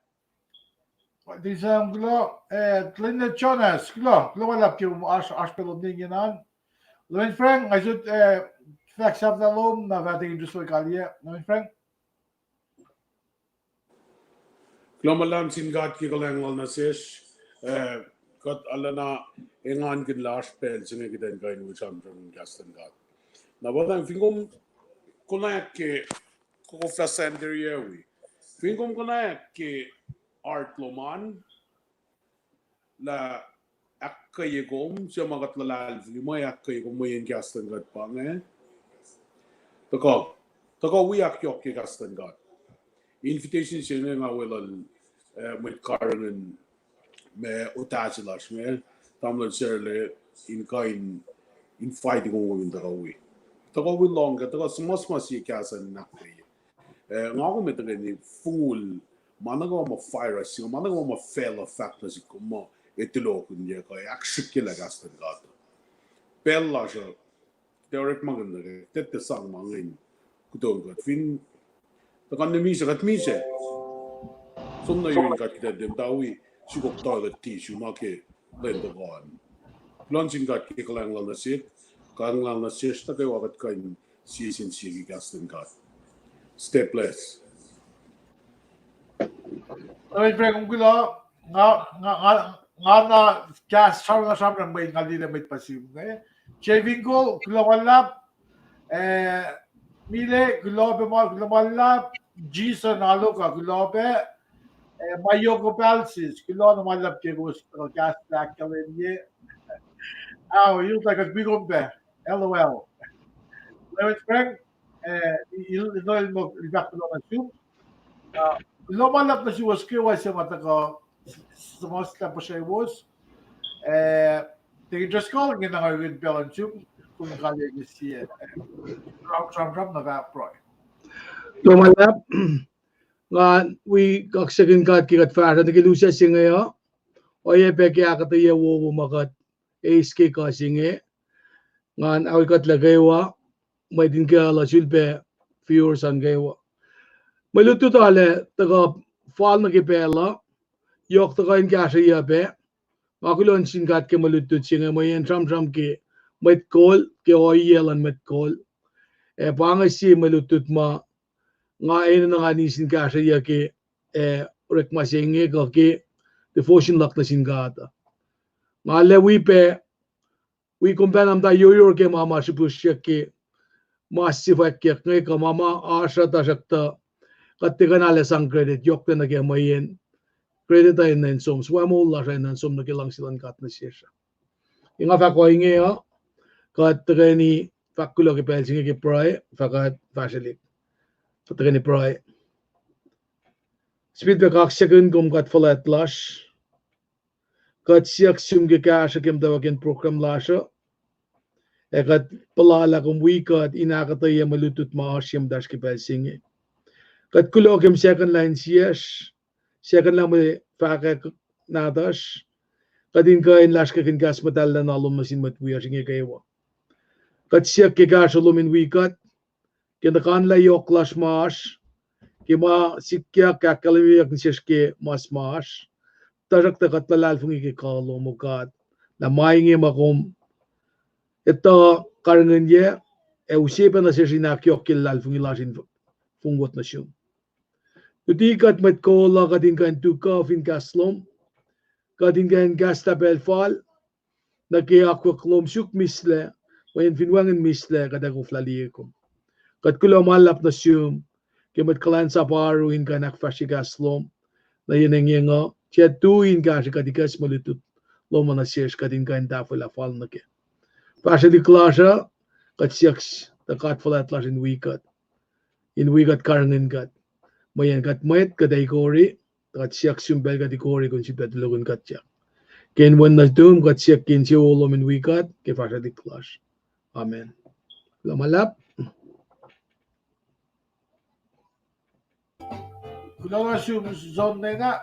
Tisam kuloh, eh, Linda Jonas, kuloh, kuloh ma luhlahp ke oasr, oasr pacl lom inge an. Lwen Frank, nga sot, eh, fahk sahflah lom, na fah Deacon Driscoll kaliyac. Lwen Frank. Kuloh ma luhlahp sin God ke kuhlwacng lal nuh sesr, eh, kuht arulacna engankihn lah oasr pacl se inge kuht in kuh in wi sramsram kahs luhn God. Na pa fin kom konwacack ke, kom fah sandal wi, fin kom konwacack ke heart lom an, lah ahkkweye kom, suc ma kuht luhlahlfongi muh ahkkweye kom mweyen kahs luhn God pa inge. Tuhkuh, tuhkuh wi ahkyohkye ke kahs luhn God. Invitation se inge nga weluhl, eh, mwet karihngihn ma otac se lasr inge, tamuhlwel Sarla, in kuh in invite kom, kom in tuhkuh wi. Tuhkuh wi lohng kuh, tuhkuh suhmuhsmuhs sie kahs in ahkkweye. Eh, nga kom etuh ke in fongul ma nuh kwewa ma virus, ma nuh kwewa ma facluh fahk nuh sihk kom muh etuh lokihnyac kuh ahksrihkye lah kahs luhn God. Pacl lasr uh, tiac orekmakihn nuh ke, tiac, tiac sang ma inge in kutong kuht fin, tuhkuh na misac, kuht misac. Som nuh yurin God kuht ac tiac muhta wi sukok toilet tissue nuh ke lwen tuhkuh an. Kuloh nuh sin God ke kuhlwacng lal nuh sihk, kuhlwacng lal nuh sesr nuh kwewa kuht kuh in sie sin sie ke kahs luhn God. Stay blessed. Lwen Frank, kom kuloh, nga, nga, nga, nga na kahs sramsram, sramsram mweyen nga liye lah mwet pa sim inge. Jay Finkel, kuloh ma luhlahp, eh, Mile, kuloh pac ma, kuloh ma luhlahp. Jason Aloka, kuloh pac. Eh, ma yohk Palsis, kuloh na ma luhlahp ke kowos tuh kahs ahkkahlwemye. Ao, yul ta kuht wi kom pac. L O L. Lewis Frank, eh, il, il, il, il fahk kuloh nuh sum. Ah, kuloh ma luhlahp nuh suwos kwewa se ma tuhkuh suhmuhslah puhsrewos. Eh, Deacon Driscoll, ingena nga wi pacl in sum, kom kaliyac ke sie, eh, sram, sram, sram na fahk pruhe. Kuloh ma luhlahp, nga wi kaksakihn God ke kuht fahsruh nuh ke lusac se inge uh, oacyacpac ke ahkuhtweyac wowo ma kuht eis ke kuh se inge, ngan aol kuhtlac kwewa, mwet in kuh luh sulpac viewers an kwewa. Mwe lutlut arlac tuhkuh fal nuh ke pacl uh, yohk tuhkuh in kahsrweyuc pac, nga kuloh nuh sin God ke mwe lutlut se inge, mweyen sramsram ke mwet kol, ke ohiyac luhn mwet kol. Ac pa inge sie mwe lutlut ma nga enenuh ngan eis in kahsrweyuc ke, eh, orekma se inge kuh ke devotion luhk nuh sin God uh. Nga arlac wi pac, wi kom pacna muhta yohrohr ke ma ma srihpihsrihk ke ma sifwackyak inge kuh ma ma oasr uh, tuhsruhktuh kuht tiac kuh in arlac sang credit, yohk pac nuh ke mweyen credit uh enenuh in som, suc moul lasr uh enenuh in som nuh ke luhngse luhn God nuh sesr uh. Ac nga fahk ohinge uh, kuht tuhkweni fahk kuloh ke pacl se inge ke pruhe, fahk kuht fahsrwelihk. Kuht tuhkweni pruhe. Sifilpac kaksakihn kom God fuhlwact lasr. Kuht siyuck sum ke kahsruh ke muhtwacwacack in program lasr uh. Ac kuht puhla lah kom wi kuht in ahkuhtweyac mwe lutlut ma oasr ye muhtacsr ke pacl se inge. Kuht kuloh ke mwe second line insiyacsr, second line mwe fahkwack nahtuhsr. Kuht in kuh in lasr ke kihn kahs muhtahl na lom nuh sin mwet wiyacsr inge kwewa. Kuht siyuck ke kahsruh lom in wi kuht ke nuhkanlah yohk lasr ma oasr, ke ma sikyak, ahkkahlwemyeyuck nuh sesr ke mas ma oasr. Tuhsruhktuh kuht luhlahlfongi ke kuh lom, O God, lah ma inge ma kom etuh karihngihnyuc, ac use pac nuh sesr in ahkyohkye luhlahlfongi lasr in fongwot nuh sum. Luti kuht mwet kol uh, kuht in kuh in tu kuh fin kahs lom, kuht in kuh in kahslah pacl fal nuh ke akwuck lom suk mihslac, mweyen fin wacngihn mihslac kuht ac koflah liye kom. Kuht kuloh ma luhlahp nuh sum ke mwet kuhlwacnsap oaru in kuh in ahkfahsrye kahs lom nuh yen engyeng uh, tiac tui in kahsrwe kuht ikacs mwe lutlut lom uh nuh sesr, kuht in kuh in tahfwelah fal nuh kac. Fahsrwelihk lasr uh, kuht siyuck tuh God fuhlwact lasr in wi kuht, in wi kuht, karihngihn kuht. Mweyen kuht mwet, kuht ac ikori, kuht siyuck sum pacl kuht ikori kom sifilpac tulohkihn kuhtyak. Ke inen wen nuhtum kuht siyuck ke insewowo lom in wi kuht ke fahsrwelihk lasr. Amen. Kuloh ma luhlahp. Kuloh nuh sum, John Nena.